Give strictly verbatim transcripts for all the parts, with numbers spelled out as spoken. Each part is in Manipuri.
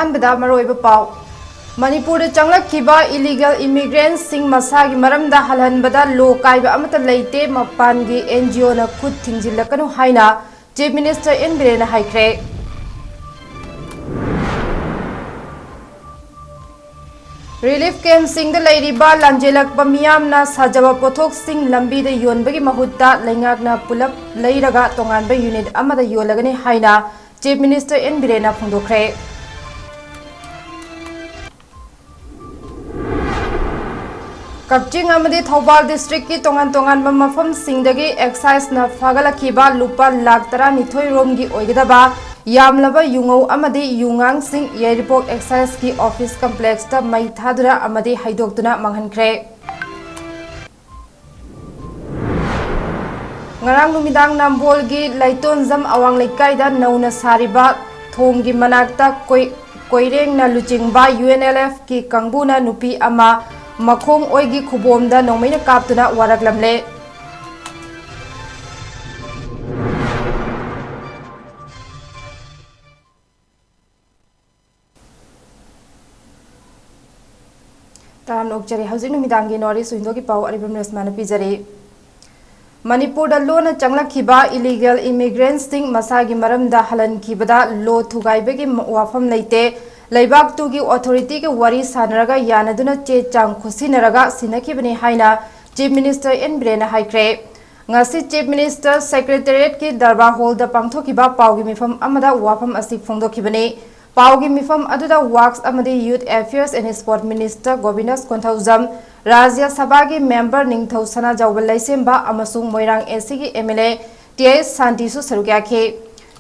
ꯑꯍꯥꯟꯕꯗ ꯃꯔꯨꯑꯣꯏꯕ ꯄꯥꯎ꯫ ꯃꯅꯤꯄꯨꯔꯗ ꯆꯪꯂꯛꯈꯤꯕ illegal immigrantꯁꯤꯡ ꯃꯁꯥꯒꯤ ꯃꯔꯝꯗ ꯍꯜꯍꯟꯕꯗ law ꯀꯥꯏꯕ ꯑꯃꯠꯇ ꯂꯩꯇꯦ, ꯃꯄꯥꯟꯒꯤ NGOꯅ ꯈꯨꯠ ꯊꯤꯡꯖꯤꯜꯂꯛꯀꯅꯨ ꯍꯥꯏꯅ Chief Minister N ꯕꯤꯔꯦꯟꯅ ꯍꯥꯏꯈ꯭ꯔꯦ꯫ Relief campꯁꯤꯡꯗ ꯂꯩꯔꯤꯕ ꯂꯥꯟꯖꯦꯜꯂꯛꯄ ꯃꯤꯌꯥꯝꯅ ꯁꯥꯖꯕ ꯄꯣꯠꯊꯣꯛꯁꯤꯡ ꯂꯝꯕꯤꯗ ꯌꯣꯟꯕꯒꯤ ꯃꯍꯨꯠꯇ ꯂꯩꯉꯥꯛꯅ ꯄꯨꯂꯞ ꯂꯩꯔꯒ ꯇꯣꯉꯥꯟꯕ unit ꯑꯃꯗ ꯌꯣꯜꯂꯒꯅꯤ ꯍꯥꯏꯅ Chief Minister N ꯕꯤꯔꯦꯟꯅ ꯐꯣꯡꯗꯣꯛꯈ꯭ꯔꯦ꯫ ꯀꯛꯆꯤꯡ ꯑꯃꯗꯤ ꯊꯧꯕꯥꯜ districtꯀꯤ ꯇꯣꯉꯥꯟ ꯇꯣꯉꯥꯟꯕ ꯃꯐꯝꯁꯤꯡꯗꯒꯤ exciseꯅ ꯐꯥꯒꯠꯂꯛꯈꯤꯕ ꯂꯨꯄꯥ ꯂꯥꯈ ꯇꯔꯥꯅꯤꯊꯣꯏ ꯔꯣꯝꯒꯤ ꯑꯣꯏꯒꯗꯕ ꯌꯥꯝꯂꯕ ꯌꯨꯉꯧ ꯑꯃꯗꯤ ꯌꯨꯉꯥꯡꯁꯤꯡ ꯌꯥꯏꯔꯤꯄꯣꯛ exciseꯀꯤ office complexꯇ ꯃꯩ ꯊꯥꯗꯨꯅ ꯑꯃꯗꯤ ꯍꯩꯗꯣꯛꯇꯨꯅ ꯃꯥꯡꯍꯟꯈ꯭ꯔꯦ꯫ ꯉꯔꯥꯡ ꯅꯨꯃꯤꯗꯥꯡ ꯅꯝꯕꯣꯜꯒꯤ ꯂꯩꯇꯣꯟꯖꯝ ꯑꯋꯥꯡ ꯂꯩꯀꯥꯏꯗ ꯅꯧꯅ ꯁꯥꯔꯤꯕ ꯊꯣꯡꯒꯤ ꯃꯅꯥꯛꯇ ꯀꯣꯏ-, ꯀꯣꯏꯔꯦꯡꯅ ꯂꯨꯆꯤꯡꯕ UNLFꯀꯤ ꯀꯥꯡꯕꯨꯅ ꯅꯨꯄꯤ ꯑꯃ ꯃꯈꯣꯡ ꯑꯣꯏꯒꯤ ꯈꯨꯕꯣꯝꯗ ꯅꯣꯡꯃꯩꯅ ꯀꯥꯞꯇꯨꯅ ꯋꯥꯔꯛꯂꯝꯂꯦ꯫ ꯇꯔꯥꯝꯅ ꯑꯣꯛꯆꯔꯤ꯫ ꯍꯧꯖꯤꯛ ꯅꯨꯃꯤꯗꯥꯡꯒꯤ North East Windowꯒꯤ ꯄꯥꯎ ꯑꯔꯤꯕꯝ ꯔꯦꯁꯃꯥꯅ ꯄꯤꯖꯔꯤ꯫ ꯃꯅꯤꯄꯨꯔꯗ ꯂꯣꯟꯅ ꯆꯪꯂꯛꯈꯤꯕ illegal immigrantꯁꯤꯡ ꯃꯁꯥꯒꯤ ꯃꯔꯝꯗ ꯍꯜꯍꯟꯈꯤꯕꯗ law ꯊꯨꯒꯥꯏꯕꯒꯤ ꯋꯥꯐꯝ ꯂꯩꯇꯦ꯫ ꯂꯩꯕꯥꯛꯇꯨꯒꯤ authorityꯒ ꯋꯥꯔꯤ ꯁꯥꯟꯅꯔꯒ ꯌꯥꯅꯗꯨꯅ ꯆꯦ ꯆꯥꯡ ꯈꯨꯠꯁꯤꯟꯅꯔꯒ ꯁꯤꯟꯅꯈꯤꯕꯅꯤ ꯍꯥꯏꯅ Chief Minister N ꯕꯤꯔꯦꯟꯅ ꯍꯥꯏꯈ꯭ꯔꯦ꯫ ꯉꯁꯤ Chief Minister Secretariatꯀꯤ ꯗꯔꯕꯥꯔ hallꯗ ꯄꯥꯡꯊꯣꯛꯈꯤꯕ ꯄꯥꯎꯒꯤ ꯃꯤꯐꯝ ꯑꯃꯗ ꯋꯥꯐꯝ ꯑꯁꯤ ꯐꯣꯡꯗꯣꯛꯈꯤꯕꯅꯤ꯫ ꯄꯥꯎꯒꯤ ꯃꯤꯐꯝ ꯑꯗꯨꯗ Works ꯑꯃꯗꯤ Youth Affairs and Sport Minister ꯒꯣꯕꯤꯟꯗꯥꯁ Konthoujam, ꯔꯥꯖ꯭ꯌ ꯁꯚꯥꯒꯤ member ꯅꯤꯡꯊꯧ ꯁꯅꯥꯖꯥꯎꯕ ꯂꯩꯁꯦꯝꯕ ꯑꯃꯁꯨꯡ ꯃꯣꯏꯔꯥꯡ ACꯒꯤ MLA ꯇꯤ ꯑꯩꯆ ꯁꯥꯟꯇꯤꯁꯨ ꯁꯔꯨꯛ ꯌꯥꯈꯤ꯫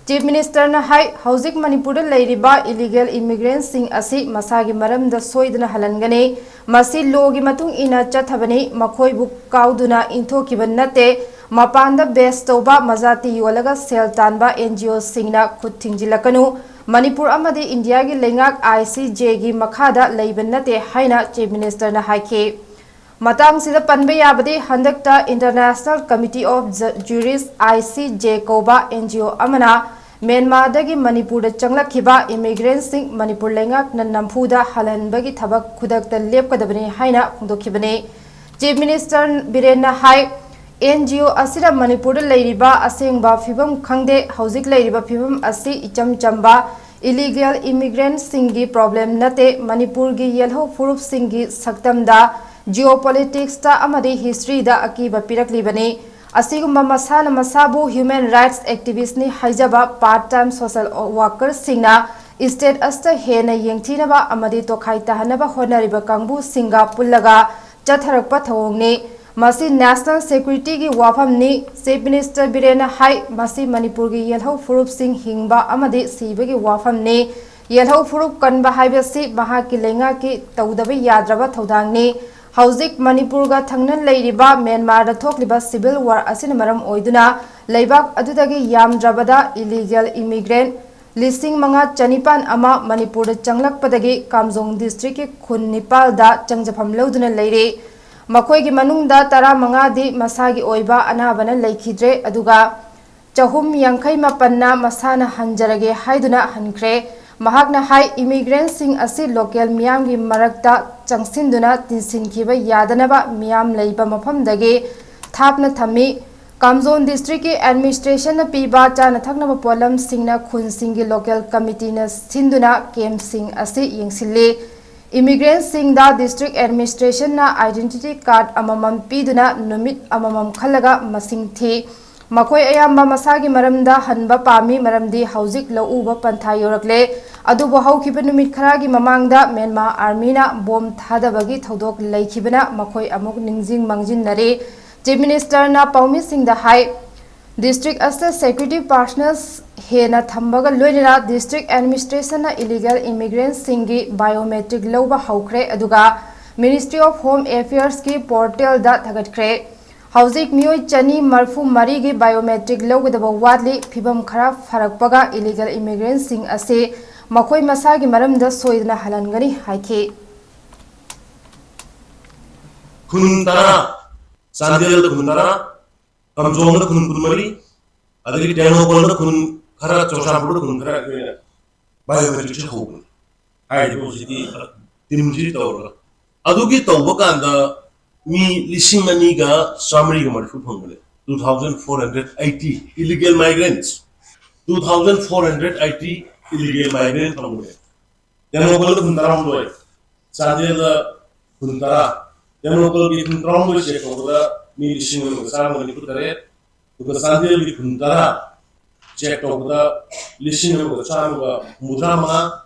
Chief Ministerꯅ ꯍꯥꯏ, ꯍꯧꯖꯤꯛ ꯃꯅꯤꯄꯨꯔꯗ ꯂꯩꯔꯤꯕ illegal immigrantꯁꯤꯡ ꯑꯁꯤ ꯃꯁꯥꯒꯤ ꯃꯔꯝꯗ ꯁꯣꯏꯗꯅ ꯍꯜꯍꯟꯒꯅꯤ꯫ ꯃꯁꯤ lawꯒꯤ ꯃꯇꯨꯡ ꯏꯟꯅ ꯆꯠꯊꯕꯅꯤ꯫ ꯃꯈꯣꯏꯕꯨ ꯀꯥꯎꯗꯨꯅ ꯏꯟꯊꯣꯛꯈꯤꯕ ꯅꯠꯇꯦ꯫ ꯃꯄꯥꯟꯗ base ꯇꯧꯕ, ꯃꯖꯥꯇꯤ ꯌꯣꯜꯂꯒ ꯁꯦꯜ ꯇꯥꯟꯕ NGOꯁꯤꯡꯅ ꯈꯨꯠ ꯊꯤꯡꯖꯤꯜꯂꯛꯀꯅꯨ꯫ ꯃꯅꯤꯄꯨꯔ ꯑꯃꯗꯤ ꯏꯟꯗꯤꯌꯥꯒꯤ ꯂꯩꯉꯥꯛ ICJꯒꯤ ꯃꯈꯥꯗ ꯂꯩꯕ ꯅꯠꯇꯦ ꯍꯥꯏꯅ Chief Ministerꯅ ꯍꯥꯏꯈꯤ꯫ ꯃꯇꯥꯡꯁꯤꯗ ꯄꯟꯕ ꯌꯥꯕꯗꯤ ꯍꯟꯗꯛꯇ International Committee of Ju-, Jurists, ICJ ꯀꯧꯕ NGO ꯑꯃꯅ ꯃ꯭ꯌꯥꯟꯃꯥꯔꯗꯒꯤ ꯃꯅꯤꯄꯨꯔꯗ ꯆꯪꯂꯛꯈꯤꯕ immigrantꯁꯤꯡ ꯃꯅꯤꯄꯨꯔ ꯂꯩꯉꯥꯛꯅ ꯅꯝꯐꯨꯗ ꯍꯜꯍꯟꯕꯒꯤ ꯊꯕꯛ ꯈꯨꯗꯛꯇ ꯂꯦꯞꯀꯗꯕꯅꯤ ꯍꯥꯏꯅ ꯐꯣꯡꯗꯣꯛꯈꯤꯕꯅꯤ꯫ Chief Minister ꯕꯤꯔꯦꯟꯅ ꯍꯥꯏ, NGO ꯑꯁꯤꯅ ꯃꯅꯤꯄꯨꯔꯗ ꯂꯩꯔꯤꯕ ꯑꯁꯦꯡꯕ ꯐꯤꯕꯝ ꯈꯪꯗꯦ꯫ ꯍꯧꯖꯤꯛ ꯂꯩꯔꯤꯕ ꯐꯤꯕꯝ ꯑꯁꯤ ꯏꯆꯝ ꯆꯝꯕ illegal immigrantꯁꯤꯡꯒꯤ problem ꯅꯠꯇꯦ꯫ ꯃꯅꯤꯄꯨꯔꯒꯤ ꯌꯦꯜꯍꯧ ꯐꯨꯔꯨꯞꯁꯤꯡꯒꯤ ꯁꯛꯇꯝꯗ, geopoliticsꯇ ꯑꯃꯗꯤ historyꯗ ꯑꯀꯤꯕ ꯄꯤꯔꯛꯂꯤꯕꯅꯤ꯫ ꯑꯁꯤꯒꯨꯝꯕ ꯃꯁꯥꯅ ꯃꯁꯥꯕꯨ human rights activistꯅꯤ ꯍꯥꯏꯖꯕ part time social workerꯁꯤꯡꯅ state ꯑꯁꯤꯗ ꯍꯦꯟꯅ ꯌꯦꯡꯊꯤꯅꯕ ꯑꯃꯗꯤ ꯇꯣꯈꯥꯏ ꯇꯥꯍꯟꯅꯕ ꯍꯣꯠꯅꯔꯤꯕ ꯀꯥꯡꯕꯨꯁꯤꯡꯒ ꯄꯨꯜꯂꯒ ꯆꯠꯊꯔꯛꯄ ꯊꯧꯑꯣꯡꯅꯤ꯫ ꯃꯁꯤ national securityꯒꯤ ꯋꯥꯐꯝꯅꯤ꯫ Chief Minister ꯕꯤꯔꯦꯟꯅ ꯍꯥꯏ, ꯃꯁꯤ ꯃꯅꯤꯄꯨꯔꯒꯤ ꯌꯦꯜꯍꯧ ꯐꯨꯔꯨꯞꯁꯤꯡ ꯍꯤꯡꯕ ꯑꯃꯗꯤ ꯁꯤꯕꯒꯤ ꯋꯥꯐꯝꯅꯤ꯫ ꯌꯦꯜꯍꯧ ꯐꯨꯔꯨꯞ ꯀꯟꯕ ꯍꯥꯏꯕꯁꯤ ꯃꯍꯥꯛꯀꯤ ꯂꯩꯉꯥꯛꯀꯤ ꯇꯧꯗꯕ ꯌꯥꯗ꯭ꯔꯕ ꯊꯧꯗꯥꯡꯅꯤ꯫ ꯍꯧꯖꯤꯛ ꯃꯅꯤꯄꯨꯔꯒ ꯊꯪꯅ ꯂꯩꯔꯤꯕ ꯃ꯭ꯌꯥꯟꯃꯥꯔꯗ ꯊꯣꯛꯂꯤꯕ civil war ꯑꯁꯤꯅ ꯃꯔꯝ ꯑꯣꯏꯗꯨꯅ ꯂꯩꯕꯥꯛ ꯑꯗꯨꯗꯒꯤ ꯌꯥꯝꯗ꯭ꯔꯕꯗ illegal immigrant ꯂꯤꯁꯤꯡ ꯃꯉꯥ ꯆꯅꯤꯄꯥꯟ ꯑꯃ ꯃꯅꯤꯄꯨꯔꯗ ꯆꯪꯂꯛꯄꯗꯒꯤ ꯀꯥꯝꯖꯣꯡ districtꯀꯤ ꯈꯨꯟ ꯅꯤꯄꯥꯜꯗ ꯆꯪꯖꯐꯝ ꯂꯧꯗꯨꯅ ꯂꯩꯔꯤ꯫ ꯃꯈꯣꯏꯒꯤ ꯃꯅꯨꯡꯗ ꯇꯔꯥꯃꯉꯥꯗꯤ ꯃꯁꯥꯒꯤ ꯑꯣꯏꯕ ꯑꯅꯥꯕꯅ ꯂꯩꯈꯤꯗ꯭ꯔꯦ, ꯑꯗꯨꯒ ꯆꯍꯨꯝ ꯌꯥꯡꯈꯩ ꯃꯥꯄꯟꯅ ꯃꯁꯥꯅ ꯍꯟꯖꯔꯒꯦ ꯍꯥꯏꯗꯨꯅ ꯍꯟꯈ꯭ꯔꯦ꯫ ꯃꯍꯥꯛꯅ ꯍꯥꯏ, immigrantꯁꯤꯡ ꯑꯁꯤ local ꯃꯤꯌꯥꯝꯒꯤ ꯃꯔꯛꯇ ꯆꯪꯁꯤꯟꯗꯨꯅ ꯇꯤꯟꯁꯤꯟꯈꯤꯕ ꯌꯥꯗꯅꯕ ꯃꯤꯌꯥꯝ ꯂꯩꯕ ꯃꯐꯝꯗꯒꯤ ꯊꯥꯞꯅ ꯊꯝꯃꯤ꯫ ꯀꯥꯝꯖꯣꯟ districtꯀꯤ administrationꯅ ꯄꯤꯕ ꯆꯥꯅ ꯊꯛꯅꯕ ꯄꯣꯠꯂꯝꯁꯤꯡꯅ ꯈꯨꯟꯁꯤꯡꯒꯤ local committeeꯅ ꯁꯤꯟꯗꯨꯅ campꯁꯤꯡ ꯑꯁꯤ ꯌꯦꯡꯁꯤꯜꯂꯤ꯫ Immigrantꯁꯤꯡꯗ district administrationꯅ identity card ꯑꯃꯃꯝ ꯄꯤꯗꯨꯅ ꯅꯨꯃꯤꯠ ꯑꯃꯃꯝ ꯈꯜꯂꯒ ꯃꯁꯤꯡ ꯊꯤ꯫ ꯃꯈꯣꯏ ꯑꯌꯥꯝꯕ ꯃꯁꯥꯒꯤ ꯃꯔꯝꯗ ꯍꯟꯕ ꯄꯥꯝꯃꯤ, ꯃꯔꯝꯗꯤ ꯍꯧꯖꯤꯛ ꯂꯧ ꯎꯕ ꯄꯟꯊꯥ ꯌꯧꯔꯛꯂꯦ꯫ ꯑꯗꯨꯕꯨ ꯍꯧꯈꯤꯕ ꯅꯨꯃꯤꯠ ꯈꯔꯒꯤ ꯃꯃꯥꯡꯗ ꯃ꯭ꯌꯥꯟꯃꯥꯔ armyꯅ bomb ꯊꯥꯗꯕꯒꯤ ꯊꯧꯗꯣꯛ ꯂꯩꯈꯤꯕꯅ ꯃꯈꯣꯏ ꯑꯃꯨꯛ ꯅꯤꯡꯁꯤꯡ ꯃꯥꯡꯖꯤꯟꯅꯔꯦ꯫ Chief Ministerꯅ ꯄꯥꯎꯃꯤꯁꯤꯡꯗ ꯍꯥꯏ, district ꯑꯁꯤꯗ security personnel ꯍꯦꯟꯅ ꯊꯝꯕꯒ ꯂꯣꯏꯅꯅ district administrationꯅ illegal immigrantꯁꯤꯡꯒꯤ biometric ꯂꯧꯕ ꯍꯧꯈ꯭ꯔꯦ, ꯑꯗꯨꯒ Ministry of Home Affairsꯀꯤ portalꯗ ꯊꯥꯒꯠꯈ꯭ꯔꯦ꯫ ꯍꯧꯖꯤꯛ ꯃꯤꯑꯣꯏ ꯆꯅꯤ ꯃꯔꯤꯐꯨ ꯃꯔꯤꯒꯤ biometric ꯂꯧꯒꯗꯕ ꯋꯥꯠꯂꯤ꯫ ꯐꯤꯕꯝ ꯈꯔ ꯐꯔꯛꯄꯒ illegal immigrantꯁꯤꯡ ꯑꯁꯤ ꯃꯈꯣꯏ ꯃꯁꯥꯒꯤ ꯃꯔꯝꯗ ꯁꯣꯏꯗꯅ ꯍꯜꯍꯟꯒꯅꯤ ꯍꯥꯏꯈꯤ꯫ ꯈꯨꯟ ꯇꯔꯥ, ꯆꯥꯟꯗꯦꯜꯗ ꯈꯨꯟ ꯇꯔꯥ, ꯀꯥꯝꯖꯣꯡꯗ ꯈꯨꯟ ꯀꯨꯟꯃꯔꯤ, ꯑꯗꯒꯤ ꯇꯦꯡꯅꯧꯄꯜꯗ ꯈꯨꯟ ꯈꯔ ꯆꯨꯔꯆꯥꯟꯄꯨꯔꯗ ꯈꯨꯟ ꯈꯔ ꯑꯩꯈꯣꯏꯅ biometricꯁꯦ ꯍꯧꯕꯅꯤ꯫ ꯍꯥꯏꯔꯤꯕ ꯍꯧꯖꯤꯛꯀꯤ teamꯁꯤ ꯇꯧꯔꯒ, ꯑꯗꯨꯒꯤ ꯇꯧꯕ ꯀꯥꯟꯗ ꯃꯤ ꯂꯤꯁꯤꯡ ꯑꯅꯤꯒ ꯆꯥꯃꯔꯤꯒ ꯃꯔꯤꯐꯨ ꯐꯪꯕꯅꯦ꯫ Two thousand four hundred eighty illegal migrants, two thousand four hundred eighty illegal migrant ꯐꯪꯕꯅꯦ꯫ ꯇꯦꯡꯅꯧꯄꯜꯗ ꯈꯨꯟ ꯇꯔꯥꯍꯨꯝꯗꯣꯏ, ꯆꯥꯟꯗꯦꯜꯗ ꯈꯨꯟ ꯇꯔꯥ, ꯇꯦꯡꯅꯧꯄꯜꯒꯤ ꯈꯨꯟ ꯇꯔꯥꯍꯨꯝꯗꯣꯏ check ꯇꯧꯕꯗ ꯃꯤ ꯂꯤꯁꯤꯡ ꯑꯃꯒ ꯆꯥꯝꯃꯒ ꯅꯤꯐꯨ ꯇꯔꯦꯠ, ꯑꯗꯨꯒ ꯆꯥꯟꯗꯦꯜꯒꯤ ꯈꯨꯟ ꯇꯔꯥ check ꯇꯧꯕꯗ ꯂꯤꯁꯤꯡ ꯑꯃꯒ ꯆꯥꯝꯃꯒ ꯍꯨꯝꯐꯨꯇꯔꯥ ꯃꯉꯥ,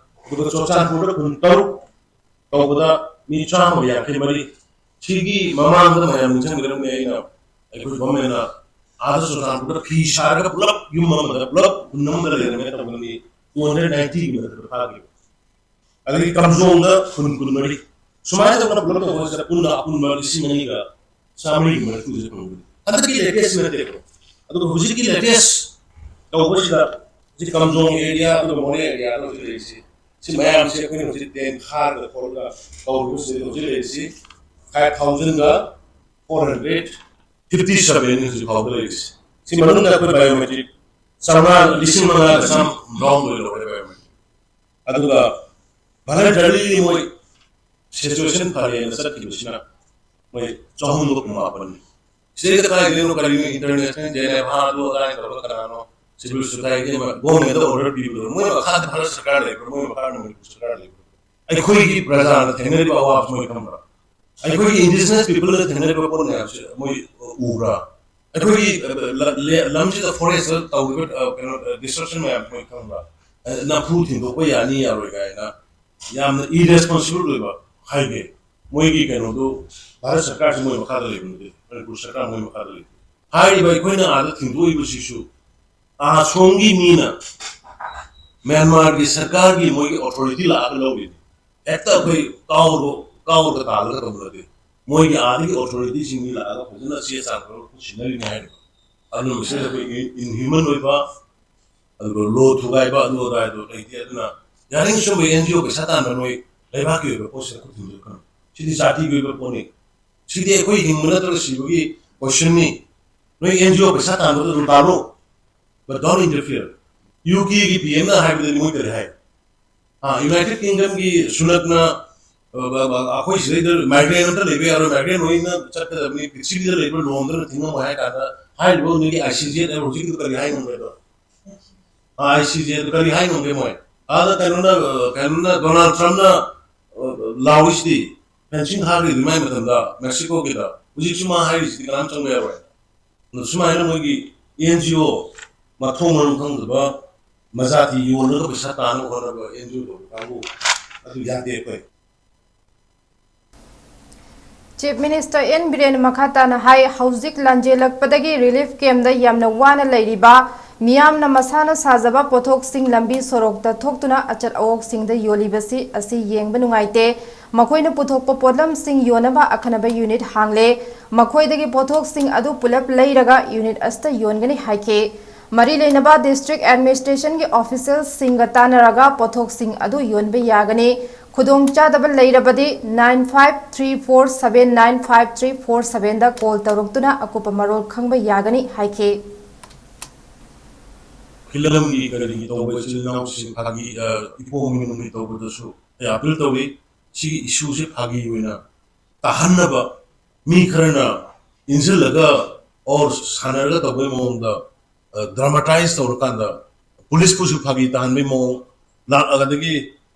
ꯑꯗꯨꯒ ꯆꯨꯔꯆꯥꯟꯄꯨꯔꯗ ꯈꯨꯟ ꯇꯔꯨꯛ ꯇꯧꯕꯗ ꯃꯤ ꯆꯥꯝꯃ ꯌꯥꯡꯈꯩ ꯃꯔꯤ꯫ ꯁꯤꯒꯤ ꯃꯃꯥꯡꯗ ꯃꯌꯥꯝ ꯅꯤꯡꯁꯤꯡꯕꯤꯔꯝꯒꯅꯤ, ꯑꯩꯅ, ꯑꯩꯈꯣꯏ governmentꯅ ꯑꯥꯗ ꯆꯨꯔꯆꯥꯟꯄꯨꯔꯗ ꯐꯤ ꯁꯥꯔꯒ ꯄꯨꯂꯞ ꯌꯨꯝ ꯑꯃꯗ ꯄꯨꯂꯞ ꯈꯨꯟ ꯑꯃꯗ ꯂꯩꯔꯝꯃꯦ ꯇꯧꯕꯗ ꯃꯤ two hundred ninetyꯒꯤ ꯃꯊꯛꯇ ꯐꯥꯈꯤꯕ꯫ ꯑꯗꯒꯤ ꯀꯥꯝꯖꯣꯡꯗ ꯈꯨꯟ ꯀꯨꯟꯃꯔꯤ꯫ ꯁꯨꯃꯥꯏꯅ ꯇꯧꯗꯅ ꯄꯨꯂꯞ ꯇꯧꯕꯁꯤꯗ ꯄꯨꯟꯅ ꯑꯄꯨꯟꯕ ꯂꯤꯁꯤꯡ ꯑꯅꯤꯒ ꯆꯥꯃꯔꯤꯒꯤ ꯃꯔꯤꯐꯨꯁꯦ ꯐꯪꯕꯅꯤ꯫ ꯍꯟꯗꯛꯀꯤ latest ꯅꯠꯇꯦꯀꯣ꯫ ꯑꯗꯨꯒ ꯍꯧꯖꯤꯛꯀꯤ latest ꯇꯧꯕꯁꯤꯗ ꯍꯧꯖꯤꯛ ꯀꯥꯝꯖꯣꯡ area ꯑꯗꯨꯒ ꯃꯣꯔꯦ areaꯗ ꯍꯧꯖꯤꯛ ꯂꯩꯔꯤꯁꯤ, ꯁꯤ ꯃꯌꯥꯝꯁꯤ ꯑꯩꯈꯣꯏꯅ ꯍꯧꯖꯤꯛ tent ꯈꯥꯔꯒ ꯈꯣꯠꯂꯒ ꯇꯧꯔꯤꯕꯁꯤꯗ ꯍꯧꯖꯤꯛ ꯂꯩꯔꯤꯁꯤ five thousandꯒ four hundred fifty seven ꯍꯧꯖꯤꯛ ꯐꯥꯎꯕ ꯂꯩꯔꯤꯁꯤ꯫ ꯁꯤ ꯃꯅꯨꯡꯗ ꯑꯩꯈꯣꯏ biometric ꯆꯥꯝꯃꯉꯥ, ꯂꯤꯁꯤꯡ ꯃꯉꯥꯒ ꯆꯥꯝꯃ ꯍꯨꯝꯗ꯭ꯔꯥꯍꯨꯝꯗꯣꯏ ꯂꯧꯔꯦ biometric꯫ ꯑꯗꯨꯒ voluntarily ꯃꯣꯏ situation ꯐꯔꯦꯅ ꯆꯠꯈꯤꯕꯁꯤꯅ ꯃꯣꯏ ꯆꯍꯨꯝꯒ ꯀꯨꯟꯃꯥꯄꯟꯅꯤ꯫ ꯁꯤꯗꯩꯗ ꯀꯥꯏꯗꯩꯅꯣ ꯀꯔꯤꯅꯣ international Geneva ꯑꯗꯨ ꯑꯗꯥ ꯇꯧꯔꯒ ꯀꯅꯥꯅꯣ civil society ꯑꯃ governmentꯗ order ꯄꯤꯕꯗꯣ, ꯃꯣꯏ ꯃꯈꯥꯗ ꯚꯥꯔꯠ ꯁꯔꯀꯥꯔ ꯂꯩꯕ꯭ꯔꯥ, ꯃꯣꯏ ꯃꯈꯥꯗ ꯃꯅꯤꯄꯨꯔ ꯁꯔꯀꯥꯔ ꯂꯩꯕ꯭ꯔꯥ? ꯑꯩꯈꯣꯏꯒꯤ ꯄ꯭ꯔꯖꯥꯅ ꯊꯦꯡꯅꯔꯤꯕ ꯑꯋꯥꯕꯁꯤ ꯃꯣꯏ ꯈꯪꯕ꯭ꯔꯥ? ꯑꯩꯈꯣꯏꯒꯤ indigenous peopleꯅ ꯊꯦꯡꯅꯔꯤꯕ ꯄꯣꯠ ꯃꯌꯥꯝꯁꯦ ꯃꯣꯏ ꯎꯕ꯭ꯔꯥ? ꯑꯩꯈꯣꯏꯒꯤ, ꯑ, ꯂ-, ꯂ-, ꯂꯝꯁꯤꯗ forestꯇ ꯇꯧꯔꯤꯕ, ꯑ, ꯀꯩꯅꯣ, ꯑ, destruction ꯃꯌꯥꯝꯁꯦ ꯃꯣꯏ ꯈꯪꯕ꯭ꯔꯥ? ꯑ, ꯅꯝꯐꯨ ꯊꯤꯡꯗꯣꯛꯄ ꯌꯥꯅꯤ ꯌꯥꯔꯣꯏ ꯀꯥꯏꯅ ꯌꯥꯝꯅ irresponsible ꯑꯣꯏꯕ highway꯫ ꯃꯣꯏꯒꯤ ꯀꯩꯅꯣꯗꯨ ꯚꯥꯔꯠ ꯁꯔꯀꯥꯔꯁꯤ ꯃꯣꯏ ꯃꯈꯥꯗ ꯂꯩꯕ ꯅꯠꯇꯦ, ꯃꯅꯤꯄꯨꯔ ꯁꯔꯀꯥꯔ ꯃꯣꯏ ꯃꯈꯥꯗ ꯂꯩꯇꯦ꯫ ꯍꯥꯏꯔꯤꯕ ꯑꯩꯈꯣꯏꯅ ꯑꯥꯗ ꯊꯤꯡꯗꯣꯛꯏꯕꯁꯤꯁꯨ ꯑꯁꯣꯝꯒꯤ ꯃꯤꯅ ꯃ꯭ꯌꯥꯟꯃꯥꯔꯒꯤ ꯁꯔꯀꯥꯔꯒꯤ ꯃꯣꯏꯒꯤ authority ꯂꯥꯛꯑꯒ ꯂꯧꯔꯤꯅꯤ꯫ ꯍꯦꯛꯇ ꯑꯩꯈꯣꯏ ꯀꯥꯎꯔꯣ-, ꯀꯥꯎꯔꯒ ꯇꯥꯜꯂꯒ ꯇꯧꯕ ꯅꯠꯇꯦ꯫ ꯃꯣꯏꯒꯤ ꯑꯥꯗꯒꯤ authorityꯁꯤꯡ ꯃꯤ ꯂꯥꯛꯑꯒ ꯐꯖꯅ ꯆꯦ ꯆꯥꯡ ꯇꯧꯔꯒ ꯁꯤꯟꯅꯔꯤꯅꯤ ꯍꯥꯏꯔꯤꯕ꯫ ꯑꯗꯨꯅ ꯃꯁꯤꯗ ꯑꯩꯈꯣꯏ in-, inhuman ꯑꯣꯏꯕ, ꯑꯗꯨꯒ law ꯊꯨꯒꯥꯏꯕ, ꯑꯗꯨ ꯑꯗꯥꯏꯗꯣ ꯂꯩꯇꯦ꯫ ꯑꯗꯨꯅ ꯌꯥꯔꯤꯉꯩ ꯁꯨꯝꯕ NGO ꯄꯩꯁꯥ ꯇꯥꯟꯕ ꯅꯣꯏ ꯂꯩꯕꯥꯛꯀꯤ ꯑꯣꯏꯕ ꯄꯣꯠꯁꯤꯗ ꯈꯨꯠ ꯊꯤꯟꯖꯤꯜꯂꯛꯀꯅꯨ꯫ ꯁꯤꯗꯤ ꯖꯥꯇꯤꯒꯤ ꯑꯣꯏꯕ ꯄꯣꯠꯅꯤ꯫ ꯁꯤꯗꯤ ꯑꯩꯈꯣꯏ ꯍꯤꯡꯕ ꯅꯠꯇ꯭ꯔꯒ ꯁꯤꯕꯒꯤ questionꯅꯤ꯫ ꯅꯣꯏ NGO ꯄꯩꯁꯥ ꯇꯥꯟꯕꯗ ꯑꯗꯨꯝ ꯇꯥꯜꯂꯣ, but don't interfere꯫ ꯌꯨ ꯀꯦꯒꯤ ꯄꯤ ꯑꯦꯝꯅ ꯍꯥꯏꯕꯗꯗꯤ ꯃꯣꯏ ꯀꯔꯤ ꯍꯥꯏ? ꯑꯥ, ꯌꯨꯅꯥꯏꯇꯦꯗ ꯀꯤꯡꯗꯝꯒꯤ ꯁꯨꯅꯛꯅ, ꯑ, ꯑ, ꯑ, ꯑꯩꯈꯣꯏ ꯁꯤꯗꯩꯗ ꯃꯥꯏꯒ꯭ꯔꯦꯟ ꯑꯝꯇ ꯂꯩꯕ ꯌꯥꯔꯣꯏ, ꯃꯥꯏꯒ꯭ꯔꯦꯟ ꯂꯣꯏꯅ ꯆꯠꯀꯗꯕꯅꯤ, ꯄ꯭ꯔꯤꯊꯤꯕꯤꯗ ꯂꯩꯕ ꯂꯣꯝꯗꯅ ꯊꯤꯡꯉꯝꯃꯣꯏ ꯍꯥꯏ ꯀꯥꯟꯗ, ꯍꯥꯏꯔꯤꯕ ꯅꯣꯏꯒꯤ ꯑꯥꯏ ꯁꯤ ꯖꯦ ꯍꯥꯏꯕ ꯍꯧꯖꯤꯛꯀꯤꯗꯣ ꯀꯔꯤ ꯍꯥꯏ ꯉꯝꯒꯦꯕ? ꯑꯥ, ꯑꯥꯏ ꯁꯤ ꯖꯦ ꯑꯗꯨ ꯀꯔꯤ ꯍꯥꯏ ꯉꯝꯒꯦ ꯃꯣꯏ? ꯑꯥꯗ ꯀꯩꯅꯣꯅ, ꯑ, ꯀꯩꯅꯣꯅ, ꯗꯣꯅꯥꯜꯗ ꯇ꯭ꯔꯝꯞꯅ, ꯑ, ꯂꯥꯎꯔꯤꯁꯤꯗꯤ, ꯐꯦꯟꯁꯤꯡ ꯍꯥꯞꯈ꯭ꯔꯤꯗꯤ ꯃꯥꯏ ꯃꯇꯝꯗ ꯃꯦꯛꯁꯤꯀꯣꯒꯤꯗ, ꯍꯧꯖꯤꯛꯁꯨ ꯃꯥ ꯍꯥꯏꯔꯤꯁꯤꯗꯤ ꯀꯅꯥꯝ ꯆꯪꯕ ꯌꯥꯔꯣꯏ꯫ ꯑꯗꯨ ꯁꯨꯃꯥꯏꯅ ꯃꯣꯏꯒꯤ ꯑꯦꯟ ꯖꯤ ꯑꯣ ꯃꯊꯣꯡ ꯃꯔꯝ ꯈꯪꯗꯕ ꯃꯖꯥꯇꯤ ꯌꯣꯜꯂꯒ ꯄꯩꯁꯥ ꯇꯥꯅꯕ ꯍꯣꯠꯅꯕ ꯑꯦꯟ ꯖꯤ ꯑꯣ ꯇꯧꯕ ꯀꯥꯡꯕꯨ ꯑꯗꯨ ꯌꯥꯗꯦ ꯑꯩꯈꯣꯏ꯫ ꯆꯤꯐ ꯃꯤꯅꯤꯁꯇꯔ ꯑꯦꯟ ꯕꯤꯔꯦꯟ ꯃꯈꯥ ꯇꯥꯅ ꯍꯥꯏ, ꯍꯧꯖꯤꯛ ꯂꯥꯟꯖꯦꯜꯂꯛꯄꯗꯒꯤ ꯔꯤꯂꯤꯐ ꯀꯦꯝꯗ ꯌꯥꯝꯅ ꯋꯥꯅ ꯂꯩꯔꯤꯕ ꯃꯤꯌꯥꯝꯅ ꯃꯁꯥꯅ ꯁꯥꯖꯕ ꯄꯣꯠꯊꯣꯛꯁꯤꯡ ꯂꯝꯕꯤ ꯁꯣꯔꯣꯛꯇ ꯊꯣꯛꯇꯨꯅ ꯑꯆꯠ ꯑꯋꯣꯛꯁꯤꯡꯗ ꯌꯣꯜꯂꯤꯕꯁꯤ ꯑꯁꯤ ꯌꯦꯡꯕ ꯅꯨꯡꯉꯥꯏꯇꯦ꯫ ꯃꯈꯣꯏꯅ ꯄꯨꯊꯣꯛꯄ ꯄꯣꯠꯂꯝꯁꯤꯡ ꯌꯣꯟꯅꯕ ꯑꯈꯟꯅꯕ ꯌꯨꯅꯤꯠ ꯍꯥꯡꯂꯦ꯫ ꯃꯈꯣꯏꯗꯒꯤ ꯄꯣꯠꯊꯣꯛꯁꯤꯡ ꯑꯗꯨ ꯄꯨꯂꯞ ꯂꯩꯔꯒ ꯌꯨꯅꯤꯠ ꯑꯁꯤꯗ ꯌꯣꯟꯒꯅꯤ ꯍꯥꯏꯈꯤ꯫ ꯃꯔꯤ ꯂꯩꯅꯕ ꯗꯤꯁꯇ꯭ꯔꯤꯛ ꯑꯦꯗꯃꯤꯅꯤꯁꯇ꯭ꯔꯦꯁꯟꯒꯤ ꯑꯣꯐꯤꯁꯤꯌꯦꯜꯁꯤꯡꯒ ꯇꯥꯟꯅꯔꯒ ꯄꯣꯠꯊꯣꯛꯁꯤꯡ ꯑꯗꯨ ꯌꯣꯟꯕ ꯌꯥꯒꯅꯤ꯫ ꯈꯨꯗꯣꯡꯆꯥꯗꯕ ꯂꯩꯔꯕꯗꯤ nine five three four seven nine five three four seven ꯗ ꯀꯣꯜ ꯇꯧꯔꯛꯇꯨꯅ ꯑꯀꯨꯞꯄ ꯃꯔꯣꯜ ꯈꯪꯕ ꯌꯥꯒꯅꯤ ꯍꯥꯏꯈꯤ꯫ ꯐꯤꯂꯝꯒꯤ ꯀꯔꯤꯒꯤ ꯇꯧꯕ ꯏꯆꯤꯜ ꯏꯅꯥꯎꯁꯤꯡ ꯐꯥꯒꯤ, ꯑ, ꯏꯄꯣꯝ ꯃꯤꯅꯨꯡꯒꯤ ꯇꯧꯕꯗꯁꯨ ꯑꯩ ꯑꯄꯤꯜ ꯇꯧꯔꯤ꯫ ꯁꯤꯒꯤ ꯏꯁꯨꯁꯦ ꯐꯥꯒꯤ ꯑꯣꯏꯅ ꯇꯥꯍꯟꯅꯕ, ꯃꯤ ꯈꯔꯅ ꯏꯟꯁꯤꯜꯂꯒ ꯑꯣꯔ ꯁꯥꯟꯅꯔꯒ ꯇꯧꯕꯒꯤ ꯃꯑꯣꯡꯗ, ꯑ, ꯗ꯭ꯔꯃꯥꯇꯥꯏꯁ ꯇꯧꯔꯀꯥꯟꯗ ꯄꯨꯂꯤꯁꯄꯨꯁꯨ ꯐꯥꯒꯤ ꯇꯥꯍꯟꯕꯒꯤ ꯃꯑꯣꯡ, ꯂꯥꯛ-, ꯑꯗꯒꯤ,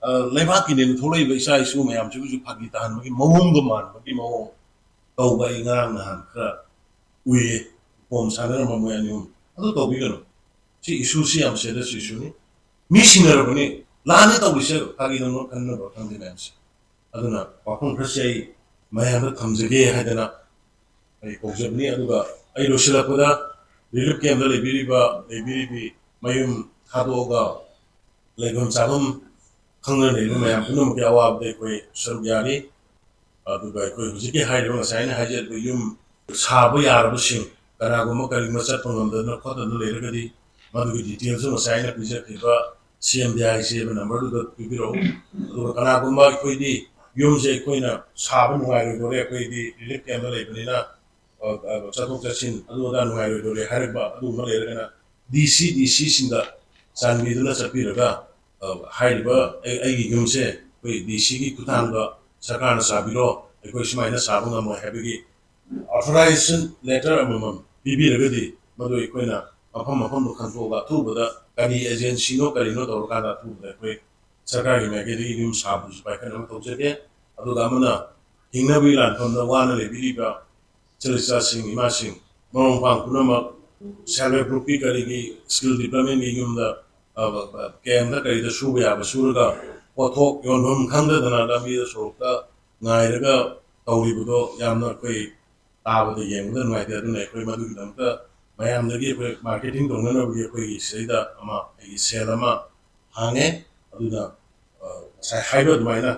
ꯑ, ꯂꯩꯕꯥꯛꯀꯤꯅꯦꯅ ꯊꯣꯛꯂꯛꯏꯕ ꯏꯆꯥ ꯏꯁꯨ ꯃꯌꯥꯝꯁꯤꯕꯨꯁꯨ ꯐꯥꯒꯤ ꯇꯥꯍꯟꯕꯒꯤ ꯃꯑꯣꯡꯗꯣ ꯃꯥꯟꯕꯒꯤ ꯃꯑꯣꯡ ꯇꯧꯕ ꯑꯩ ꯉꯔꯥꯡ ꯅꯍꯥꯟ ꯈꯔ ꯎꯏꯌꯦ꯫ ꯄꯣꯝ ꯁꯥꯟꯅꯔꯝꯕ ꯃꯣꯏ ꯑꯅꯤ ꯑꯍꯨꯝ꯫ ꯑꯗꯨ ꯇꯧꯕꯤꯒꯅꯨ꯫ ꯁꯤ ꯏꯁꯨꯁꯤ ꯌꯥꯝ ꯁꯦꯔꯤꯌꯁ ꯏꯁꯨꯅꯤ꯫ ꯃꯤ ꯁꯤꯟꯅꯔꯕꯅꯤ꯫ ꯂꯥꯟꯅꯤ ꯇꯧꯔꯤꯁꯦ ꯐꯥꯒꯤ ꯅꯪꯅ ꯈꯟꯅꯕ ꯈꯪꯗꯦ ꯃꯌꯥꯝꯁꯦ꯫ ꯑꯗꯨꯅ ꯋꯥꯐꯝ ꯈꯔꯁꯤ ꯑꯩ ꯃꯌꯥꯝꯗ ꯊꯝꯖꯒꯦ ꯍꯥꯏꯗꯅ ꯑꯩ ꯀꯧꯖꯕꯅꯤ꯫ ꯑꯗꯨꯒ ꯑꯩ ꯂꯣꯏꯁꯤꯜꯂꯛꯄꯗ ꯔꯤꯂꯤꯐ ꯀꯦꯝꯗ ꯂꯩꯕꯤꯔꯤꯕ, ꯂꯩꯕꯤꯔꯤꯕꯤ ꯃꯌꯨꯝ ꯊꯥꯗꯣꯛꯑꯒ ꯂꯩꯐꯝ ꯆꯥꯐꯝ ꯈꯪꯗꯅ ꯂꯩꯔꯤꯕ ꯃꯌꯥꯝ ꯄꯨꯝꯅꯃꯛꯀꯤ ꯑꯋꯥꯕꯗ ꯑꯩꯈꯣꯏ ꯁꯔꯨꯛ ꯌꯥꯔꯤ꯫ ꯑꯗꯨꯒ ꯑꯩꯈꯣꯏ ꯍꯧꯖꯤꯛꯀꯤ ꯍꯥꯏꯔꯤꯕ ꯉꯁꯥꯏ ꯑꯩꯅ ꯍꯥꯏꯖꯔꯤꯕ ꯌꯨꯝ ꯁꯥꯕ ꯌꯥꯔꯕꯁꯤꯡ, ꯀꯅꯥꯒꯨꯝꯕ ꯀꯔꯤꯒꯨꯝꯕ ꯆꯠꯄ ꯉꯝꯗꯗꯅ ꯈꯣꯠꯇꯗꯅ ꯂꯩꯔꯒꯗꯤ ꯃꯗꯨꯒꯤ ꯗꯤꯇꯦꯜꯁꯨ ꯉꯁꯥꯏ ꯑꯩꯅ ꯄꯤꯖꯈ꯭ꯔꯤꯕ ꯁꯤ ꯑꯦꯝ ꯗꯤ ꯑꯥꯏ ꯁꯤ ꯍꯥꯏꯕ ꯅꯝꯕꯔꯗꯨꯗ ꯄꯤꯕꯤꯔꯛꯎ꯫ ꯑꯗꯨꯒ ꯀꯅꯥꯒꯨꯝꯕ ꯑꯩꯈꯣꯏꯗꯤ ꯌꯨꯝꯁꯦ ꯑꯩꯈꯣꯏꯅ ꯁꯥꯕ ꯅꯨꯡꯉꯥꯏꯔꯣꯏꯗꯣꯔꯦ, ꯑꯩꯈꯣꯏꯗꯤ ꯔꯤꯂꯤꯐ ꯀꯦꯝꯗ ꯂꯩꯕꯅꯤꯅ, ꯑ, ꯑ, ꯆꯠꯊꯣꯛ ꯆꯠꯁꯤꯟ ꯑꯗꯨ ꯑꯗꯥ ꯅꯨꯡꯉꯥꯏꯔꯣꯏꯗꯣꯔꯦ ꯍꯥꯏꯔꯛꯄ ꯑꯗꯨꯒꯨꯝꯕ ꯂꯩꯔꯒꯅ ꯗꯤ ꯁꯤ, ꯗꯤ ꯁꯤꯁꯤꯡꯗ ꯆꯥꯟꯕꯤꯗꯨꯅ ꯆꯠꯄꯤꯔꯒ, ꯑ, ꯍꯥꯏꯔꯤꯕ ꯑꯩ-, ꯑꯩꯒꯤ ꯌꯨꯝꯁꯦ ꯑꯩꯈꯣꯏ ꯗꯤ ꯁꯤꯒꯤ ꯈꯨꯠꯊꯥꯡꯗ ꯁꯔꯀꯥꯔꯅ ꯁꯥꯕꯤꯔꯣ, ꯑꯩꯈꯣꯏ ꯁꯨꯃꯥꯏꯅ ꯁꯥꯕ ꯉꯝꯃꯣꯏ ꯍꯥꯏꯕꯒꯤ authorization letter ꯑꯃꯃꯝ ꯄꯤꯕꯤꯔꯒꯗꯤ, ꯃꯗꯨ ꯑꯩꯈꯣꯏꯅ ꯃꯐꯝ ꯃꯐꯝꯗꯨ ꯈꯟꯗꯣꯛꯑꯒ ꯑꯊꯨꯕꯗ ꯀꯔꯤ agencyꯅꯣ ꯀꯔꯤꯅꯣ ꯇꯧꯔꯀꯥꯟꯗ ꯑꯊꯨꯕꯗ ꯑꯩꯈꯣꯏ ꯁꯔꯀꯥꯔꯒꯤ ꯃꯥꯏꯀꯩꯗꯒꯤ ꯌꯨꯝ ꯁꯥꯕꯗꯨꯁꯨ ꯄꯥꯏꯈꯠꯅꯕ ꯇꯧꯖꯒꯦ꯫ ꯑꯗꯨꯒ ꯑꯃꯅ, ꯍꯤꯡꯅꯕꯒꯤ ꯂꯥꯟꯐꯝꯗ ꯋꯥꯅ ꯂꯩꯕꯤꯔꯤꯕ ꯏꯆꯤꯜ ꯏꯆꯥꯁꯤꯡ, ꯏꯃꯥꯁꯤꯡ, ꯃꯔꯨꯞ ꯃꯄꯥꯡ ꯄꯨꯝꯅꯃꯛ self help groupꯀꯤ ꯀꯔꯤꯒꯤ skill developmentꯀꯤ ꯌꯨꯝꯗ, ꯑ, ꯀꯦꯝꯗ ꯀꯔꯤꯗ ꯁꯨꯕ ꯌꯥꯕ ꯁꯨꯔꯒ, ꯄꯣꯠꯊꯣꯛ ꯌꯣꯟꯐꯝ ꯈꯪꯗꯗꯅ ꯂꯝꯕꯤꯗ ꯁꯣꯔꯣꯛꯇ ꯉꯥꯏꯔꯒ ꯇꯧꯔꯤꯕꯗꯣ ꯌꯥꯝꯅ ꯑꯩꯈꯣꯏ ꯇꯥꯕꯗ ꯌꯦꯡꯕꯗ ꯅꯨꯡꯉꯥꯏꯇꯦ꯫ ꯑꯗꯨꯅ ꯑꯩꯈꯣꯏ ꯃꯗꯨꯒꯤꯗꯃꯛꯇ ꯃꯌꯥꯝꯗꯒꯤ ꯑꯩꯈꯣꯏ marketing ꯇꯧꯅꯅꯕꯒꯤ ꯑꯩꯈꯣꯏꯒꯤ ꯁꯤꯗꯩꯗ ꯑꯃ ꯑꯩꯒꯤ cell ꯑꯃ ꯍꯥꯡꯉꯦ꯫ ꯑꯗꯨꯅ, ꯑ, ꯉꯁꯥꯏ ꯍꯥꯏꯕ ꯑꯗꯨꯃꯥꯏꯅ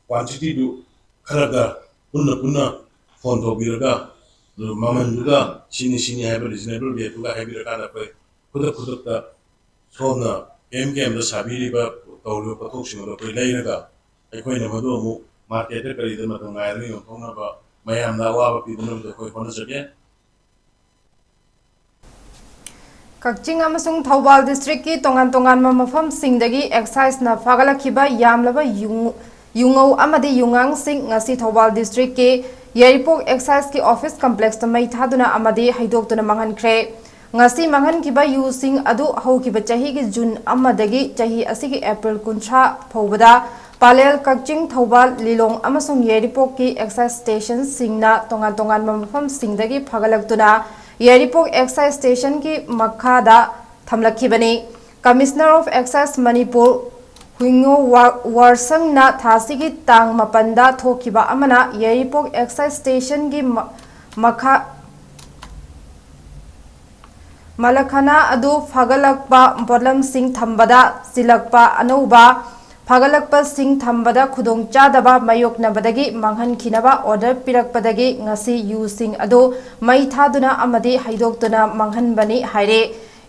quantityꯗꯨ ꯈꯔꯒ ꯄꯨꯟꯅ ꯄꯨꯟꯅ phone ꯇꯧꯕꯤꯔꯒ, ꯑꯗꯨ ꯃꯃꯜꯗꯨꯒ ꯁꯤꯅꯤ ꯁꯤꯅꯤ ꯍꯥꯏꯕ reasonable rateꯇꯨꯒ ꯍꯥꯏꯕꯤꯔꯀꯥꯟꯗ ꯑꯩꯈꯣꯏ ꯈꯨꯗꯛ ꯈꯨꯗꯛꯇ ꯁꯣꯝꯅ ꯀꯦꯝ ꯀꯦꯝꯗ ꯁꯥꯕꯤꯔꯤꯕ, ꯇꯧꯔꯤꯕ ꯄꯣꯠꯊꯣꯛꯁꯤꯡ ꯑꯗꯨ ꯑꯩꯈꯣꯏ ꯂꯩꯔꯒ, ꯑꯩꯈꯣꯏꯅ ꯃꯗꯨ ꯑꯃꯨꯛ marketꯇ ꯀꯔꯤꯗ ꯃꯇꯝ ꯉꯥꯏꯔꯒ ꯌꯣꯟꯊꯣꯛꯅꯕ, ꯃꯌꯥꯝꯗ ꯑꯋꯥꯕ ꯄꯤꯗꯅꯕꯗ ꯑꯩꯈꯣꯏ ꯍꯣꯠꯅꯖꯒꯦ꯫ ꯀꯛꯆꯤꯡ ꯑꯃꯁꯨꯡ ꯊꯧꯕꯥꯜ districtꯀꯤ ꯇꯣꯉꯥꯟ ꯇꯣꯉꯥꯟꯕ ꯃꯐꯝꯁꯤꯡꯗꯒꯤ exciseꯅ ꯐꯥꯒꯠꯂꯛꯈꯤꯕ ꯌꯥꯝꯂꯕ ꯌꯨ-, ꯌꯨꯉꯧ ꯑꯃꯗꯤ ꯌꯨꯉꯥꯡꯁꯤꯡ ꯉꯁꯤ ꯊꯧꯕꯥꯜ districtꯀꯤ ꯌꯥꯏꯔꯤꯄꯣꯛ exciseꯀꯤ office complexꯇ ꯃꯩ ꯊꯥꯗꯨꯅ ꯑꯃꯗꯤ ꯍꯩꯗꯣꯛꯇꯨꯅ ꯃꯥꯡꯍꯟꯈ꯭ꯔꯦ꯫ ꯉꯁꯤ ꯃꯥꯡꯍꯟꯈꯤꯕ ꯌꯨꯁꯤꯡ ꯑꯗꯨ ꯍꯧꯈꯤꯕ ꯆꯍꯤꯒꯤ June ꯑꯃꯗꯒꯤ ꯆꯍꯤ ꯑꯁꯤꯒꯤ April ꯀꯨꯟꯊ꯭ꯔꯥ ꯐꯥꯎꯕꯗ ꯄꯥꯂꯦꯜ, ꯀꯛꯆꯤꯡ, ꯊꯧꯕꯥꯜ, ꯂꯤꯂꯣꯡ ꯑꯃꯁꯨꯡ ꯌꯥꯏꯔꯤꯄꯣꯛꯀꯤ excise stationꯁꯤꯡꯅ ꯇꯣꯉꯥꯟ ꯇꯣꯉꯥꯟꯕ ꯃꯐꯝꯁꯤꯡꯗꯒꯤ ꯐꯒꯠꯂꯛꯇꯨꯅ ꯌꯥꯏꯔꯤꯄꯣꯛ excise stationꯒꯤ ꯃꯈꯥꯗ ꯊꯝꯂꯛꯈꯤꯕꯅꯤ꯫ Commissioner of Excise ꯃꯅꯤꯄꯨꯔ ꯍꯨꯏꯉꯣ ꯋꯥ-, ꯋꯥꯔꯁꯪꯅ ꯊꯥꯁꯤꯒꯤ ꯇꯥꯡ ꯃꯥꯄꯟꯗ ꯊꯣꯛꯈꯤꯕ ꯑꯃꯅ ꯌꯥꯏꯔꯤꯄꯣꯛ excise stationꯒꯤ ꯃ-, ꯃꯈꯥ ꯃꯂꯈꯅꯥ ꯑꯗꯨ ꯐꯒꯠꯂꯛꯄ, ꯄꯣꯠꯂꯝꯁꯤꯡ ꯊꯝꯕꯗ ꯆꯤꯜꯂꯛꯄ, ꯑꯅꯧꯕ ꯐꯒꯠꯂꯛꯄꯁꯤꯡ ꯊꯝꯕꯗ ꯈꯨꯗꯣꯡꯆꯥꯗꯕ ꯃꯥꯌꯣꯛꯅꯕꯗꯒꯤ ꯃꯥꯡꯍꯟꯈꯤꯅꯕ order ꯄꯤꯔꯛꯄꯗꯒꯤ ꯉꯁꯤ ꯌꯨꯁꯤꯡ ꯑꯗꯨ ꯃꯩ ꯊꯥꯗꯨꯅ ꯑꯃꯗꯤ ꯍꯩꯗꯣꯛꯇꯨꯅ ꯃꯥꯡꯍꯟꯕꯅꯤ ꯍꯥꯏꯔꯦ꯫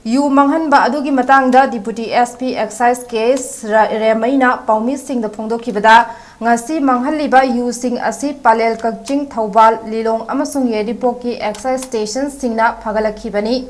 ꯌꯨ ꯃꯥꯡꯍꯟꯕ ꯑꯗꯨꯒꯤ ꯃꯇꯥꯡꯗ Deputy SP Excise ꯀꯦ ꯑꯦꯁ ꯔ-, ꯔꯦꯃꯩꯅ ꯄꯥꯎꯃꯤꯁꯤꯡꯗ ꯐꯣꯡꯗꯣꯛꯈꯤꯕꯗ, ꯉꯁꯤ ꯃꯥꯡꯍꯜꯂꯤꯕ ꯌꯨꯁꯤꯡ ꯑꯁꯤ ꯄꯥꯂꯦꯜ, ꯀꯛꯆꯤꯡ, ꯊꯧꯕꯥꯜ, ꯂꯤꯂꯣꯡ ꯑꯃꯁꯨꯡ ꯌꯥꯏꯔꯤꯄꯣꯛꯀꯤ excise stationꯁꯤꯡꯅ ꯐꯒꯠꯂꯛꯈꯤꯕꯅꯤ꯫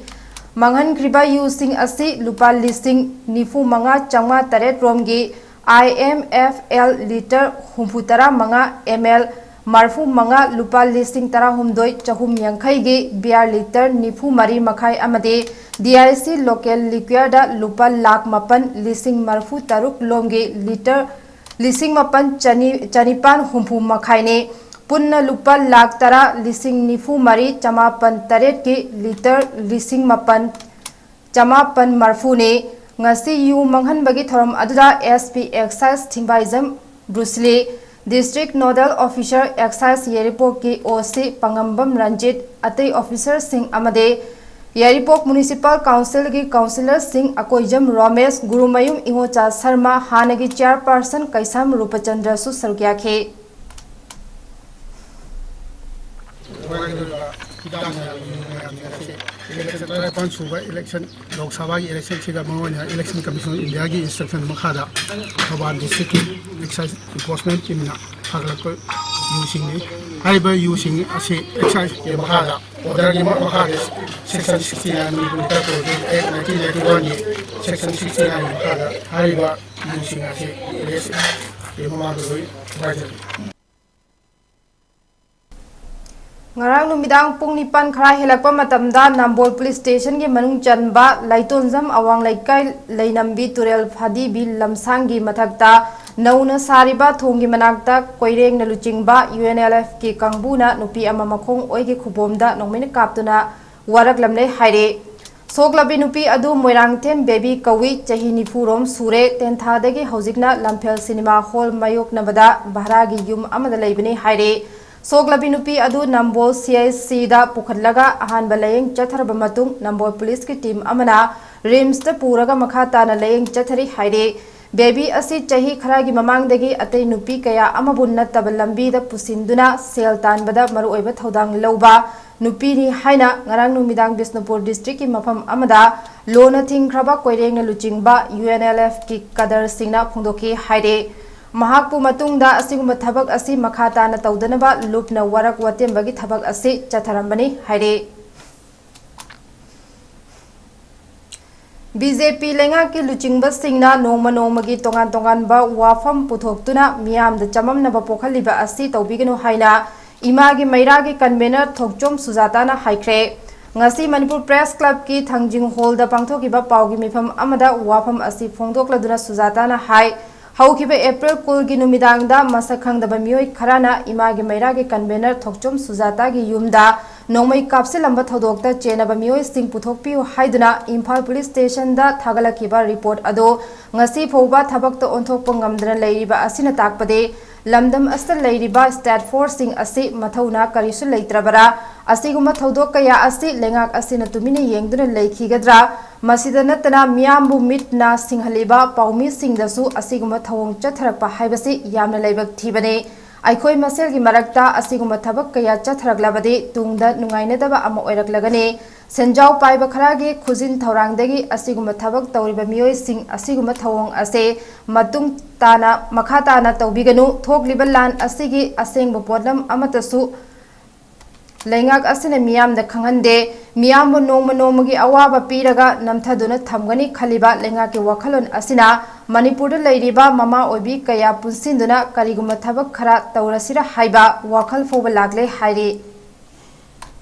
ꯃꯥꯡꯍꯟꯈ꯭ꯔꯤꯕ ꯌꯨꯁꯤꯡ ꯑꯁꯤ ꯂꯨꯄꯥ ꯂꯤꯁꯤꯡ ꯅꯤꯐꯨ ꯃꯉꯥ ꯆꯥꯝꯃꯉꯥ ꯇꯔꯦꯠ ꯔꯣꯝꯒꯤ I M F L litre ꯍꯨꯝꯐꯨ ꯇꯔꯥ ꯃꯉꯥ M L, ꯃꯔꯐꯨ ꯃꯉꯥ ꯂꯨꯄꯥ ꯂꯤꯁꯤꯡ ꯇꯔꯥꯍꯨꯝꯗꯣꯏ ꯆꯍꯨꯝ ꯌꯥꯡꯈꯩꯒꯤ, ꯕꯤꯌꯥꯔ ꯂꯤꯇꯔ ꯅꯤꯐꯨ ꯃꯔꯤ ꯃꯈꯥꯏ ꯑꯃꯗꯤ D I C local liquorꯗ ꯂꯨꯄꯥ ꯂꯥꯈ ꯃꯥꯄꯟ ꯂꯤꯁꯤꯡ ꯃꯔꯐꯨ ꯇꯔꯨꯛ ꯂꯣꯝꯒꯤ ꯂꯤꯇꯔ ꯂꯤꯁꯤꯡ ꯃꯥꯄꯟ ꯆꯅꯤ, ꯆꯅꯤꯄꯥꯟ ꯍꯨꯝꯐꯨ ꯃꯈꯥꯏꯅꯤ꯫ ꯄꯨꯟꯅ ꯂꯨꯄꯥ ꯂꯥꯈ ꯇꯔꯥ ꯂꯤꯁꯤꯡ ꯅꯤꯐꯨ ꯃꯔꯤ ꯆꯃꯥꯄꯟ ꯇꯔꯦꯠꯀꯤ ꯂꯤꯇꯔ ꯂꯤꯁꯤꯡ ꯃꯥꯄꯟ ꯆꯃꯥꯄꯟ ꯃꯔꯐꯨꯅꯤ꯫ ꯉꯁꯤ ꯌꯨ ꯃꯥꯡꯍꯟꯕꯒꯤ ꯊꯧꯔꯝ ꯑꯗꯨꯗ S P Excise Thingbaijam Bruce Lee, District Nodal Officer Excise ꯌꯥꯏꯔꯤꯄꯣꯛꯀꯤ O C ꯄꯥꯉꯝꯕꯝ ꯔꯟꯖꯤꯠ, ꯑꯇꯩ officerꯁꯤꯡ ꯑꯃꯗꯤ ꯌꯥꯏꯔꯤꯄꯣꯛ Municipal Councilꯒꯤ councillorꯁꯤꯡ ꯑꯀꯣꯏꯖꯝ ꯔꯣꯃꯦꯁ, ꯒꯨꯔꯨꯃꯌꯨꯝ ꯏꯉꯣꯆꯥ ꯁꯔꯃ, ꯍꯥꯟꯅꯒꯤ chairperson ꯀꯩꯁꯥꯝ ꯔꯨꯄꯆꯟꯗ꯭ꯔꯁꯨ ꯁꯔꯨꯛ ꯌꯥꯈꯤ꯫ ꯏꯂꯦꯛꯁꯟ ꯇꯔꯥꯅꯤꯄꯥꯟ ꯁꯨꯕ ꯏꯂꯦꯛꯁꯟ, ꯂꯣꯛ ꯁꯚꯥꯒꯤ ꯏꯂꯦꯛꯁꯟꯁꯤꯗ ꯃꯔꯨꯑꯣꯏꯅ ꯏꯂꯦꯛꯁꯟ ꯀꯃꯤꯁꯟ ꯑꯣꯐ ꯏꯟꯗꯤꯌꯥꯒꯤ instruction ꯃꯈꯥꯗ ꯊꯧꯕꯥꯜ districtꯀꯤ excise enforcement teamꯅ ꯐꯥꯒꯠꯂꯛꯄ ꯌꯨꯁꯤꯡꯅꯤ꯫ ꯍꯥꯏꯔꯤꯕ ꯌꯨꯁꯤꯡ ꯑꯁꯤ excise ꯃꯈꯥꯗ, orderꯒꯤ ꯃꯈꯥꯗ section sixty nine Manipur Liquor Control Act nineteen ninety oneꯒꯤ section sixty nine ꯃꯈꯥꯗ ꯍꯥꯏꯔꯤꯕ ꯌꯨꯁꯤꯡ ꯑꯁꯤ arrest ꯃꯃꯥꯡꯗ ꯂꯣꯏ ꯊꯨꯒꯥꯏꯖꯔꯦ꯫ ꯉꯔꯥꯡ ꯅꯨꯃꯤꯗꯥꯡ ꯄꯨꯡ ꯅꯤꯄꯥꯟ ꯈꯔ ꯍꯦꯜꯂꯛꯄ ꯃꯇꯝꯗ ꯅꯝꯕꯣꯜ police stationꯒꯤ ꯃꯅꯨꯡ ꯆꯟꯕ ꯂꯩꯇꯣꯟꯖꯝ ꯑꯋꯥꯡ ꯂꯩꯀꯥꯏ ꯂꯩꯅꯝꯕꯤ ꯇꯨꯔꯦꯜ ꯐꯥꯗꯤꯕꯤ ꯂꯝꯁꯥꯡꯒꯤ ꯃꯊꯛꯇ ꯅꯧꯅ ꯁꯥꯔꯤꯕ ꯊꯣꯡꯒꯤ ꯃꯅꯥꯛꯇ ꯀꯣꯏꯔꯦꯡꯅ ꯂꯨꯆꯤꯡꯕ UNLFꯀꯤ ꯀꯥꯡꯕꯨꯅ ꯅꯨꯄꯤ ꯑꯃ ꯃꯈꯣꯡ ꯑꯣꯏꯒꯤ ꯈꯨꯕꯣꯝꯗ ꯅꯣꯡꯃꯩꯅ ꯀꯥꯞꯇꯨꯅ ꯋꯥꯔꯛꯂꯝꯂꯦ ꯍꯥꯏꯔꯦ꯫ ꯁꯣꯛꯂꯕꯤ ꯅꯨꯄꯤ ꯑꯗꯨ ꯃꯣꯏꯔꯥꯡꯊꯦꯝ ꯕꯦꯕꯤ ꯀꯧꯏ, ꯆꯍꯤ ꯅꯤꯐꯨ ꯔꯣꯝ ꯁꯨꯔꯦ, ꯇꯦꯟꯊꯥꯗꯒꯤ ꯍꯧꯖꯤꯛꯅ ꯂꯝꯐꯦꯜ ꯁꯤꯅꯦꯃꯥ ꯍꯣꯜ ꯃꯥꯌꯣꯛꯅꯕꯗ ꯚꯔꯥꯒꯤ ꯌꯨꯝ ꯑꯃꯗ ꯂꯩꯕꯅꯤ ꯍꯥꯏꯔꯦ꯫ ꯁꯣꯛꯂꯕꯤ ꯅꯨꯄꯤ ꯑꯗꯨ ꯅꯝꯕꯣꯜ CICꯗ ꯄꯨꯈꯠꯂꯒ ꯑꯍꯥꯟꯕ ꯂꯥꯌꯦꯡ ꯆꯠꯊꯔꯕ ꯃꯇꯨꯡ ꯅꯝꯕꯣꯜ policeꯀꯤ team ꯑꯃꯅ RIMSꯇ ꯄꯨꯔꯒ ꯃꯈꯥ ꯇꯥꯅ ꯂꯥꯌꯦꯡ ꯆꯠꯊꯔꯤ ꯍꯥꯏꯔꯦ꯫ ꯕꯦꯕꯤ ꯑꯁꯤ ꯆꯍꯤ ꯈꯔꯒꯤ ꯃꯃꯥꯡꯗꯒꯤ ꯑꯇꯩ ꯅꯨꯄꯤ ꯀꯌꯥ ꯑꯃꯕꯨ ꯅꯠꯇꯕ ꯂꯝꯕꯤꯗ ꯄꯨꯁꯤꯟꯗꯨꯅ ꯁꯦꯜ ꯇꯥꯟꯕꯗ ꯃꯔꯨꯑꯣꯏꯕ ꯊꯧꯗꯥꯡ ꯂꯧꯕ ꯅꯨꯄꯤꯅꯤ ꯍꯥꯏꯅ ꯉꯔꯥꯡ ꯅꯨꯃꯤꯗꯥꯡ ꯕꯤꯁꯅꯨꯄꯨꯔ districtꯀꯤ ꯃꯐꯝ ꯑꯃꯗ ꯂꯣꯟꯅ ꯊꯤꯡꯈ꯭ꯔꯕ ꯀꯣꯏꯔꯦꯡꯅ ꯂꯨꯆꯤꯡꯕ UNLFꯀꯤ cadreꯁꯤꯡꯅ ꯐꯣꯡꯗꯣꯛꯈꯤ ꯍꯥꯏꯔꯦ꯫ ꯃꯍꯥꯛꯄꯨ ꯃꯇꯨꯡꯗ ꯑꯁꯤꯒꯨꯝꯕ ꯊꯕꯛ ꯑꯁꯤ ꯃꯈꯥ ꯇꯥꯅ ꯇꯧꯗꯅꯕ ꯂꯨꯞꯅ ꯋꯥꯔꯛ ꯋꯥꯇꯦꯝꯕꯒꯤ ꯊꯕꯛ ꯑꯁꯤ ꯆꯠꯊꯔꯝꯕꯅꯤ ꯍꯥꯏꯔꯦ꯫ ꯕꯤ ꯖꯦ ꯄꯤ ꯂꯩꯉꯥꯛꯀꯤ ꯂꯨꯆꯤꯡꯕꯁꯤꯡꯅ ꯅꯣꯡꯃ ꯅꯣꯡꯃꯒꯤ ꯇꯣꯉꯥꯟ ꯇꯣꯉꯥꯟꯕ ꯋꯥꯐꯝ ꯄꯨꯊꯣꯛꯇꯨꯅ ꯃꯤꯌꯥꯝꯗ ꯆꯃꯝꯅꯕ ꯄꯣꯛꯍꯜꯂꯤꯕ ꯑꯁꯤ ꯇꯧꯕꯤꯒꯅꯨ ꯍꯥꯏꯅ ꯏꯃꯥꯒꯤ ꯃꯩꯔꯥꯒꯤ ꯀꯟꯚꯦꯅꯔ ꯊꯣꯛꯆꯣꯝ ꯁꯨꯖꯥꯇꯥꯅ ꯍꯥꯏꯈ꯭ꯔꯦ꯫ ꯉꯁꯤ ꯃꯅꯤꯄꯨꯔ ꯄ꯭ꯔꯦꯁ ꯀ꯭ꯂꯕꯀꯤ ꯊꯥꯡꯖꯤꯡ ꯍꯣꯜꯗ ꯄꯥꯡꯊꯣꯛꯈꯤꯕ ꯄꯥꯎꯒꯤ ꯃꯤꯐꯝ ꯑꯃꯗ ꯋꯥꯐꯝ ꯑꯁꯤ ꯐꯣꯡꯗꯣꯛꯂꯗꯨꯅ ꯁꯨꯖꯥꯇꯥꯅ ꯍꯥꯏ, ꯍꯧꯈꯤꯕ ꯑꯦꯄ꯭ꯔꯤꯜ ꯀꯨꯟꯒꯤ ꯅꯨꯃꯤꯗꯥꯡꯗ ꯃꯁꯛ ꯈꯪꯗꯕ ꯃꯤꯑꯣꯏ ꯈꯔꯅ ꯏꯃꯥꯒꯤ ꯃꯩꯔꯥꯒꯤ ꯀꯟꯚꯦꯅꯔ ꯊꯣꯛꯆꯣꯝ ꯁꯨꯖꯥꯇꯥꯒꯤ ꯌꯨꯝꯗ ꯅꯣꯡꯃꯩ ꯀꯥꯞꯁꯤꯜꯂꯝꯕ ꯊꯧꯗꯣꯛꯇ ꯆꯦꯟꯅꯕ ꯃꯤꯑꯣꯏꯁꯤꯡ ꯄꯨꯊꯣꯛꯄꯤꯌꯨ ꯍꯥꯏꯗꯨꯅ ꯏꯝꯐꯥꯜ ꯄꯨꯂꯤꯁ ꯁ꯭ꯇꯦꯁꯟꯗ ꯊꯥꯒꯠꯂꯛꯈꯤꯕ ꯔꯤꯄꯣꯔꯠ ꯑꯗꯨ ꯉꯁꯤ ꯐꯥꯎꯕ ꯊꯕꯛꯇ ꯑꯣꯟꯊꯣꯛꯄ ꯉꯝꯗꯅ ꯂꯩꯔꯤꯕ ꯑꯁꯤꯅ ꯇꯥꯛꯄꯗꯤ ꯂꯝꯗꯝ ꯑꯁꯤꯗ ꯂꯩꯔꯤꯕ ꯁ꯭ꯇꯦꯠ ꯐꯣꯔꯁꯁꯤꯡ ꯑꯁꯤ ꯃꯊꯧꯅꯥ ꯀꯔꯤꯁꯨ ꯂꯩꯇ꯭ꯔꯕꯔꯥ? ꯑꯁꯤꯒꯨꯝꯕ ꯊꯧꯗꯣꯛ ꯀꯌꯥ ꯑꯁꯤ ꯂꯩꯉꯥꯛ ꯑꯁꯤꯅ ꯇꯨꯃꯤꯟꯅ ꯌꯦꯡꯗꯨꯅ ꯂꯩꯈꯤꯒꯗ꯭ꯔꯥ? ꯃꯁꯤꯗ ꯅꯠꯇꯅ ꯃꯤꯌꯥꯝꯕꯨ ꯃꯤꯠ ꯅꯥ ꯁꯤꯡꯍꯜꯂꯤꯕ ꯄꯥꯎꯃꯤꯁꯤꯡꯗꯁꯨ ꯑꯁꯤꯒꯨꯝꯕ ꯊꯧꯑꯣꯡ ꯆꯠꯊꯔꯛꯄ ꯍꯥꯏꯕꯁꯤ ꯌꯥꯝꯅ ꯂꯥꯏꯕꯛ ꯊꯤꯕꯅꯤ꯫ ꯑꯩꯈꯣꯏ ꯃꯁꯦꯜꯒꯤ ꯃꯔꯛꯇ ꯑꯁꯤꯒꯨꯝꯕ ꯊꯕꯛ ꯀꯌꯥ ꯆꯠꯊꯔꯛꯂꯕꯗꯤ ꯇꯨꯡꯗ ꯅꯨꯡꯉꯥꯏꯅꯗꯕ ꯑꯃ ꯑꯣꯏꯔꯛꯂꯒꯅꯤ꯫ ꯁꯦꯟꯖꯥꯎ ꯄꯥꯏꯕ ꯈꯔꯒꯤ ꯈꯨꯖꯤꯟ ꯊꯧꯔꯥꯡꯗꯒꯤ ꯑꯁꯤꯒꯨꯝꯕ ꯊꯕꯛ ꯇꯧꯔꯤꯕ ꯃꯤꯑꯣꯏꯁꯤꯡ ꯑꯁꯤꯒꯨꯝꯕ ꯊꯧꯑꯣꯡ ꯑꯁꯦ ꯃꯇꯨꯡ ꯇꯥꯅ, ꯃꯈꯥ ꯇꯥꯅ ꯇꯧꯕꯤꯒꯅꯨ꯫ ꯊꯣꯛꯂꯤꯕ ꯂꯥꯟ ꯑꯁꯤꯒꯤ ꯑꯁꯦꯡꯕ ꯄꯣꯠꯂꯝ ꯑꯃꯠꯇꯁꯨ ꯂꯩꯉꯥꯛ ꯑꯁꯤꯅ ꯃꯤꯌꯥꯝꯗ ꯈꯪꯍꯟꯗꯦ꯫ ꯃꯤꯌꯥꯝꯕꯨ ꯅꯣꯡꯃ ꯅꯣꯡꯃꯒꯤ ꯑꯋꯥꯕ ꯄꯤꯔꯒ ꯅꯝꯊꯗꯨꯅ ꯊꯝꯒꯅꯤ ꯈꯜꯂꯤꯕ ꯂꯩꯉꯥꯛꯀꯤ ꯋꯥꯈꯜꯂꯣꯟ ꯑꯁꯤꯅ ꯃꯅꯤꯄꯨꯔꯗ ꯂꯩꯔꯤꯕ ꯃꯃꯥ ꯑꯣꯏꯕꯤ ꯀꯌꯥ ꯄꯨꯟꯁꯤꯟꯗꯨꯅ ꯀꯔꯤꯒꯨꯝꯕ ꯊꯕꯛ ꯈꯔ ꯇꯧꯔꯁꯤꯔ ꯍꯥꯏꯕ ꯋꯥꯈꯜ ꯐꯥꯎꯕ ꯂꯥꯛꯂꯦ ꯍꯥꯏꯔꯤ꯫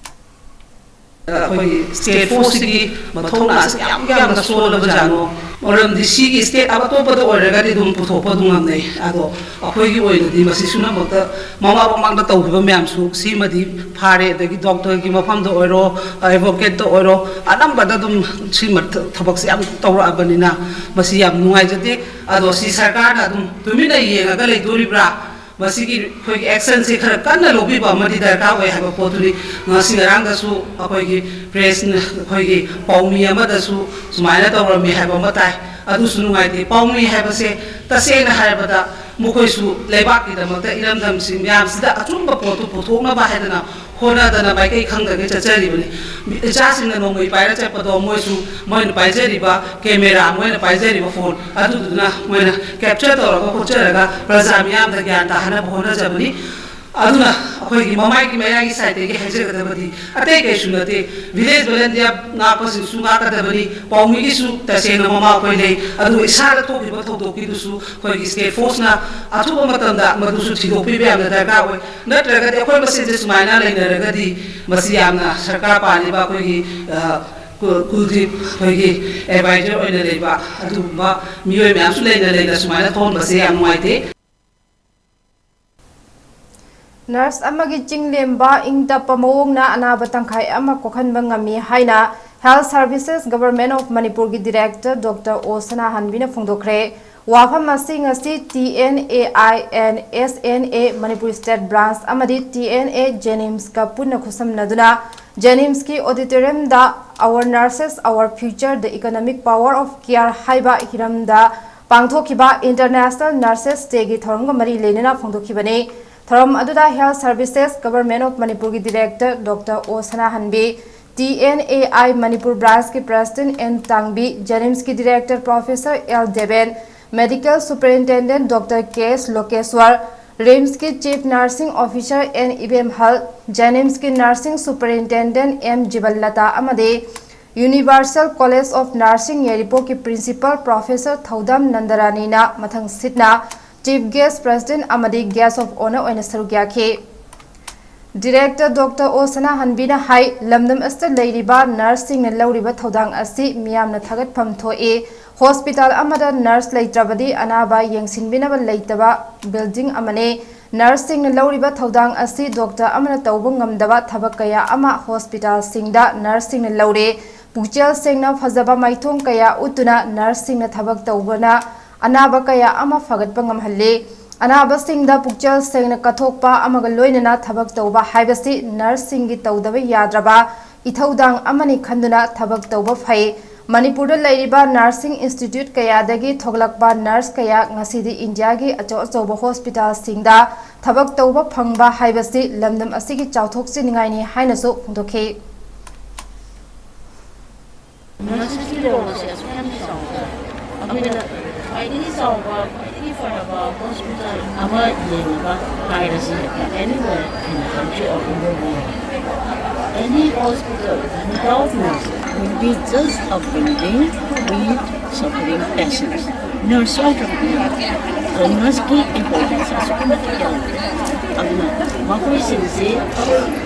ꯑꯩꯈꯣꯏꯒꯤ ꯁ꯭ꯇꯦꯠ ꯐꯣꯔꯁꯁꯤꯒꯤ ꯃꯊꯧꯅꯥꯁꯤ ꯌꯥꯝ ꯌꯥꯝꯅ ꯁꯣꯜꯂꯕꯖꯥꯠꯅꯣ꯫ ꯃꯔꯝꯗꯤ ꯁꯤꯒꯤ ꯁ꯭ꯇꯦꯠ ꯑꯇꯣꯞꯄꯗ ꯑꯣꯏꯔꯒꯗꯤ ꯑꯗꯨꯝ ꯄꯨꯊꯣꯛꯄ ꯑꯗꯨꯝ ꯉꯝꯅꯩ꯫ ꯑꯗꯣ ꯑꯩꯈꯣꯏꯒꯤ ꯑꯣꯏꯅꯗꯤ ꯃꯁꯤ ꯁꯨꯅꯃꯛꯇ ꯃꯃꯥꯡ ꯃꯃꯥꯡꯗ ꯇꯧꯈꯤꯕ ꯃꯌꯥꯝꯁꯨ ꯁꯤꯃꯗꯤ ꯐꯥꯔꯦ, ꯑꯗꯒꯤ ꯗꯣꯛꯇꯔꯒꯤ ꯃꯐꯝꯗ ꯑꯣꯏꯔꯣ, ꯑꯦꯗꯚꯣꯀꯦꯠꯇ ꯑꯣꯏꯔꯣ, ꯑꯅꯝꯕꯗ ꯑꯗꯨꯝ ꯁꯤꯃ ꯊꯕꯛꯁꯦ ꯌꯥꯝ ꯇꯧꯔꯛꯑꯕꯅꯤꯅ ꯃꯁꯤ ꯌꯥꯝ ꯅꯨꯡꯉꯥꯏꯖꯗꯦ꯫ ꯑꯗꯣ ꯁꯤ ꯁꯔꯀꯥꯔꯅ ꯑꯗꯨꯝ ꯇꯨꯃꯤꯟꯅ ꯌꯦꯡꯉꯒ ꯂꯩꯗꯣꯔꯤꯕ꯭ꯔꯥ? ꯃꯁꯤꯒꯤ ꯑꯩꯈꯣꯏꯒꯤ ꯑꯦꯛꯁꯟꯁꯤ ꯈꯔ ꯀꯟꯅ ꯂꯧꯕꯤꯕ ꯑꯃꯗꯤ ꯗꯔꯀꯥꯔ ꯑꯣꯏ ꯍꯥꯏꯕ ꯄꯣꯠꯇꯨꯅꯤ꯫ ꯉꯁꯤ ꯉꯔꯥꯡꯗꯁꯨ ꯑꯩꯈꯣꯏꯒꯤ ꯄ꯭ꯔꯦꯁ, ꯑꯩꯈꯣꯏꯒꯤ ꯄꯥꯎꯃꯤ ꯑꯃꯗꯁꯨ ꯁꯨꯃꯥꯏꯅ ꯇꯧꯔꯝꯃꯤ ꯍꯥꯏꯕ ꯑꯃ ꯇꯥꯏ꯫ ꯑꯗꯨꯁꯨ ꯅꯨꯡꯉꯥꯏꯇꯦ꯫ ꯄꯥꯎꯃꯤ ꯍꯥꯏꯕꯁꯦ ꯇꯁꯦꯡꯅ ꯍꯥꯏꯔꯕꯗ ꯃꯈꯣꯏꯁꯨ ꯂꯩꯕꯥꯛꯀꯤꯗꯃꯛꯇ, ꯏꯔꯝꯗꯝꯁꯤꯡ ꯃꯌꯥꯝꯁꯤꯗ ꯑꯆꯨꯝꯕ ꯄꯣꯠꯇꯨ ꯄꯨꯊꯣꯛꯅꯕ ꯍꯥꯏꯗꯅ ꯍꯣꯠꯅꯗꯅ ꯃꯥꯏꯀꯩ ꯈꯪꯗꯒꯩ ꯆꯠꯆꯔꯤꯕꯅꯤ꯫ ꯏꯆꯥꯁꯤꯡꯅ ꯅꯣꯡꯃꯩ ꯄꯥꯏꯔ ꯆꯠꯄꯗꯣ ꯃꯣꯏꯁꯨ ꯃꯣꯏꯅ ꯄꯥꯏꯖꯔꯤꯕ ꯀꯦꯃꯦꯔꯥ, ꯃꯣꯏꯅ ꯄꯥꯏꯖꯔꯤꯕ ꯐꯣꯟ, ꯑꯗꯨꯗꯨꯅ ꯃꯣꯏꯅ ꯀꯦꯞꯆꯔ ꯇꯧꯔꯒ ꯈꯣꯠꯆꯔꯒ ꯄ꯭ꯔꯖꯥ ꯃꯤꯌꯥꯝꯗ ꯒ꯭ꯌꯥꯟ ꯇꯥꯍꯟꯅꯕ ꯍꯣꯠꯅꯖꯕꯅꯤ꯫ ꯑꯗꯨꯅ ꯑꯩꯈꯣꯏꯒꯤ ꯃꯃꯥꯏꯒꯤ ꯃꯌꯥꯏꯒꯤ ꯁꯥꯏꯠꯇꯒꯤ ꯍꯥꯏꯖꯒꯗꯕꯗꯤ ꯑꯇꯩ ꯀꯩꯁꯨ ꯅꯠꯇꯦ꯫ Village volunteer ꯉꯥꯛꯄꯁꯤꯡꯁꯨ ꯉꯥꯛꯀꯗꯕꯅꯤ꯫ ꯄꯥꯎꯃꯤꯒꯤꯁꯨ ꯇꯁꯦꯡꯅ ꯃꯃꯥ ꯑꯩꯈꯣꯏ ꯂꯩ꯫ ꯑꯗꯨꯕꯨ ꯏꯁꯥꯗ ꯊꯣꯛꯈꯤꯕ ꯊꯧꯗꯣꯛꯀꯤꯗꯨꯁꯨ ꯑꯩꯈꯣꯏꯒꯤ ꯁ꯭ꯇꯦꯠ ꯐꯣꯔꯁꯅ ꯑꯊꯨꯕ ꯃꯇꯝꯗ ꯃꯗꯨꯁꯨ ꯊꯤꯗꯣꯛꯄꯤꯕ ꯌꯥꯝꯅ ꯗꯔꯀꯥꯔ ꯑꯣꯏ꯫ ꯅꯠꯇ꯭ꯔꯒꯗꯤ ꯑꯩꯈꯣꯏ ꯃꯁꯦꯟꯁꯦ ꯁꯨꯃꯥꯏꯅ ꯂꯩꯅꯔꯒꯗꯤ ꯃꯁꯤ ꯌꯥꯝꯅ ꯁꯔꯀꯥꯔ ꯄꯥꯜꯂꯤꯕ ꯑꯩꯈꯣꯏꯒꯤ, ꯑ, ꯀꯨ-, ꯀꯨꯜꯗꯤꯞ ꯑꯩꯈꯣꯏꯒꯤ ꯑꯦꯗꯚꯥꯏꯖꯔ ꯑꯣꯏꯅ ꯂꯩꯕ ꯑꯗꯨꯒꯨꯝꯕ ꯃꯤꯑꯣꯏ ꯃꯌꯥꯝꯁꯨ ꯂꯩꯅ ꯂꯩꯅ ꯁꯨꯃꯥꯏꯅ ꯊꯣꯛꯍꯟꯕꯁꯦ ꯌꯥꯝ ꯅꯨꯡꯉꯥꯏꯇꯦ꯫ ꯅꯔꯁ ꯑꯃꯒꯤ ꯆꯤꯡ ꯂꯦꯝꯕ ꯏꯪ ꯇꯞꯄ ꯃꯑꯣꯡꯅ ꯑꯅꯥꯕ ꯇꯪꯈꯥꯏ ꯑꯃ ꯀꯣꯛꯍꯟꯕ ꯉꯝꯃꯤ ꯍꯥꯏꯅ Health Services Government of ꯃꯅꯤꯄꯨꯔꯒꯤ ꯗꯤꯔꯦꯛꯇꯔ ꯗꯣꯛꯇꯔ ꯑꯣ ꯁꯅꯥꯍꯟꯕꯤꯅ ꯐꯣꯡꯗꯣꯛꯈ꯭ꯔꯦ꯫ ꯋꯥꯐꯝ ꯑꯁꯤ ꯉꯁꯤ T N A I and S N A Manipur state branch ꯑꯃꯗꯤ T N A ꯖꯦꯅꯤꯝꯁꯀ ꯄꯨꯟꯅ ꯈꯨꯠꯁꯝꯅꯗꯨꯅ ꯖꯦꯅꯤꯝꯁꯀꯤ ꯑꯣꯗꯤꯇꯣꯔꯤꯌꯝꯗ Our Nurses, Our Future, The Economic Power of Care ꯍꯥꯏꯕ ꯍꯤꯔꯝꯗ ꯄꯥꯡꯊꯣꯛꯈꯤꯕ ꯏꯟꯇꯔꯅꯦꯁꯅꯦꯜ ꯅꯔꯁꯦꯁ ꯗꯦꯒꯤ ꯊꯧꯔꯝꯒ ꯃꯔꯤ ꯂꯩꯅꯅ ꯐꯣꯡꯗꯣꯛꯈꯤꯕꯅꯤ꯫ ꯊꯧꯔꯝ ꯑꯗꯨꯗ Health Services Government of ꯃꯅꯤꯄꯨꯔꯒꯤ director doctor O Sanahanbi, T N A I Manipur ꯕ꯭ꯔꯥꯟꯆꯀꯤ ꯄ꯭ꯔꯦꯁꯤꯗꯦꯟꯠ ꯑꯦꯟ ꯇꯥꯡꯕꯤ, ꯖꯦꯅꯤꯝꯁꯀꯤ director professor L Deben, medical superintendent doctor K S Lokeshwar, ꯔꯤꯝꯁꯀꯤ chief nursing officer N Ibemhal, ꯖꯦꯅꯤꯝꯁꯀꯤ ꯅꯔꯁꯤꯡ ꯁꯨꯄꯔꯤꯟꯇꯦꯟꯗꯦꯟꯠ ꯑꯦꯝ ꯖꯤꯕꯟꯂꯇꯥ ꯑꯃꯗꯤ Universal College of Nursing ꯌꯥꯏꯔꯤꯄꯣꯛꯀꯤ ꯄ꯭ꯔꯤꯟꯁꯤꯄꯜ ꯄ꯭ꯔꯣꯐꯦꯁꯔ ꯊꯧꯗꯥꯝ ꯅꯟꯗꯔꯥꯅꯤꯅ ꯃꯊꯪꯁꯤꯠꯅ ꯆꯤꯐ ꯒꯦꯁ꯭ꯠ, ꯄ꯭ꯔꯦꯁꯤꯗꯦꯟꯠ ꯑꯃꯗꯤ ꯒꯦꯁ꯭ꯠ ꯑꯣꯐ ꯑꯣꯅꯔ ꯑꯣꯏꯅ ꯁꯔꯨꯛ ꯌꯥꯈꯤ꯫ ꯗꯤꯔꯦꯛꯇꯔ ꯗꯣꯛꯇꯔ ꯑꯣ ꯁꯅꯥꯍꯟꯕꯤꯅ ꯍꯥꯏ, ꯂꯝꯗꯝ ꯑꯁꯤꯗ ꯂꯩꯔꯤꯕ ꯅꯔꯁꯁꯤꯡꯅ ꯂꯧꯔꯤꯕ ꯊꯧꯗꯥꯡ ꯑꯁꯤ ꯃꯤꯌꯥꯝꯅ ꯊꯥꯒꯠꯐꯝ ꯊꯣꯛꯏ꯫ ꯍꯣꯁꯄꯤꯇꯥꯜ ꯑꯃꯗ ꯅꯔꯁ ꯂꯩꯇ꯭ꯔꯕꯗꯤ ꯑꯅꯥꯕ ꯌꯦꯡꯁꯤꯟꯕꯤꯅꯕ ꯂꯩꯇꯕ ꯕꯤꯜꯗꯤꯡ ꯑꯃꯅꯤ꯫ ꯅꯔꯁꯁꯤꯡꯅ ꯂꯧꯔꯤꯕ ꯊꯧꯗꯥꯡ ꯑꯁꯤ ꯗꯣꯛꯇꯔ ꯑꯃꯅ ꯇꯧꯕ ꯉꯝꯗꯕ ꯊꯕꯛ ꯀꯌꯥ ꯑꯃ ꯍꯣꯁꯄꯤꯇꯥꯜꯁꯤꯡꯗ ꯅꯔꯁꯁꯤꯡꯅ ꯂꯧꯔꯦ꯫ ꯄꯨꯛꯆꯦꯜ ꯁꯦꯡꯅ ꯐꯖꯕ ꯃꯥꯏꯊꯣꯡ ꯀꯌꯥ ꯎꯠꯇꯨꯅ ꯅꯔꯁꯁꯤꯡꯅ ꯊꯕꯛ ꯇꯧꯕꯅ ꯑꯅꯥꯕ ꯀꯌꯥ ꯑꯃ ꯐꯒꯠꯄ ꯉꯝꯍꯜꯂꯤ꯫ ꯑꯅꯥꯕꯁꯤꯡꯗ ꯄꯨꯛꯆꯦꯜ ꯁꯦꯡꯅ ꯀꯠꯊꯣꯛꯄ ꯑꯃꯒ ꯂꯣꯏꯅꯅ ꯊꯕꯛ ꯇꯧꯕ ꯍꯥꯏꯕꯁꯤ ꯅꯔꯁꯁꯤꯡꯒꯤ ꯇꯧꯗꯕ ꯌꯥꯗ꯭ꯔꯕ ꯏꯊꯧꯗꯥꯡ ꯑꯃꯅꯤ ꯈꯟꯗꯨꯅ ꯊꯕꯛ ꯇꯧꯕ ꯐꯩ꯫ ꯃꯅꯤꯄꯨꯔꯗ ꯂꯩꯔꯤꯕ ꯅꯔꯁꯤꯡ ꯏꯟꯁꯇꯤꯇ꯭ꯌꯨꯠ ꯀꯌꯥꯗꯒꯤ ꯊꯣꯛꯂꯛꯄ ꯅꯔꯁ ꯀꯌꯥ ꯉꯁꯤꯗꯤ ꯏꯟꯗꯤꯌꯥꯒꯤ ꯑꯆꯧ ꯑꯆꯧꯕ ꯍꯣꯁꯄꯤꯇꯥꯜꯁꯤꯡꯗ ꯊꯕꯛ ꯇꯧꯕ ꯐꯪꯕ ꯍꯥꯏꯕꯁꯤ ꯂꯝꯗꯝ ꯑꯁꯤꯒꯤ ꯆꯥꯎꯊꯣꯛꯆꯅꯤꯡꯉꯥꯏꯅꯤ ꯍꯥꯏꯅꯁꯨ ꯐꯣꯡꯗꯣꯛꯈꯤ꯫ ꯅꯔꯁꯀꯤ ꯔꯣꯜ ꯑꯁꯤ ꯑꯁꯨꯛ ꯌꯥꯝꯅ ꯆꯥꯎꯕ, ꯑꯩꯈꯣꯏꯅ ꯈ꯭ꯋꯥꯏꯗꯒꯤ ꯆꯥꯎꯕ, ꯈ꯭ꯋꯥꯏꯗꯒꯤ ꯐꯔꯕ ꯍꯣꯁꯄꯤꯇꯥꯜ ꯑꯃ ꯌꯦꯡꯉꯒ ꯍꯥꯏꯔꯁꯤ, anywhere in the country or in the world, any hospital without nurses will be just a building with suffering patients. Nurse ꯌꯥꯎꯗ꯭ꯔꯕꯗꯤ ꯌꯥꯗꯦ꯫ ꯑꯗꯣ nurseꯀꯤ importance ꯑꯁꯨꯛꯀꯤ ꯃꯇꯤꯛ ꯌꯥꯎꯋꯦ꯫ ꯑꯗꯨꯅ ꯃꯈꯣꯏꯁꯤꯡꯁꯦ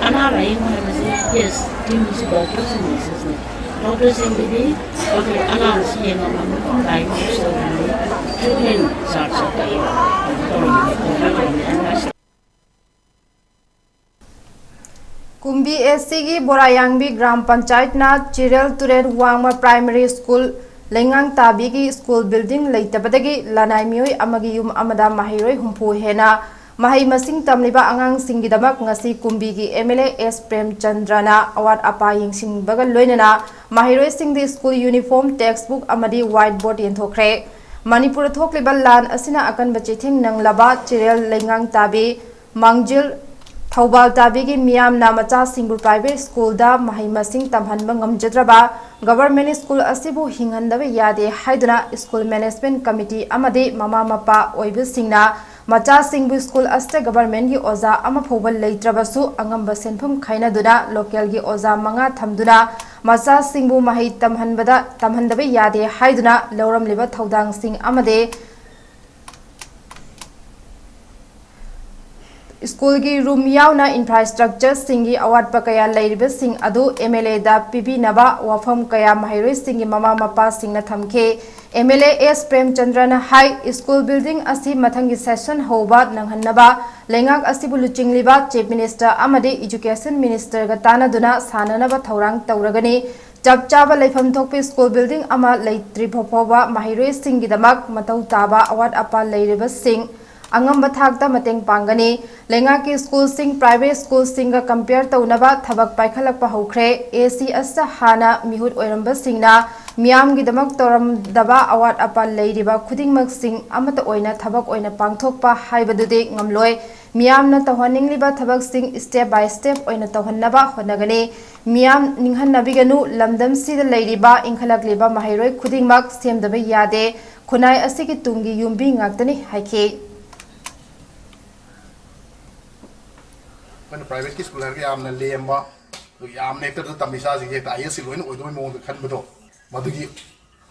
ꯑꯅꯥ ꯂꯥꯌꯦꯡꯕ ꯍꯥꯏꯕꯁꯤ, yes, ꯇꯤꯝꯁꯤ doctors and nursesꯅꯤ꯫ Doctorꯁꯤꯡꯒꯤꯗꯤ ꯑꯩꯈꯣꯏ ꯑꯉꯥꯡꯁꯤ ꯌꯦꯡꯉꯝꯃꯅꯤ, diagnose ꯇꯧꯔꯝꯃꯅꯤ, treatment charge ꯇꯧꯔꯝꯃꯅꯤ꯫ ꯀꯨꯝꯕꯤ ꯑꯦꯁ ꯁꯤꯒꯤ ꯕꯣꯔꯥꯌꯥꯡꯕꯤ ꯒ꯭ꯔꯥꯝ ꯄꯟꯆꯥꯌꯠꯅ ꯆꯤꯔꯦꯜ ꯇꯨꯔꯦꯜ ꯋꯥꯡꯃ ꯄ꯭ꯔꯥꯏꯃꯔꯤ ꯁ꯭ꯀꯨꯜ ꯂꯩꯉꯥꯡ ꯇꯥꯕꯤꯒꯤ ꯁ꯭ꯀꯨꯜ ꯕꯤꯜꯗꯤꯡ ꯂꯩꯇꯕꯗꯒꯤ ꯂꯅꯥꯏ ꯃꯤꯑꯣꯏ ꯑꯃꯒꯤ ꯌꯨꯝ ꯑꯃꯗ ꯃꯍꯩꯔꯣꯏ ꯍꯨꯝꯐꯨ ꯍꯦꯟꯅ ꯃꯍꯩ ꯃꯁꯤꯡ ꯇꯝꯂꯤꯕ ꯑꯉꯥꯡꯁꯤꯡꯒꯤꯗꯃꯛ ꯉꯁꯤ ꯀꯨꯝꯕꯤꯒꯤ ꯑꯦꯝ ꯑꯦꯜ ꯑꯦ ꯑꯦꯁ ꯄ꯭ꯔꯦꯝꯆꯟꯗ꯭ꯔꯅ ꯑꯋꯥꯠ ꯑꯄꯥ ꯌꯦꯡꯁꯤꯟꯕꯒ ꯂꯣꯏꯅꯅ ꯃꯍꯩꯔꯣꯏꯁꯤꯡꯗ ꯁ꯭ꯀꯨꯜ ꯌꯨꯅꯤꯐꯣꯔꯝ, ꯇꯦꯛꯁꯕꯨꯛ ꯑꯃꯗꯤ ꯋꯥꯏꯠ ꯕꯣꯔꯗ ꯌꯦꯟꯊꯣꯛꯈ꯭ꯔꯦ꯫ ꯃꯅꯤꯄꯨꯔꯗ ꯊꯣꯛꯂꯤꯕ ꯂꯥꯟ ꯑꯁꯤꯅ ꯑꯀꯟꯕ ꯆꯩꯊꯦꯡ ꯅꯪꯂꯕ ꯆꯤꯔꯦꯜ ꯂꯩꯉꯥꯡ ꯇꯥꯕꯤ, ꯃꯥꯡꯖꯤꯜ, ꯊꯧꯕꯥꯜ ꯇꯥꯕꯤꯒꯤ ꯃꯤꯌꯥꯝꯅ ꯃꯆꯥꯁꯤꯡꯕꯨ ꯄ꯭ꯔꯥꯏꯚꯦꯠ ꯁ꯭ꯀꯨꯜꯗ ꯃꯍꯩ ꯃꯁꯤꯡ ꯇꯝꯍꯟꯕ ꯉꯝꯖꯗ꯭ꯔꯕ ꯒꯚꯔꯟꯃꯦꯟꯠ ꯁ꯭ꯀꯨꯜ ꯑꯁꯤꯕꯨ ꯍꯤꯡꯍꯟꯗꯕ ꯌꯥꯗꯦ ꯍꯥꯏꯗꯨꯅ ꯁ꯭ꯀꯨꯜ ꯃꯦꯅꯦꯖꯃꯦꯟꯠ ꯀꯃꯤꯇꯤ ꯑꯃꯗꯤ ꯃꯃꯥ ꯃꯄꯥ ꯑꯣꯏꯕꯁꯤꯡꯅ ꯃꯆꯥꯁꯤꯡꯕꯨ ꯁ꯭ꯀꯨꯜ ꯑꯁꯤꯗ ꯒꯚꯔꯟꯃꯦꯟꯠꯀꯤ ꯑꯣꯖꯥ ꯑꯃ ꯐꯥꯎꯕ ꯂꯩꯇ꯭ꯔꯕꯁꯨ ꯑꯉꯝꯕ ꯁꯦꯟꯐꯝ ꯈꯥꯏꯅꯗꯨꯅ ꯂꯣꯀꯦꯜꯒꯤ ꯑꯣꯖꯥ ꯃꯉꯥ ꯊꯝꯗꯨꯅ ꯃꯆꯥꯁꯤꯡꯕꯨ ꯃꯍꯩ ꯇꯝꯍꯟꯕꯗ, ꯇꯝꯍꯟꯗꯕ ꯌꯥꯗꯦ ꯍꯥꯏꯗꯨꯅ ꯂꯧꯔꯝꯂꯤꯕ ꯊꯧꯗꯥꯡꯁꯤꯡ ꯑꯃꯗꯤ ꯁ꯭ꯀꯨꯜꯒꯤ ꯔꯨꯝ ꯌꯥꯎꯅ ꯏꯟꯐ꯭ꯔꯥꯁ꯭ꯇ꯭ꯔꯛꯆꯔꯁꯤꯡꯒꯤ ꯑꯋꯥꯠꯄ ꯀꯌꯥ ꯂꯩꯔꯤꯕꯁꯤꯡ ꯑꯗꯨ ꯑꯦꯝ ꯑꯦꯜ ꯑꯦꯗ ꯄꯤꯕꯤꯅꯕ ꯋꯥꯐꯝ ꯀꯌꯥ ꯃꯍꯩꯔꯣꯏꯁꯤꯡꯒꯤ ꯃꯃꯥ ꯃꯄꯥꯁꯤꯡꯅ ꯊꯝꯈꯤ꯫ ꯑꯦꯝ ꯑꯦꯜ ꯑꯦ ꯑꯦꯁ ꯄ꯭ꯔꯦꯝꯆꯟꯗ꯭ꯔꯅ ꯍꯥꯏ, ꯁ꯭ꯀꯨꯜ ꯕꯤꯜꯗꯤꯡ ꯑꯁꯤ ꯃꯊꯪꯒꯤ ꯁꯦꯁꯟ ꯍꯧꯕ ꯅꯪꯍꯟꯅꯕ ꯂꯩꯉꯥꯛ ꯑꯁꯤꯕꯨ ꯂꯨꯆꯤꯡꯂꯤꯕ ꯆꯤꯐ ꯃꯤꯅꯤꯁꯇꯔ ꯑꯃꯗꯤ ꯏꯖꯨꯀꯦꯁꯟ ꯃꯤꯅꯤꯁꯇꯔꯒ ꯇꯥꯟꯅꯗꯨꯅ ꯁꯥꯟꯅꯅꯕ ꯊꯧꯔꯥꯡ ꯇꯧꯔꯒꯅꯤ꯫ ꯆꯞ ꯆꯥꯕ ꯂꯩꯐꯝ ꯊꯣꯛꯄ ꯁ꯭ꯀꯨꯜ ꯕꯤꯜꯗꯤꯡ ꯑꯃ ꯂꯩꯇ꯭ꯔꯤꯐꯥꯎ ꯐꯥꯎꯕ ꯃꯍꯩꯔꯣꯏꯁꯤꯡꯒꯤꯗꯃꯛ ꯃꯊꯧ ꯇꯥꯕ ꯑꯋꯥꯠ ꯑꯄꯥ ꯂꯩꯔꯤꯕꯁꯤꯡ ꯑꯉꯝꯕ ꯊꯥꯛꯇ ꯃꯇꯦꯡ ꯄꯥꯡꯒꯅꯤ꯫ ꯂꯩꯉꯥꯛꯀꯤ ꯁ꯭ꯀꯨꯜꯁꯤꯡ ꯄ꯭ꯔꯥꯏꯚꯦꯠ ꯁ꯭ꯀꯨꯜꯁꯤꯡꯒ ꯀꯝꯄꯤꯌꯔ ꯇꯧꯅꯕ ꯊꯕꯛ ꯄꯥꯏꯈꯠꯂꯛꯄ ꯍꯧꯈ꯭ꯔꯦ꯫ ꯑꯦ ꯁꯤ ꯑꯁꯤꯗ ꯍꯥꯟꯅ ꯃꯤꯍꯨꯠ ꯑꯣꯏꯔꯝꯕꯁꯤꯡꯅ ꯃꯤꯌꯥꯝꯒꯤꯗꯃꯛ ꯇꯧꯔꯝꯗꯕ ꯑꯋꯥꯠ ꯑꯄꯥ ꯂꯩꯔꯤꯕ ꯈꯨꯗꯤꯡꯃꯛꯁꯤꯡ ꯑꯃꯠꯇ ꯑꯣꯏꯅ ꯊꯕꯛ ꯑꯣꯏꯅ ꯄꯥꯡꯊꯣꯛꯄ ꯍꯥꯏꯕꯗꯨꯗꯤ ꯉꯝꯂꯣꯏ꯫ ꯃꯤꯌꯥꯝꯅ ꯇꯧꯍꯟꯅꯤꯡꯂꯤꯕ ꯊꯕꯛꯁꯤꯡ step by step ꯑꯣꯏꯅ ꯇꯧꯍꯟꯅꯕ ꯍꯣꯠꯅꯒꯅꯤ꯫ ꯃꯤꯌꯥꯝ ꯅꯤꯡꯍꯟꯅꯕꯤꯒꯅꯨ, ꯂꯝꯗꯝꯁꯤꯗ ꯂꯩꯔꯤꯕ ꯏꯟꯈꯠꯂꯛꯂꯤꯕ ꯃꯍꯩꯔꯣꯏ ꯈꯨꯗꯤꯡꯃꯛ ꯁꯦꯝꯗꯕ ꯌꯥꯗꯦ꯫ ꯈꯨꯟꯅꯥꯏ ꯑꯁꯤꯒꯤ ꯇꯨꯡꯒꯤ ꯌꯨꯝꯕꯤ ꯉꯥꯛꯇꯅꯤ ꯍꯥꯏꯈꯤ꯫ ꯑꯩꯈꯣꯏꯅ ꯄ꯭ꯔꯥꯏꯚꯦꯠꯀꯤ ꯁ꯭ꯀꯨꯜ ꯍꯥꯏꯔꯒ ꯌꯥꯝꯅ ꯂꯦꯝꯕ, ꯑꯗꯨꯒ ꯌꯥꯝꯅ ꯍꯦꯛꯇ ꯑꯗꯨ ꯇꯝꯃꯤ ꯏꯆꯥꯁꯤꯡꯁꯦ ꯍꯦꯛꯇ IAS ꯂꯣꯏꯅ ꯑꯣꯏꯗꯧꯕꯒꯤ ꯃꯑꯣꯡꯗ ꯈꯟꯕꯗꯣ, ꯃꯗꯨꯒꯤ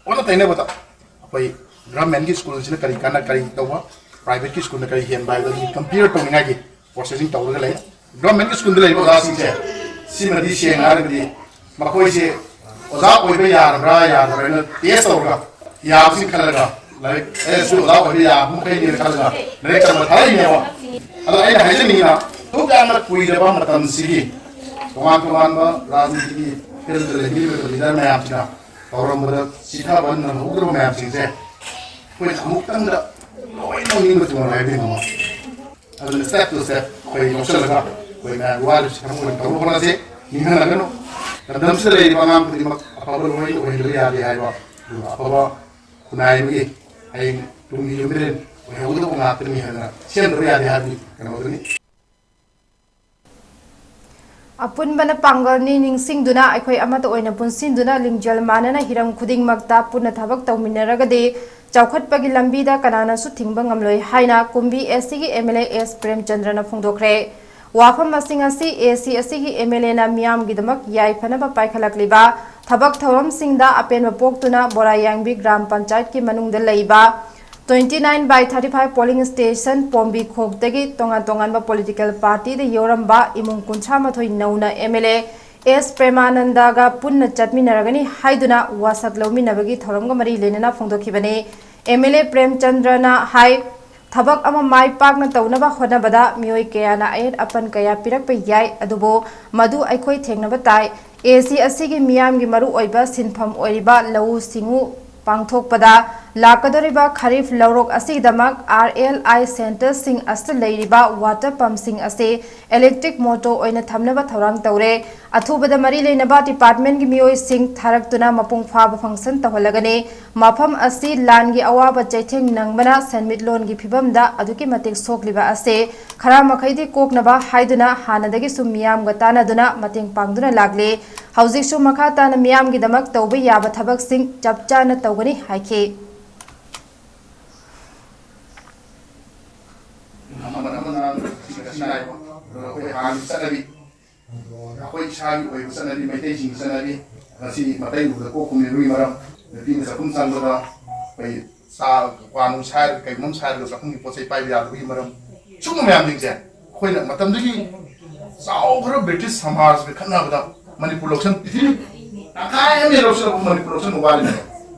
ꯑꯣꯟꯅ ꯇꯩꯅꯕꯗ ꯑꯩꯈꯣꯏ ꯒꯚꯔꯟꯃꯦꯟꯠꯀꯤ ꯁ꯭ꯀꯨꯜꯁꯤꯅ ꯀꯔꯤ ꯀꯥꯟꯅ ꯀꯔꯤ ꯇꯧꯕ, ꯄ꯭ꯔꯥꯏꯚꯦꯠꯀꯤ ꯁ꯭ꯀꯨꯜꯅ ꯀꯔꯤ ꯍꯦꯟꯕ ꯍꯥꯏꯕꯗꯨ compare ꯇꯧꯅꯤꯡꯉꯥꯏꯒꯤ processing ꯇꯧꯔꯒ ꯂꯩ꯫ ꯒꯚꯔꯟꯃꯦꯟꯠꯀꯤ ꯁ꯭ꯀꯨꯜꯗ ꯂꯩꯔꯤꯕ ꯑꯣꯖꯥꯁꯤꯡꯁꯦ, ꯁꯤꯃꯗꯤ ꯁꯦꯡꯅ ꯍꯥꯏꯔꯒꯗꯤ ꯃꯈꯣꯏꯁꯦ ꯑꯣꯖꯥ ꯑꯣꯏꯕ ꯌꯥꯔꯕ꯭ꯔꯥ ꯌꯥꯗꯕ꯭ꯔꯥ ꯍꯥꯏꯅ test ꯇꯧꯔꯒ, ꯌꯥꯕꯁꯤꯡ ꯈꯜꯂꯒ, ꯂꯥꯏꯔꯤꯛ ꯑꯦ ꯁꯤ ꯑꯣꯖꯥ ꯑꯣꯏꯕ ꯌꯥꯕ ꯃꯈꯩꯅꯦꯅ ꯈꯜꯂꯒ ꯂꯥꯏꯔꯤꯛ ꯇꯝꯕ ꯊꯥꯔꯛꯏꯅꯦꯕ꯫ ꯑꯗꯣ ꯑꯩꯅ ꯍꯥꯏꯖꯅꯤꯡꯉꯤꯅ, ꯑꯗꯨꯛ ꯌꯥꯝꯅ ꯀꯨꯏꯔꯕ ꯃꯇꯝꯁꯤꯒꯤ ꯇꯣꯉꯥꯟ ꯇꯣꯉꯥꯟꯕ ꯔꯥꯖꯅꯤꯇꯤꯒꯤ ꯐꯤꯜꯗ ꯂꯩꯕꯤꯔꯤꯕ ꯂꯤꯗꯔ ꯃꯌꯥꯝꯁꯤꯅ ꯇꯧꯔꯝꯕꯗ ꯆꯤꯊꯕ ꯅꯪꯍꯧꯗ꯭ꯔꯕ ꯃꯌꯥꯝꯁꯤꯡꯁꯦ ꯑꯩꯈꯣꯏꯅ ꯑꯃꯨꯛꯇꯪꯗ ꯂꯣꯏꯅ ꯅꯤꯡꯕ ꯊꯨꯡꯍꯜꯂꯦ ꯍꯥꯏꯕꯗꯤ ꯉꯝꯃꯣꯏ꯫ ꯑꯗꯨꯅ step to step ꯑꯩꯈꯣꯏ ꯂꯧꯁꯤꯜꯂꯒ ꯑꯩꯈꯣꯏ ꯃꯌꯥꯝ ꯋꯥꯔꯤꯕꯁꯤ ꯊꯕꯛ ꯑꯣꯏꯅ ꯇꯧꯅꯕ ꯍꯣꯠꯅꯁꯤ꯫ ꯅꯤꯡꯍꯟꯅꯒꯅꯨ꯫ ꯂꯝꯗꯝꯁꯤꯗ ꯂꯩꯔꯤꯕ ꯑꯉꯥꯡ ꯈꯨꯗꯤꯡꯃꯛ ꯑꯐꯕ ꯂꯣꯏꯅ ꯑꯣꯏꯍꯟꯗꯕ ꯌꯥꯗꯦ ꯍꯥꯏꯕ, ꯑꯗꯨꯒ ꯑꯐꯕ ꯈꯨꯟꯅꯥꯏ ꯑꯃꯒꯤ ꯍꯌꯦꯡ ꯇꯨꯡꯒꯤ ꯌꯨꯝꯕꯤꯔꯦꯟ ꯑꯣꯏꯍꯧꯒꯗꯧꯕ ꯉꯥꯛꯇꯅꯤ ꯍꯥꯏꯗꯅ ꯁꯦꯝꯗꯕ ꯌꯥꯗꯦ ꯍꯥꯏꯕꯗꯤ ꯀꯩꯅꯣꯗꯨꯅꯤ꯫ ꯑꯄꯨꯟꯕꯅ ꯄꯥꯡꯒꯜꯅꯤ ꯅꯤꯡꯁꯤꯡꯗꯨꯅ ꯑꯩꯈꯣꯏ ꯑꯃꯠꯇ ꯑꯣꯏꯅ ꯄꯨꯟꯁꯤꯟꯗꯨꯅ ꯂꯤꯡꯖꯦꯜ ꯃꯥꯟꯅꯅ ꯍꯤꯔꯝ ꯈꯨꯗꯤꯡꯃꯛꯇ ꯄꯨꯟꯅ ꯊꯕꯛ ꯇꯧꯃꯤꯟꯅꯔꯒꯗꯤ ꯆꯥꯎꯈꯠꯄꯒꯤ ꯂꯝꯕꯤꯗ ꯀꯅꯥꯅꯁꯨ ꯊꯤꯡꯕ ꯉꯝꯂꯣꯏ ꯍꯥꯏꯅ ꯀꯨꯝꯕꯤ SCꯒꯤ MLA ꯑꯦꯁ ꯄ꯭ꯔꯦꯝꯆꯟꯗ꯭ꯔꯅ ꯐꯣꯡꯗꯣꯛꯈ꯭ꯔꯦ꯫ ꯋꯥꯐꯝ ꯑꯁꯤꯡ ꯑꯁꯤ AC ꯑꯁꯤꯒꯤ MLAꯅ ꯃꯤꯌꯥꯝꯒꯤꯗꯃꯛ ꯌꯥꯏꯐꯅꯕ ꯄꯥꯏꯈꯠꯂꯛꯂꯤꯕ ꯊꯕꯛ ꯊꯧꯔꯝꯁꯤꯡꯗ ꯑꯄꯦꯟꯕ ꯄꯣꯛꯇꯨꯅ ꯕꯣꯔꯥꯌꯥꯡꯕꯤ ꯒ꯭ꯔꯥꯝ ꯄꯟꯆꯥꯌꯠꯀꯤ ꯃꯅꯨꯡꯗ ꯂꯩꯕ twenty nine by thirty five polling station ꯄꯣꯝꯕꯤ ꯈꯣꯛꯇꯒꯤ ꯇꯣꯉꯥꯟ ꯇꯣꯉꯥꯟꯕ political partyꯗ ꯌꯥꯎꯔꯝꯕ ꯏꯃꯨꯡ ꯀꯨꯟꯊ꯭ꯔꯥ ꯃꯥꯊꯣꯏ ꯅꯧꯅ MLA ꯑꯦꯁ ꯄ꯭ꯔꯦꯃꯥꯅꯟꯗꯒ ꯄꯨꯟꯅ ꯆꯠꯃꯤꯟꯅꯔꯒꯅꯤ ꯍꯥꯏꯗꯨꯅ ꯋꯥꯁꯛ ꯂꯧꯃꯤꯟꯅꯕꯒꯤ ꯊꯧꯔꯝꯒ ꯃꯔꯤ ꯂꯩꯅꯅ ꯐꯣꯡꯗꯣꯛꯈꯤꯕꯅꯤ꯫ MLA ꯄ꯭ꯔꯦꯝꯆꯟꯗ꯭ꯔꯅ ꯍꯥꯏ, ꯊꯕꯛ ꯑꯃ ꯃꯥꯏ ꯄꯥꯛꯅ ꯇꯧꯅꯕ ꯍꯣꯠꯅꯕꯗ ꯃꯤꯑꯣꯏ ꯀꯌꯥꯅ ꯑꯌꯦꯠ ꯑꯄꯟ ꯀꯌꯥ ꯄꯤꯔꯛꯄ ꯌꯥꯏ, ꯑꯗꯨꯕꯨ ꯃꯗꯨ ꯑꯩꯈꯣꯏ ꯊꯦꯡꯅꯕ ꯇꯥꯏ꯫ AC ꯑꯁꯤꯒꯤ ꯃꯤꯌꯥꯝꯒꯤ ꯃꯔꯨꯑꯣꯏꯕ ꯁꯤꯟꯐꯝ ꯑꯣꯏꯔꯤꯕ ꯂꯧꯎ ꯁꯤꯡꯎ ꯄꯥꯡꯊꯣꯛꯄꯗ ꯂꯥꯛꯀꯗꯧꯔꯤꯕ ꯈꯔꯤꯐ ꯂꯧꯔꯣꯛ ꯑꯁꯤꯒꯤꯗꯃꯛ RLI centreꯁꯤꯡ ꯑꯁꯤꯗ ꯂꯩꯔꯤꯕ water pumpꯁꯤꯡ ꯑꯁꯤ electric motor ꯑꯣꯏꯅ ꯊꯝꯅꯕ ꯊꯧꯔꯥꯡ ꯇꯧꯔꯦ꯫ ꯑꯊꯨꯕꯗ ꯃꯔꯤ ꯂꯩꯅꯕ departmentꯀꯤ ꯃꯤꯑꯣꯏꯁꯤꯡ ꯊꯥꯔꯛꯇꯨꯅ ꯃꯄꯨꯡ ꯐꯥꯕ function ꯇꯧꯍꯜꯂꯒꯅꯤ꯫ ꯃꯐꯝ ꯑꯁꯤ ꯂꯥꯟꯒꯤ ꯑꯋꯥꯕ ꯆꯩꯊꯦꯡ ꯅꯪꯕꯅ ꯁꯦꯟꯃꯤꯠꯂꯣꯟꯒꯤ ꯐꯤꯕꯝꯗ ꯑꯗꯨꯛꯀꯤ ꯃꯇꯤꯛ ꯁꯣꯛꯂꯤꯕ ꯑꯁꯤ ꯈꯔ ꯃꯈꯩꯗꯤ ꯀꯣꯛꯅꯕ ꯍꯥꯏꯗꯨꯅ ꯍꯥꯟꯅꯗꯒꯤꯁꯨ ꯃꯤꯌꯥꯝꯒ ꯇꯥꯟꯅꯗꯨꯅ ꯃꯇꯦꯡ ꯄꯥꯡꯗꯨꯅ ꯂꯥꯛꯂꯤ꯫ ꯍꯧꯖꯤꯛꯁꯨ ꯃꯈꯥ ꯇꯥꯅ ꯃꯤꯌꯥꯝꯒꯤꯗꯃꯛ ꯇꯧꯕ ꯌꯥꯕ ꯊꯕꯛꯁꯤꯡ ꯆꯞ ꯆꯥꯅ ꯇꯧꯒꯅꯤ ꯍꯥꯏꯈꯤ꯫ ꯑꯃꯅ ꯑꯃꯅ ꯁꯤꯒ ꯁꯤꯅꯥꯏꯕ, ꯑꯗꯨꯒ ꯑꯩꯈꯣꯏ ꯍꯥꯟꯅꯒꯤ ꯆꯠꯅꯕꯤ, ꯑꯩꯈꯣꯏ ꯏꯁꯥꯒꯤ ꯑꯣꯏꯕ ꯆꯠꯅꯕꯤ, ꯃꯩꯇꯩꯁꯤꯡꯒꯤ ꯆꯠꯅꯕꯤ, ꯉꯁꯤ ꯃꯇꯩ ꯎꯕꯗ ꯀꯣꯛ ꯈꯨꯝꯃꯤꯕꯒꯤ ꯃꯔꯝ, ꯅꯨꯄꯤꯅ ꯆꯥꯛꯈꯨꯝ ꯆꯪꯕꯗ ꯑꯩꯈꯣꯏ ꯆꯥ, ꯀ꯭ꯋꯥ ꯅꯨꯡ ꯁꯥꯏꯔꯒ ꯀꯩꯒꯨꯝꯕ ꯑꯃ ꯁꯥꯏꯔꯒ ꯆꯥꯛꯈꯨꯝꯒꯤ ꯄꯣꯠ ꯆꯩ ꯄꯥꯏꯕ ꯌꯥꯗꯕꯒꯤ ꯃꯔꯝ, ꯁꯨꯝꯕ ꯃꯌꯥꯝꯁꯤꯡꯁꯦ ꯑꯩꯈꯣꯏꯅ ꯃꯇꯝꯗꯨꯒꯤ ꯆꯥꯎꯈ꯭ꯔꯕ ꯕ꯭ꯔꯤꯇꯤꯁ ꯁꯃꯥꯖꯒ ꯈꯠꯅꯕꯗ ꯃꯅꯤꯄꯨꯔ ꯂꯧꯁꯤꯟ, ꯄ꯭ꯔꯤꯊꯤꯕꯤ ꯇꯪꯈꯥꯏ ꯑꯃ ꯂꯧꯁꯤꯜꯂꯛꯄ ꯃꯅꯤꯄꯨꯔ ꯂꯧꯁꯤꯟꯕ ꯋꯥꯔꯤꯅꯦ꯫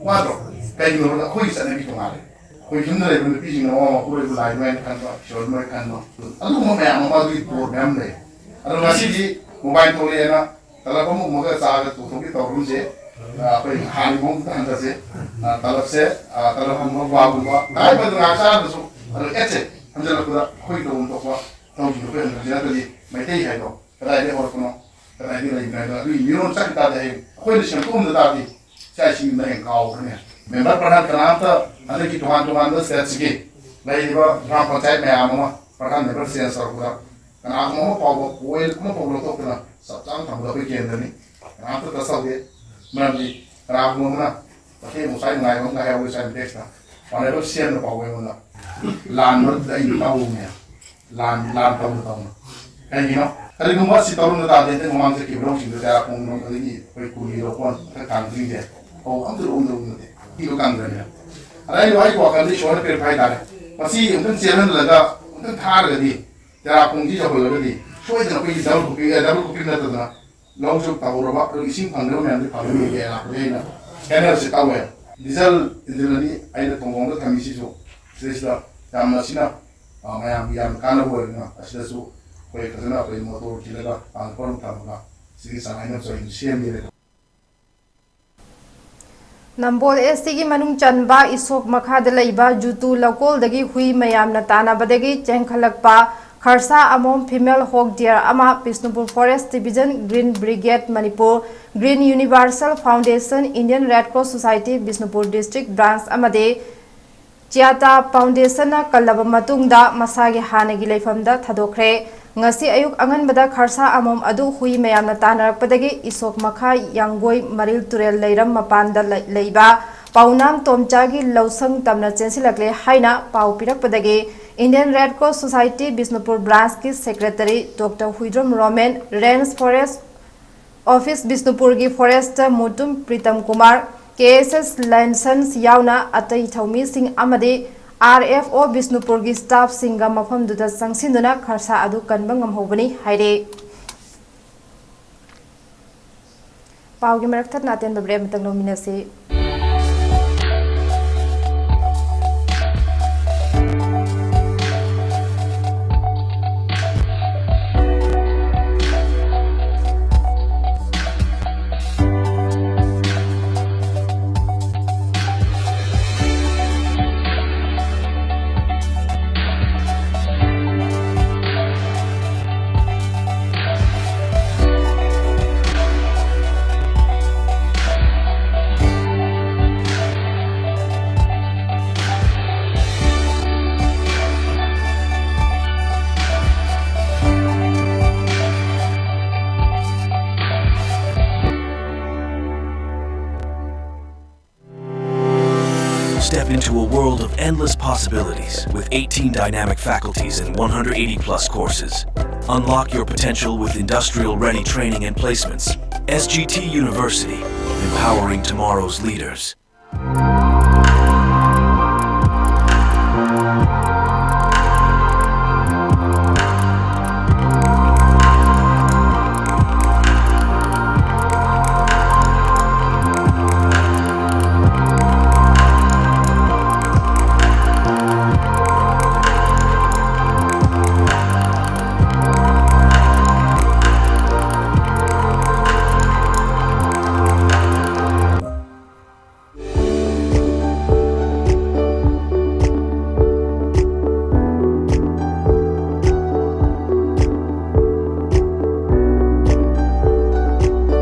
ꯋꯥꯗ꯭ꯔꯣ? ꯀꯩꯒꯤꯅꯣ ꯍꯥꯏꯕꯗ ꯑꯩꯈꯣꯏꯒꯤ ꯆꯠꯅꯕꯤ ꯇꯣꯉꯥꯜꯂꯦ꯫ ꯑꯩꯈꯣꯏ ꯌꯨꯝꯗ ꯂꯩꯕ ꯅꯨꯄꯤꯁꯤꯡꯅ ꯃꯃꯥ ꯃꯄꯨꯔꯣꯏꯕ ꯂꯥꯏ ꯃꯣꯏ ꯈꯟꯕ, ꯏꯁꯣꯔ ꯃꯣꯏ ꯈꯟꯕ, ꯑꯗꯨꯒꯨꯝꯕ ꯃꯌꯥꯝ ꯑꯃ ꯑꯗꯨꯒꯤ ꯕꯣꯔ ꯃꯌꯥꯝ ꯂꯩ꯫ ꯑꯗꯣ ꯉꯁꯤꯗꯤ ꯃꯣꯕꯥꯏꯜ ꯊꯣꯛꯂꯛꯑꯦꯅ ꯇꯂꯞ ꯑꯃ ꯎꯝꯃꯒ ꯆꯥꯒ ꯇꯣꯛꯊꯣꯛꯀꯦ ꯇꯧꯔꯨꯝꯁꯦ꯫ ꯑ, ꯑꯩꯈꯣꯏ ꯍꯥꯟꯅꯒꯤ ꯃꯑꯣꯡꯗ ꯍꯟꯊꯁꯦ꯫ ꯑ, ꯇꯂꯞꯁꯦ, ꯑ, ꯇꯂꯞꯀꯨꯝꯕ, ꯀ꯭ꯋꯥꯒꯨꯝꯕ, ꯇꯉꯥꯏ ꯐꯗꯅ ꯉꯥꯏꯍꯥꯛ ꯆꯥꯔꯒꯁꯨ, ꯑꯗꯣ ꯑꯦꯠꯁꯦ ꯍꯟꯖꯜꯂꯛꯄꯗ ꯑꯩꯈꯣꯏ ꯇꯧꯐꯝ ꯊꯣꯛꯄ ꯇꯧꯁꯤꯡꯗꯣ ꯑꯩꯈꯣꯏ ꯍꯟꯊꯁꯦ ꯅꯠꯇ꯭ꯔꯗꯤ ꯃꯩꯇꯩ ꯍꯥꯏꯗꯣ ꯀꯗꯥꯏꯗꯒꯤ ꯍꯧꯔꯛꯄꯅꯣ, ꯀꯗꯥꯏꯗꯒꯤ ꯂꯩꯕꯅꯣ ꯍꯥꯏꯗꯣ ꯑꯗꯨꯒꯤ ꯃꯤꯔꯣꯟ ꯆꯠꯈꯤ ꯇꯥꯔꯗꯤ ꯍꯌꯦꯡ ꯑꯩꯈꯣꯏꯅ ꯁꯦꯝꯗꯣꯛꯑꯝꯗ ꯇꯥꯔꯗꯤ ꯏꯆꯥ ꯏꯁꯤꯡꯗꯨꯅ ꯍꯌꯦꯡ ꯀꯥꯎꯈ꯭ꯔꯅꯤ꯫ ꯃꯦꯝꯕꯔ ꯄ꯭ꯔꯙꯥꯟ ꯀꯅꯥꯝꯇ ꯍꯟꯗꯛꯀꯤ ꯇꯣꯉꯥꯟ ꯇꯣꯉꯥꯟꯕ ꯁ꯭ꯇꯦꯠꯁꯤꯒꯤ ꯂꯩꯔꯤꯕ ꯒ꯭ꯔꯥꯝ ꯄꯟꯆꯥꯌꯠ ꯃꯌꯥꯝ ꯑꯃ ꯄ꯭ꯔꯙꯥꯟ ꯃꯦꯝꯕꯔ ꯆꯦꯟꯖ ꯇꯧꯔꯛꯄꯗ ꯀꯅꯥꯒꯨꯝꯕ ꯑꯃ ꯐꯥꯎꯕ ꯄꯣꯏꯟ ꯑꯃ ꯐꯥꯎꯕ ꯂꯧꯊꯣꯛꯇꯅ ꯆꯞ ꯆꯥꯅ ꯊꯝꯕꯗ ꯑꯩꯈꯣꯏ ꯀꯦꯟꯗ꯭ꯔꯅꯤ꯫ ꯀꯅꯥꯝꯇ ꯇꯁ ꯇꯧꯗꯦ꯫ ꯃꯔꯝꯗꯤ ꯀꯅꯥꯒꯨꯝꯕ ꯑꯃꯅ ꯃꯇꯦꯛ ꯃꯆꯥ ꯅꯨꯡꯉꯥꯏꯕ ꯑꯃꯒ ꯍꯥꯏꯍꯧꯋꯤ ꯉꯁꯥꯏ ꯃꯇꯦꯛꯁꯤꯗ꯫ ꯍꯣꯅꯦꯕꯜ ꯁꯤ ꯑꯦꯝꯅ ꯐꯥꯎꯕ ꯑꯩꯉꯣꯟꯗ ꯂꯥꯟ ꯃꯔꯛꯇꯨꯗ ꯑꯩꯅ ꯇꯧꯕꯅꯦ꯫ ꯂꯥꯟ, ꯂꯥꯟ ꯇꯧꯅ ꯇꯧꯅ꯫ ꯀꯩꯒꯤꯅꯣ? ꯀꯔꯤꯒꯨꯝꯕ ꯑꯁꯤ ꯇꯧꯔꯝꯗ ꯇꯥꯔꯗꯤ ꯍꯟꯗꯛ ꯃꯃꯥꯡ ꯆꯠꯈꯤꯕ ꯂꯧꯁꯤꯡꯗꯣ ꯆꯩꯔꯥꯛꯈꯣꯡ ꯑꯗꯒꯤ ꯑꯩꯈꯣꯏ ꯀꯨꯝꯕꯤ ꯂꯧꯀꯣꯟ ꯃꯊꯛ ꯊꯥꯡꯖꯤꯡꯁꯦ ꯐꯧ ꯑꯝꯇ ꯂꯣꯛꯑꯝꯗꯧ ꯅꯠꯇꯦ꯫ ꯏꯗꯣ ꯀꯪꯗ꯭ꯔꯅꯤꯅ꯫ ꯑꯗ ꯑꯩ, ꯑꯩꯒꯤ ꯋꯥꯈꯜꯗ ꯏꯁꯣꯔꯅ ꯄꯤꯔꯛꯄ ꯍꯥꯏꯇꯥꯔꯦ꯫ ꯃꯁꯤ ꯑꯃꯨꯛꯇꯪ ꯆꯦꯜꯍꯜꯂꯒ ꯑꯃꯨꯛꯇꯪ ꯊꯥꯔꯒꯗꯤ ꯆꯩꯔꯥꯛꯈꯣꯡꯁꯤ ꯌꯧꯍꯜꯂꯒꯗꯤ ꯁꯣꯏꯗꯅ ꯑꯩꯈꯣꯏꯒꯤ ꯗꯕꯜ ꯀ꯭ꯔꯣꯞꯄꯤꯡ, ꯑꯦ, ꯗꯕꯜ ꯀ꯭ꯔꯣꯞꯄꯤꯡ ꯅꯠꯇꯗꯅ ꯂꯧꯁꯨ ꯇꯧꯍꯧꯔꯕ, ꯑꯗꯨꯒ ꯏꯁꯤꯡ ꯐꯪꯗꯕ ꯃꯌꯥꯝꯁꯤ ꯐꯪꯍꯟꯒꯦ ꯂꯥꯛꯄꯗꯒꯤ ꯑꯩꯅ ꯀꯦꯅꯦꯜꯁꯤ ꯇꯧꯋꯦ꯫ ꯗꯤꯖꯜ ꯏꯟꯖꯤꯟ ꯑꯅꯤ ꯑꯩꯅ ꯊꯣꯡꯒꯣꯡꯗ ꯊꯝꯃꯤꯁꯤꯁꯨ ꯁꯤꯗꯩꯁꯤꯗ ꯌꯥꯝꯅ ꯁꯤꯅ, ꯑ, ꯃꯌꯥꯝꯒꯤ ꯌꯥꯝꯅ ꯀꯥꯟꯅꯕ ꯑꯣꯏꯔꯕꯅꯤꯅ ꯑꯁꯤꯗꯁꯨ ꯑꯩꯈꯣꯏ ꯐꯖꯅ ꯑꯩꯈꯣꯏ ꯃꯣꯇꯣꯔ ꯊꯤꯜꯂꯒ ꯄꯥꯟ ꯈꯣꯠꯂꯒ ꯊꯝꯃꯒ ꯁꯤꯒꯤ ꯆꯥꯡ ꯍꯥꯏꯅꯕꯁꯨ ꯑꯩ ꯁꯦꯝꯒꯦꯅ ꯅꯝꯕꯣꯜ ꯑꯦꯁ ꯇꯤꯒꯤ ꯃꯅꯨꯡ ꯆꯟꯕ ꯏꯁꯣꯛ ꯃꯈꯥꯗ ꯂꯩꯕ ꯖꯨꯇꯨ ꯂꯧꯀꯣꯜꯗꯒꯤ ꯍꯨꯏ ꯃꯌꯥꯝꯅ ꯇꯥꯟꯅꯕꯗꯒꯤ ꯆꯦꯟꯈꯠꯂꯛꯄ ꯈꯔꯁꯥ ꯑꯃꯣꯝ female hog deer ꯑꯃ Bishnupur Forest Division, Green Brigade Manipur, Green Universal Foundation, Indian Red Cross Society, Bishnupur District Branch ꯑꯃꯗꯤ ꯆꯤꯌꯥꯇꯥ Foundation ꯅ ꯀꯜꯂꯕ ꯃꯇꯨꯡꯗ ꯃꯁꯥꯒꯤ ꯍꯥꯟꯅꯒꯤ ꯂꯩꯐꯝꯗ ꯊꯥꯗꯣꯛꯈ꯭ꯔꯦ꯫ ꯉꯁꯤ ꯑꯌꯨꯛ ꯑꯉꯟꯕꯗ ꯈꯔꯁꯥ ꯑꯃꯣꯝ ꯑꯗꯨ ꯍꯨꯏ ꯃꯌꯥꯝꯅ ꯇꯥꯟꯅꯔꯛꯄꯗꯒꯤ ꯏꯁꯣꯛ ꯃꯈꯥ ꯌꯥꯡꯒꯣꯏ ꯃꯔꯤꯜ ꯇꯨꯔꯦꯜ ꯂꯩꯔꯝ ꯃꯄꯥꯟꯗ ꯂꯩ-, ꯂꯩꯕ ꯄꯥꯎꯅꯥꯝ ꯇꯣꯝꯆꯥꯒꯤ ꯂꯧꯁꯪ ꯇꯝꯅ ꯆꯦꯟꯁꯤꯜꯂꯛꯂꯦ ꯍꯥꯏꯅ ꯄꯥꯎ ꯄꯤꯔꯛꯄꯗꯒꯤ Indian Red Cross Society Bishnupur Branch ꯀꯤ Secretary Doctor Huidrom Romen, Range Forest Office ꯕꯤꯁꯅꯨꯄꯨꯔꯒꯤ Forester Mutum Pritam Kumar, K S S license ꯌꯥꯎꯅ ꯑꯇꯩ ꯊꯧꯃꯤꯁꯤꯡ ꯑꯃꯗꯤ ꯑꯥꯔ ꯑꯦꯐ ꯑꯣ ꯕꯤꯁꯅꯨꯄꯨꯔꯒꯤ staff ꯁꯤꯡꯒ ꯃꯐꯝꯗꯨꯗ ꯆꯪꯁꯤꯟꯗꯨꯅ ꯈꯔꯁꯥ ꯑꯗꯨ ꯀꯟꯕ ꯉꯝꯍꯧꯕꯅꯤ ꯍꯥꯏꯔꯤ꯫ ꯄꯥꯎꯒꯤ ꯃꯔꯛ ꯊꯠꯅ ꯑꯇꯦꯟꯕ break ꯑꯃꯇꯪ ꯂꯧꯃꯤꯟꯅꯁꯤ꯫ Step into a world of endless possibilities with eighteen dynamic faculties and one hundred eighty plus courses. Unlock your potential with industrial-ready training and placements. S G T University, empowering tomorrow's leaders.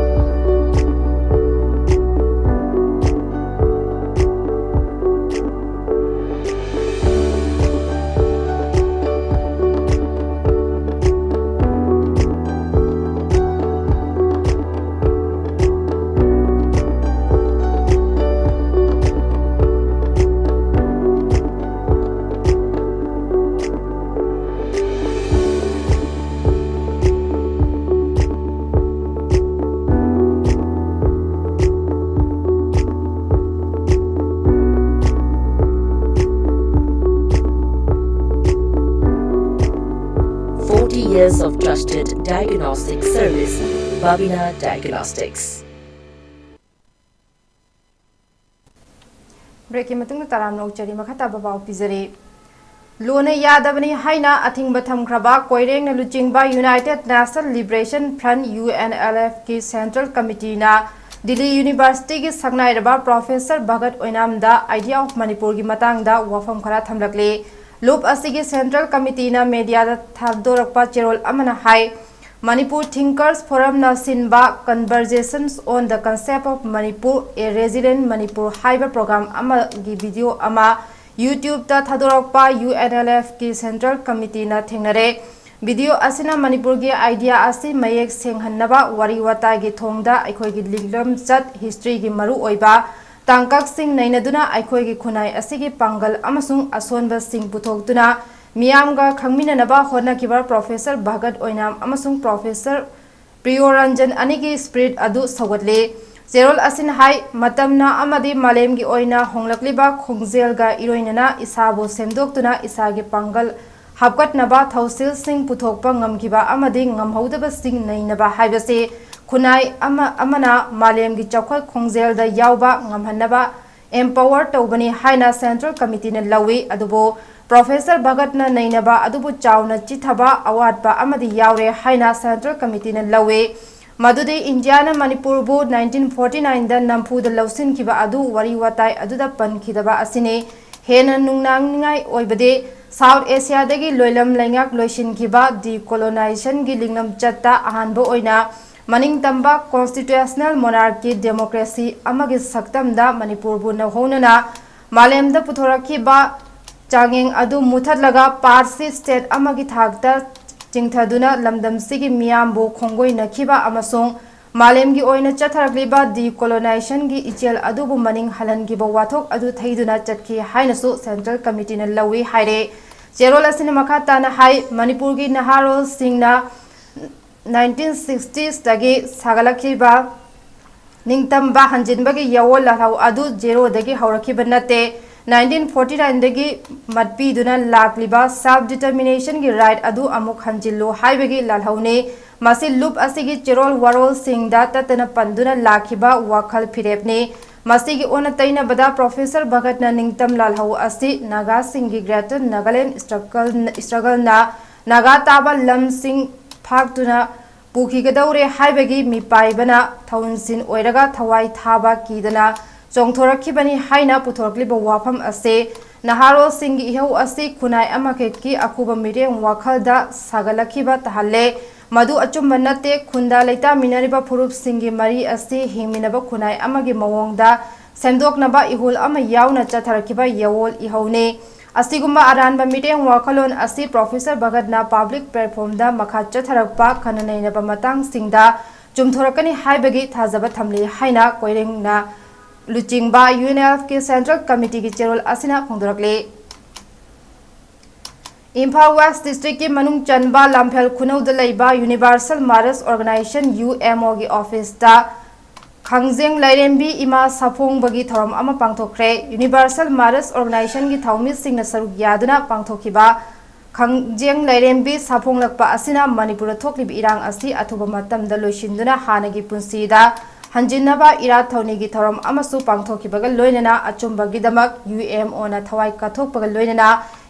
of trusted diagnostic service, Babina Diagnostics. Break ꯀꯤ ꯃꯇꯨꯡꯗ ꯇꯔꯥꯝꯅ ꯑꯣꯛꯆꯔꯤ꯫ ꯃꯈꯥ ꯇꯥꯕ ꯄꯥꯎ ꯄꯤꯖꯔꯤ꯫ ꯂꯣꯟꯅ ꯌꯥꯗꯕꯅꯤ ꯍꯥꯏꯅ ꯑꯊꯤꯡꯕ ꯊꯝꯈ꯭ꯔꯕ ꯀꯣꯏꯔꯦꯡꯅ ꯂꯨꯆꯤꯡꯕ United National Liberation Front, U N L F ꯀꯤ Central Committee ꯅ ꯗꯤꯜꯂꯤ University ꯒꯤ ꯁꯛꯅꯥꯏꯔꯕ Professor ꯚꯒꯠ ꯑꯣꯏꯅꯥꯝꯗ Idea of ꯃꯅꯤꯄꯨꯔꯒꯤ ꯃꯇꯥꯡꯗ ꯋꯥꯐꯝ ꯈꯔ ꯊꯝꯂꯛꯂꯤ꯫ ꯂꯨꯞ ꯑꯁꯤꯒꯤ Central Committee ꯅ media ꯗ ꯊꯥꯗꯣꯔꯛꯄ ꯆꯦꯔꯣꯜ ꯑꯃꯅ ꯍꯥꯏ, Manipur Thinkers Forum ꯅ ꯁꯤꯟꯕ Conversations on the Concept of Manipur, A Resilient Manipur ꯍꯥꯏꯕ program ꯑꯃꯒꯤ video ꯑꯃ YouTube ꯇ ꯊꯥꯗꯣꯔꯛꯄ U N L F ꯀꯤ Central Committee ꯅ ꯊꯦꯡꯅꯔꯦ꯫ Video ꯑꯁꯤꯅ ꯃꯅꯤꯄꯨꯔꯒꯤ idea ꯑꯁꯤ ꯃꯌꯦꯛ ꯁꯦꯡꯍꯟꯅꯕ ꯋꯥꯔꯤ ꯋꯥꯇꯥꯏꯒꯤ ꯊꯣꯡꯗ ꯑꯩꯈꯣꯏꯒꯤ ꯂꯤꯛꯂꯝꯆꯠ, history ꯒꯤ ꯃꯔꯨꯑꯣꯏꯕ ꯇꯥꯡꯀꯛꯁꯤꯡ ꯅꯩꯅꯗꯨꯅ ꯑꯩꯈꯣꯏꯒꯤ ꯈꯨꯟꯅꯥꯏ ꯑꯁꯤꯒꯤ ꯄꯥꯡꯒꯜ ꯑꯃꯁꯨꯡ ꯑꯁꯣꯟꯕꯁꯤꯡ ꯄꯨꯊꯣꯛꯇꯨꯅ ꯃꯤꯌꯥꯝꯒ ꯈꯪꯃꯤꯟꯅꯅꯕ ꯍꯣꯠꯅꯈꯤꯕ Professor ꯚꯒꯠ ꯑꯣꯏꯅꯥꯝ ꯑꯃꯁꯨꯡ Professor ꯄ꯭ꯔꯤꯌꯣ ꯔꯟꯖꯟ ꯑꯅꯤꯒꯤ spirit ꯑꯗꯨ ꯁꯧꯒꯠꯂꯤ꯫ ꯆꯦꯔꯣꯜ ꯑꯁꯤꯅ ꯍꯥꯏ, ꯃꯇꯝꯅ ꯑꯃꯗꯤ ꯃꯥꯂꯦꯝꯒꯤ ꯑꯣꯏꯅ ꯍꯣꯡꯂꯛꯂꯤꯕ ꯈꯣꯡꯖꯦꯜꯒ ꯏꯔꯣꯏꯅꯅ ꯏꯁꯥꯕꯨ ꯁꯦꯝꯗꯣꯛꯇꯨꯅ ꯏꯁꯥꯒꯤ ꯄꯥꯡꯒꯜ ꯍꯥꯞꯀꯠꯅꯕ ꯊꯧꯁꯤꯜꯁꯤꯡ ꯄꯨꯊꯣꯛꯄ ꯉꯝꯈꯤꯕ ꯑꯃꯗꯤ ꯉꯝꯍꯧꯗꯕꯁꯤꯡ ꯅꯩꯅꯕ ꯍꯥꯏꯕꯁꯤ ꯈꯨꯟꯅꯥꯏ ꯑꯃ ꯑꯃꯅ ꯃꯥꯂꯦꯝꯒꯤ ꯆꯥꯎꯈꯠ ꯈꯣꯡꯖꯦꯜꯗ ꯌꯥꯎꯕ ꯉꯝꯍꯟꯅꯕ empower ꯇꯧꯕꯅꯤ ꯍꯥꯏꯅ Central Committee ꯅ ꯂꯧꯏ꯫ ꯑꯗꯨꯕꯨ Professor ꯚꯒꯠꯅ ꯅꯩꯅꯕ ꯑꯗꯨꯕꯨ ꯆꯥꯎꯅ ꯆꯤꯊꯕ, ꯑꯋꯥꯠꯄ ꯑꯃꯗꯤ ꯌꯥꯎꯔꯦ ꯍꯥꯏꯅ Central Committee ꯅ ꯂꯧꯏ꯫ ꯃꯗꯨꯗꯤ ꯏꯟꯗꯤꯌꯥꯅ ꯃꯅꯤꯄꯨꯔꯕꯨ nineteen forty nine ꯗ ꯅꯝꯐꯨꯗ ꯂꯧꯁꯤꯟꯈꯤꯕ ꯑꯗꯨ ꯋꯥꯔꯤ ꯋꯥꯇꯥꯏ ꯑꯗꯨꯗ ꯄꯟꯈꯤꯗꯕ ꯑꯁꯤꯅꯤ꯫ ꯍꯦꯟꯅ ꯅꯨꯡꯅꯥꯡꯅꯤꯡꯉꯥꯏ ꯑꯣꯏꯕꯗꯤ South Asia ꯗꯒꯤ ꯂꯣꯏꯂꯝ ꯂꯩꯉꯥꯛ ꯂꯣꯏꯁꯤꯟꯈꯤꯕ decolonization ꯒꯤ ꯂꯤꯡꯂꯝꯆꯠꯇ ꯑꯍꯥꯟꯕ ꯑꯣꯏꯅ ꯃꯅꯤꯡꯇꯝꯕ constitutional monarchy democracy ꯑꯃꯒꯤ ꯁꯛꯇꯝꯗ ꯃꯅꯤꯄꯨꯔꯕꯨ ꯅꯧꯍꯧꯅꯅ ꯃꯥꯂꯦꯝꯗ ꯄꯨꯊꯣꯔꯛꯈꯤꯕ ꯆꯥꯡꯌꯦꯡ ꯑꯗꯨ ꯃꯨꯊꯠꯂꯒ Parsi state ꯑꯃꯒꯤ ꯊꯥꯛꯇ ꯆꯤꯡꯊꯗꯨꯅ ꯂꯝꯗꯝꯁꯤꯒꯤ ꯃꯤꯌꯥꯝꯕꯨ ꯈꯣꯡꯒꯣꯏꯅꯈꯤꯕ ꯑꯃꯁꯨꯡ ꯃꯥꯂꯦꯝꯒꯤ ꯑꯣꯏꯅ ꯆꯠꯊꯔꯛꯂꯤꯕ decolonization ꯒꯤ ꯏꯆꯦꯜ ꯑꯗꯨꯕꯨ ꯃꯅꯤꯡ ꯍꯜꯍꯟꯈꯤꯕ ꯋꯥꯊꯣꯛ ꯑꯗꯨ ꯊꯩꯗꯨꯅ ꯆꯠꯈꯤ ꯍꯥꯏꯅꯁꯨ Central Committee ꯅ ꯂꯧꯏ ꯍꯥꯏꯔꯦ꯫ ꯆꯦꯔꯣꯜ ꯑꯁꯤꯅ ꯃꯈꯥ ꯇꯥꯅ ꯍꯥꯏ, ꯃꯅꯤꯄꯨꯔꯒꯤ ꯅꯍꯥꯔꯣꯜꯁꯤꯡꯅ nineteen sixties ꯇꯒꯤ ꯁꯥꯒꯠꯂꯛꯈꯤꯕ ꯅꯤꯡꯇꯝꯕ ꯍꯟꯖꯤꯟꯕꯒꯤ ꯌꯥꯑꯣꯜ ꯂꯥꯜꯍꯧ ꯑꯗꯨ zero ꯗꯒꯤ ꯍꯧꯔꯛꯈꯤꯕ ꯅꯠꯇꯦ꯫ ꯅꯥꯏꯟꯇꯤꯟ ꯐꯣꯔꯇꯤ ꯅꯥꯏꯟꯗꯒꯤ ꯃꯠꯄꯤꯗꯨꯅ ꯂꯥꯛꯂꯤꯕ self determinationꯒꯤ right ꯑꯗꯨ ꯑꯃꯨꯛ ꯍꯟꯖꯤꯜꯂꯨ ꯍꯥꯏꯕꯒꯤ ꯂꯥꯜꯍꯧꯅꯤ꯫ ꯃꯁꯤ ꯂꯨꯞ ꯑꯁꯤꯒꯤ ꯆꯦꯔꯣꯜ ꯋꯥꯔꯣꯜꯁꯤꯡꯗ ꯇꯠꯇꯅ ꯄꯟꯗꯨꯅ ꯂꯥꯛꯈꯤꯕ ꯋꯥꯈꯜ ꯐꯤꯔꯦꯞꯅꯤ꯫ ꯃꯁꯤꯒꯤ ꯑꯣꯟꯅ ꯇꯩꯅꯕꯗ Professor ꯚꯒꯠꯅ ꯅꯤꯡꯇꯝ ꯂꯥꯜꯍꯧ ꯑꯁꯤ ꯅꯥꯒꯥꯁꯤꯡꯒꯤ Greater Nagaland Struggle, Struggleꯅ ꯅꯥꯒꯥ ꯇꯥꯕ ꯂꯝꯁꯤꯡ ꯐꯥꯛꯇꯨꯅ ꯄꯨꯈꯤꯒꯗꯧꯔꯦ ꯍꯥꯏꯕꯒꯤ ꯃꯤꯄꯥꯏꯕꯅ ꯊꯧꯟꯁꯤꯟ ꯑꯣꯏꯔꯒ ꯊꯋꯥꯏ ꯊꯥꯕ ꯀꯤꯗꯅ ꯆꯣꯡꯊꯣꯔꯛꯈꯤꯕꯅꯤ ꯍꯥꯏꯅ ꯄꯨꯊꯣꯔꯛꯂꯤꯕ ꯋꯥꯐꯝ ꯑꯁꯤ ꯅꯍꯥꯔꯣꯜꯁꯤꯡꯒꯤ ꯏꯍꯧ ꯑꯁꯤ ꯈꯨꯟꯅꯥꯏ ꯑꯃꯈꯛꯀꯤ ꯑꯀꯨꯕ ꯃꯤꯠꯌꯦꯡ ꯋꯥꯈꯜꯗ ꯁꯥꯒꯠꯂꯛꯈꯤꯕ ꯇꯥꯍꯜꯂꯦ꯫ ꯃꯗꯨ ꯑꯆꯨꯝꯕ ꯅꯠꯇꯦ꯫ ꯈꯨꯟꯗ ꯂꯩꯇꯥꯃꯤꯟꯅꯔꯤꯕ ꯐꯨꯔꯨꯞꯁꯤꯡꯒꯤ ꯃꯔꯤ ꯑꯁꯤ ꯍꯤꯡꯃꯤꯟꯅꯕ ꯈꯨꯟꯅꯥꯏ ꯑꯃꯒꯤ ꯃꯑꯣꯡꯗ ꯁꯦꯝꯗꯣꯛꯅꯕ ꯏꯍꯨꯜ ꯑꯃ ꯌꯥꯎꯅ ꯆꯠꯊꯔꯛꯈꯤꯕ ꯌꯥꯋꯣꯜ ꯏꯍꯧꯅꯤ꯫ ꯑꯁꯤꯒꯨꯝꯕ ꯑꯔꯥꯟꯕ ꯃꯤꯠꯌꯦꯡ ꯋꯥꯈꯜꯂꯣꯟ ꯑꯁꯤ Professor ꯚꯒꯠꯅ public platformꯗ ꯃꯈꯥ ꯆꯠꯊꯔꯛꯄ ꯈꯟꯅ ꯅꯩꯅꯕ ꯃꯇꯥꯡꯁꯤꯡꯗ ꯆꯨꯝꯊꯣꯔꯛꯀꯅꯤ ꯍꯥꯏꯕꯒꯤ ꯊꯥꯖꯕ ꯊꯝꯂꯤ ꯍꯥꯏꯅ ꯀꯣꯏꯔꯦꯡꯅ ꯂꯨꯆꯤꯡꯕ UNLFꯀꯤ Central Committeeꯒꯤ ꯆꯦꯔꯣꯜ ꯑꯁꯤꯅ ꯐꯣꯡꯗꯣꯔꯛꯂꯤ꯫ ꯏꯝꯐꯥꯜ West Districtꯀꯤ ꯃꯅꯨꯡ ꯆꯟꯕ ꯂꯝꯐꯦꯜ ꯈꯨꯅꯧꯗ ꯂꯩꯕ Universal Mothers Organization, UMOꯒꯤ officeꯇ ꯈꯥꯡꯖꯦꯡ ꯂꯥꯏꯔꯦꯝꯕꯤ ꯏꯃꯥ ꯁꯥꯐꯣꯡꯕꯒꯤ ꯊꯧꯔꯝ ꯑꯃ ꯄꯥꯡꯊꯣꯛꯈ꯭ꯔꯦ꯫ Universal Mothers Organizationꯒꯤ ꯊꯧꯃꯤꯁꯤꯡꯅ ꯁꯔꯨꯛ ꯌꯥꯗꯨꯅ ꯄꯥꯡꯊꯣꯛꯈꯤꯕ ꯈꯥꯡꯖꯦꯡ ꯂꯥꯏꯔꯦꯝꯕꯤ ꯁꯥꯐꯣꯡꯂꯛꯄ ꯑꯁꯤꯅ ꯃꯅꯤꯄꯨꯔꯗ ꯊꯣꯛꯂꯤꯕ ꯏꯔꯥꯡ ꯑꯁꯤ ꯑꯊꯨꯕ ꯃꯇꯝꯗ ꯂꯣꯏꯁꯤꯟꯗꯨꯅ ꯍꯥꯟꯅꯒꯤ ꯄꯨꯟꯁꯤꯗ ꯍꯟꯖꯤꯟꯅꯕ ꯏꯔꯥꯠ ꯊꯧꯅꯤꯒꯤ ꯊꯧꯔꯝ ꯑꯃꯁꯨ ꯄꯥꯡꯊꯣꯛꯈꯤꯕꯒ ꯂꯣꯏꯅꯅ ꯑꯆꯨꯝꯕꯒꯤꯗꯃꯛ UMOꯅ ꯊꯋꯥꯏ ꯀꯠꯊꯣꯛꯄꯒ ꯂꯣꯏꯅꯅ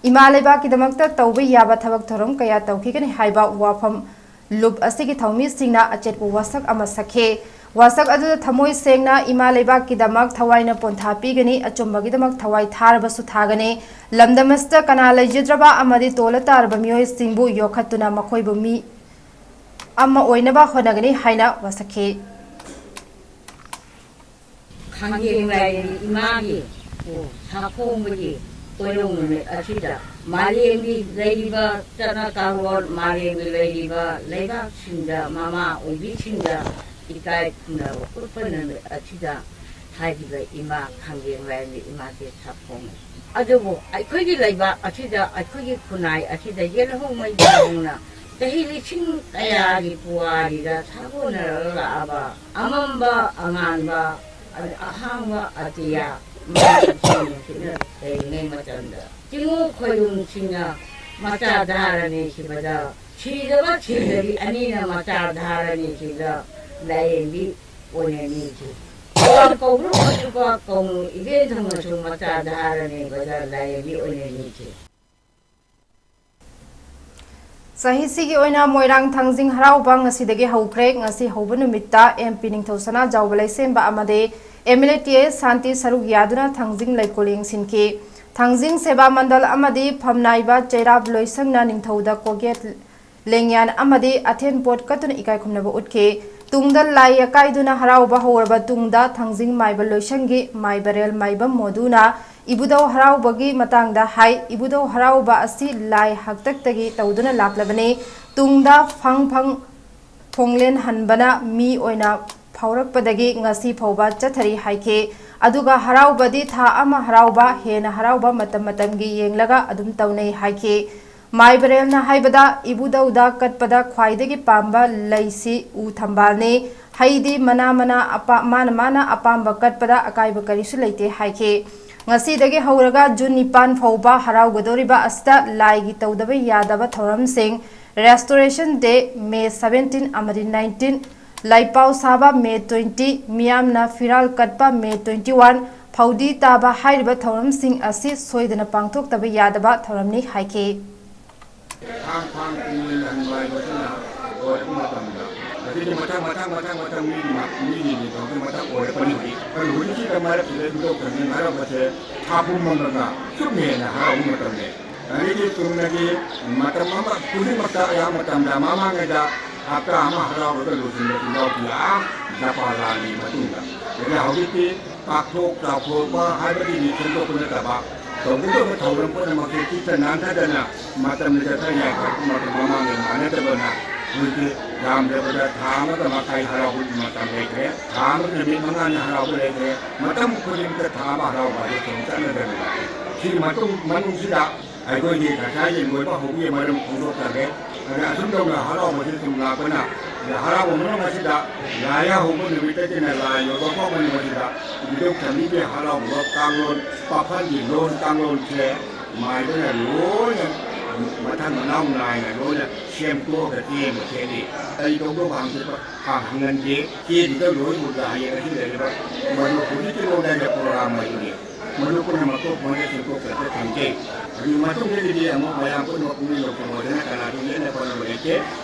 ꯏꯃꯥ ꯂꯩꯕꯥꯛꯀꯤꯗꯃꯛꯇ ꯇꯧꯕ ꯌꯥꯕ ꯊꯕꯛ ꯊꯧꯔꯝ ꯀꯌꯥ ꯇꯧꯈꯤꯒꯅꯤ ꯍꯥꯏꯕ ꯋꯥꯐꯝ ꯂꯨꯞ ꯑꯁꯤꯒꯤ ꯊꯧꯃꯤꯁꯤꯡꯅ ꯑꯆꯦꯠꯄ ꯋꯥꯁꯛ ꯑꯃ ꯁꯛꯈꯤ꯫ ꯋꯥꯁꯛ ꯑꯗꯨꯗ ꯊꯃꯣꯏ ꯁꯦꯡꯅ ꯏꯃꯥ ꯂꯩꯕꯥꯛꯀꯤꯗꯃꯛ ꯊꯋꯥꯏꯅ ꯄꯣꯟꯊꯥ ꯄꯤꯒꯅꯤ, ꯑꯆꯨꯝꯕꯒꯤꯗꯃꯛ ꯊꯋꯥꯏ ꯊꯥꯔꯕꯁꯨ ꯊꯥꯒꯅꯤ, ꯂꯝꯗꯝ ꯑꯁꯤꯗ ꯀꯅꯥ ꯂꯩꯖꯗ꯭ꯔꯕ ꯑꯃꯗꯤ ꯇꯣꯜꯂ ꯇꯥꯔꯕ ꯃꯤꯑꯣꯏꯁꯤꯡꯕꯨ ꯌꯣꯛꯈꯠꯇꯨꯅ ꯃꯈꯣꯏꯕꯨ ꯃꯤ ꯑꯃ ꯑꯣꯏꯅꯕ ꯍꯣꯠꯅꯒꯅꯤ ꯍꯥꯏꯅ ꯋꯥꯁꯛꯈꯤ꯫ ꯈꯥꯡꯖꯦꯡ ꯂꯥꯏꯔꯦꯝꯕꯤ ꯏꯃꯥꯒꯤ ꯁꯥꯐꯣꯡꯕꯒꯤ ꯀꯣꯏꯔꯧ ꯅꯨꯃꯤꯠ ꯑꯁꯤꯗ ꯃꯥꯂꯦꯝꯒꯤ ꯂꯩꯔꯤꯕ ꯆꯠꯅ ꯀꯥꯡꯂꯣꯟ, ꯃꯥꯂꯦꯝꯒꯤ ꯂꯩꯔꯤꯕ ꯂꯩꯕꯥꯛꯁꯤꯡꯗ ꯃꯃꯥ ꯑꯣꯏꯕꯤꯁꯤꯡꯗ ꯏꯀꯥꯏ ꯈꯨꯝꯅꯕ ꯎꯠꯄ ꯅꯨꯃꯤꯠ ꯑꯁꯤꯗ ꯍꯥꯏꯔꯤꯕ ꯏꯃꯥ ꯈꯥꯡꯖꯦꯡ ꯂꯥꯏꯔꯦꯝꯕꯤ ꯏꯃꯥꯁꯦ ꯁꯥꯐꯣꯡꯉꯤ꯫ ꯑꯗꯨꯕꯨ ꯑꯩꯈꯣꯏꯒꯤ ꯂꯩꯕꯥꯛ ꯑꯁꯤꯗ, ꯑꯩꯈꯣꯏꯒꯤ ꯈꯨꯟꯅꯥꯏ ꯑꯁꯤꯗ ꯌꯦꯜꯍꯧꯉꯩ ꯌꯦꯜꯍꯧꯅ ꯆꯍꯤ ꯂꯤꯁꯤꯡ ꯀꯌꯥꯒꯤ ꯄꯨꯋꯥꯔꯤꯗ ꯁꯥꯒꯣꯟꯅꯔꯒ ꯂꯥꯛꯑꯕ ꯑꯃꯝꯕ ꯑꯉꯥꯟꯕ ꯑꯍꯥꯡꯕ ꯑꯇꯤꯌꯥ ꯃꯥꯂꯦꯝꯁꯤꯡꯅ ꯂꯩꯔꯤꯉꯩ ꯃꯇꯝꯗ ꯆꯤꯡꯉꯨ ꯈꯣꯏꯔꯨꯝꯁꯤꯡꯅ ꯃꯆꯥ ꯙꯥꯔ ꯅꯤꯈꯤꯕꯗ ꯁꯤꯗꯕ ꯁꯤꯗꯕꯤ ꯑꯅꯤꯅ ꯃꯆꯥ ꯙꯥꯔ ꯅꯤꯈꯤꯕꯗ ꯂꯥꯏꯔꯦꯝꯕꯤ ꯑꯣꯏꯅ ꯅꯤꯈꯤ꯫ ꯊꯧꯕꯥꯜ ꯀꯧꯕ꯭ꯔꯨ ꯃꯊꯛꯄ ꯀꯧꯅꯨ ꯏꯕꯦꯟꯊꯧꯅꯁꯨ ꯃꯆꯥ ꯙꯥꯔ ꯅꯤꯕꯗ ꯂꯥꯏꯔꯦꯝꯕꯤ ꯑꯣꯏꯅ ꯅꯤꯈꯤ꯫ ꯆꯍꯤꯁꯤꯒꯤ ꯑꯣꯏꯅ ꯃꯣꯏꯔꯥꯡ ꯊꯥꯡꯖꯤꯡ ꯍꯔꯥꯎꯕ ꯉꯁꯤꯗꯒꯤ ꯍꯧꯈ꯭ꯔꯦ꯫ ꯉꯁꯤ ꯍꯧꯕ ꯅꯨꯃꯤꯠꯇ ꯑꯦꯝ ꯄꯤ ꯅꯤꯡꯊꯧ ꯁꯅꯥꯖꯥꯎꯕ ꯂꯩꯁꯦꯝꯕ ꯑꯃꯗꯤ M L A T A Shanti ꯁꯔꯨꯛ ꯌꯥꯗꯨꯅ ꯊꯥꯡꯖꯤꯡ ꯂꯩꯀꯣꯜ ꯌꯦꯡꯁꯤꯟꯈꯤ꯫ ꯊꯥꯡꯖꯤꯡ ꯁꯦꯕꯥ ꯃꯟꯗꯜ ꯑꯃꯗꯤ ꯐꯝꯅꯥꯏꯕ ꯆꯩꯔꯥꯞ ꯂꯣꯏꯁꯪꯅ ꯅꯤꯡꯊꯧꯗ ꯀꯣꯛꯌꯦꯠ ꯂꯦꯡꯌꯥꯟ ꯑꯃꯗꯤ ꯑꯊꯦꯟ ꯄꯣꯠ ꯀꯠꯇꯨꯅ ꯏꯀꯥꯏ ꯈꯨꯝꯅꯕ ꯎꯠꯈꯤ꯫ ꯇꯨꯡꯗ ꯂꯥꯏ ꯑꯀꯥꯏꯗꯨꯅ ꯍꯔꯥꯎꯕ ꯍꯧꯔꯕ ꯇꯨꯡꯗ ꯊꯥꯡꯖꯤꯡ ꯃꯥꯏꯕ ꯂꯣꯏꯁꯪꯒꯤ ꯃꯥꯏꯕꯔꯦꯜ ꯃꯥꯏꯕꯝ ꯃꯣꯗꯨꯅ ꯏꯕꯨꯙꯧ ꯍꯔꯥꯎꯕꯒꯤ ꯃꯇꯥꯡꯗ ꯍꯥꯏ꯫ ꯏꯕꯨꯙꯧ ꯍꯔꯥꯎꯕ ꯑꯁꯤ ꯂꯥꯏ ꯍꯥꯛꯇꯛꯇꯒꯤ ꯇꯧꯗꯨꯅ ꯂꯥꯛꯂꯕꯅꯤ꯫ ꯇꯨꯡꯗ ꯐꯪ ꯐꯪ ꯊꯣꯡꯂꯦꯟ ꯍꯟꯕꯅ ꯃꯤ ꯑꯣꯏꯅ ꯐꯥꯎꯔꯛꯄꯗꯒꯤ ꯉꯁꯤ ꯐꯥꯎꯕ ꯆꯠꯊꯔꯤ ꯍꯥꯏꯈꯤ꯫ ꯑꯗꯨꯒ ꯍꯔꯥꯎꯕꯗꯤ ꯊꯥ ꯑꯃ ꯍꯔꯥꯎꯕ, ꯍꯦꯟꯅ ꯍꯔꯥꯎꯕ ꯃꯇꯝ ꯃꯇꯝꯒꯤ ꯌꯦꯡꯂꯒ ꯑꯗꯨꯝ ꯇꯧꯅꯩ ꯍꯥꯏꯈꯤ꯫ ꯃꯥꯏꯕꯔꯦꯜꯅ ꯍꯥꯏꯕꯗ, ꯏꯕꯨꯙꯧꯗ ꯀꯠꯄꯗ ꯈ꯭ꯋꯥꯏꯗꯒꯤ ꯄꯥꯝꯕ ꯂꯩꯁꯤ ꯎ ꯊꯝꯕꯥꯜꯅꯤ꯫ ꯍꯩꯗꯤ ꯃꯅꯥ ꯃꯅꯥ ꯑꯄꯥ-, ꯃꯥꯅ ꯃꯥꯅ ꯑꯄꯥꯝꯕ ꯀꯠꯄꯗ ꯑꯀꯥꯏꯕ ꯀꯔꯤꯁꯨ ꯂꯩꯇꯦ ꯍꯥꯏꯈꯤ꯫ ꯉꯁꯤꯗꯒꯤ ꯍꯧꯔꯒ ꯖꯨꯟ ꯅꯤꯄꯥꯟ ꯐꯥꯎꯕ ꯍꯔꯥꯎꯒꯗꯧꯔꯤꯕ ꯑꯁꯤꯗ ꯂꯥꯏꯒꯤ ꯇꯧꯗꯕ ꯌꯥꯗꯕ ꯊꯧꯔꯝꯁꯤꯡ, Restoration Day, May seventeen ꯑꯃꯗꯤ nineteen, ꯂꯥꯏꯄꯥꯎ ꯁꯥꯕ, May twenty, ꯃꯤꯌꯥꯝꯅ ꯐꯤꯔꯥꯜ ꯀꯠꯄ, May twenty one, ꯐꯧꯗꯤ ꯇꯥꯕ ꯍꯥꯏꯔꯤꯕ ꯊꯧꯔꯝꯁꯤꯡ ꯑꯁꯤ ꯁꯣꯏꯗꯅ ꯄꯥꯡꯊꯣꯛꯇꯕ ꯌꯥꯗꯕ ꯊꯧꯔꯝꯅꯤ ꯍꯥꯏꯈꯤ꯫ ꯊꯥꯡ ꯊꯥꯡ ꯇꯨꯡꯂꯦꯟ ꯍꯟꯕ ꯍꯥꯏꯕꯁꯤꯅ ꯑꯣꯏꯔꯛꯄ ꯃꯇꯝꯗ, ꯑꯗꯒꯤ ꯃꯊꯪ ꯃꯊꯪ ꯃꯊꯪ ꯃꯊꯪ ꯃꯤꯒꯤ ꯃꯤꯒꯤ ꯅꯤꯡꯊꯧꯒꯤ ꯃꯊꯪ ꯑꯣꯏꯔꯛꯄꯅꯤ꯫ ꯍꯧꯖꯤꯛ ꯑꯩꯈꯣꯏ ꯍꯧꯖꯤꯛꯀꯤ ꯃꯔꯛꯁꯤꯗ ꯏꯕꯨꯙꯧ ꯊꯥꯡꯖꯤꯡ ꯍꯔꯥꯎꯕꯁꯦ ꯊꯥ ꯄꯨꯝꯕ ꯑꯃꯒ ꯁꯨꯝ ꯍꯦꯟꯅ ꯍꯔꯥꯎꯕ ꯃꯇꯝꯅꯦ꯫ ꯑꯗꯒꯤ ꯆꯨꯝꯅꯒꯤ ꯃꯇꯝ ꯑꯃ ꯈꯨꯗꯤꯡꯃꯛꯇ ꯑꯌꯥꯝꯕ ꯃꯇꯝꯗ ꯃꯃꯥꯡꯉꯩꯗ ꯍꯞꯇꯥ ꯑꯃ ꯍꯔꯥꯎꯔꯒ ꯂꯣꯏꯁꯤꯟꯕꯁꯨ ꯌꯥꯎꯈꯤ, ꯑꯥ ꯖꯄꯥꯟ ꯂꯥꯟꯒꯤ ꯃꯇꯨꯡꯗ꯫ ꯑꯗꯨꯅ ꯍꯧꯖꯤꯛꯇꯤ ꯄꯥꯛꯊꯣꯛ ꯆꯥꯎꯊꯣꯛꯄ ꯍꯥꯏꯕꯒꯤ ꯃꯤ ꯁꯦꯝꯗꯣꯛꯄ ꯅꯠꯇꯕ, ꯇꯧꯒꯗꯧꯕ ꯊꯧꯔꯝ ꯄꯨꯝꯅꯃꯛꯁꯦ ꯆꯤꯠꯇ ꯅꯥꯟꯊꯗꯅ ꯃꯇꯝꯗ ꯆꯠꯊ ꯌꯥꯏ ꯍꯥꯏꯕ ꯃꯇꯝ ꯃꯃꯥꯡꯒ ꯃꯥꯟꯅꯗꯕꯅ ꯍꯧꯖꯤꯛꯇꯤ ꯌꯥꯝꯗ꯭ꯔꯕꯗ ꯊꯥ ꯑꯃꯒ ꯃꯈꯥꯏ ꯍꯔꯥꯎꯕꯒꯤ ꯃꯇꯝ ꯂꯩꯈ꯭ꯔꯦ꯫ ꯊꯥ ꯑꯃꯒꯤ ꯅꯨꯃꯤꯠ ꯃꯉꯥꯅꯤ ꯍꯔꯥꯎꯕ ꯂꯩꯈ꯭ꯔꯦ꯫ ꯃꯇꯝ ꯈꯨꯗꯤꯡꯃꯛꯇ ꯊꯥ ꯑꯃ ꯍꯔꯥꯎꯕ ꯍꯥꯏꯕ ꯊꯧꯔꯝ ꯆꯠꯅꯗꯅ ꯂꯥꯛꯑꯦ꯫ ꯁꯤꯒꯤ ꯃꯇꯨꯡ ꯃꯅꯨꯡꯁꯤꯗ ꯑꯩꯈꯣꯏꯒꯤ ꯉꯁꯥꯏꯒꯤ ꯂꯣꯏꯕ ꯍꯧꯕꯒꯤ ꯃꯔꯝ ꯐꯣꯡꯗꯣꯛꯆꯒꯦ꯫ ꯑꯗ ꯑꯁꯨꯝ ꯇꯧꯅ ꯍꯔꯥꯎꯕꯁꯤ ꯁꯨꯝ ꯂꯥꯛꯄꯅ ꯍꯔꯥꯎꯕ ꯃꯔꯝ ꯑꯁꯤꯗ ꯂꯥꯏ ꯍꯔꯥꯎꯕ ꯅꯨꯃꯤꯠꯇꯒꯤꯅ ꯂꯥꯏ ꯌꯧꯕ ꯐꯥꯎꯕ ꯅꯨꯃꯤꯠꯁꯤꯗ ꯏꯕꯨꯙꯧ ꯊꯧꯃꯤꯒꯤ ꯍꯔꯥꯎꯕ ꯀꯥꯡꯂꯣꯟ, ꯄꯥꯈꯟꯒꯤ ꯂꯣꯟ ꯀꯥꯡꯂꯣꯟꯁꯦ ꯃꯥꯏꯕꯅ ꯂꯣꯏꯅ ꯃꯊꯪ ꯃꯅꯥꯎ ꯅꯥꯏꯅ ꯂꯣꯏꯅ ꯁꯦꯝꯗꯣꯛꯑꯒ ꯆꯦꯟꯕ ꯊꯦꯠꯂꯤ꯫ ꯀꯔꯤ ꯇꯧꯗꯧꯕ ꯍꯪꯖꯕ ꯍꯪꯍꯟꯒꯦ꯫ ꯆꯦꯟꯕꯗ ꯂꯣꯏꯕꯗ ꯍꯌꯦꯡ ꯑꯁꯤ ꯂꯩꯔꯤꯕ ꯃꯅꯤꯄꯨꯔꯒꯤ ꯂꯣꯟꯗ ꯄ꯭ꯔꯣꯒ꯭ꯔꯥꯝ ꯑꯗꯨꯅꯤ꯫ ꯃꯗꯨ ꯄꯨꯝꯅꯃꯛꯇꯨ ꯃꯣꯏꯅ ꯁꯦꯡꯗꯣꯛꯆꯔꯒ ꯊꯝꯖꯩ꯫ ꯑꯗꯨꯒꯤ ꯃꯇꯨꯡꯗꯗꯤ ꯑꯃꯨꯛ ꯃꯌꯥꯝ ꯄꯨꯝꯅꯃꯛ ꯄꯨꯛꯅꯤꯡ ꯂꯧꯁꯤꯟꯕꯗꯅ ꯀꯅꯥꯁꯨ ꯌꯦꯠꯅ ꯈꯣꯠꯅꯕ ꯂꯩꯇꯦ꯫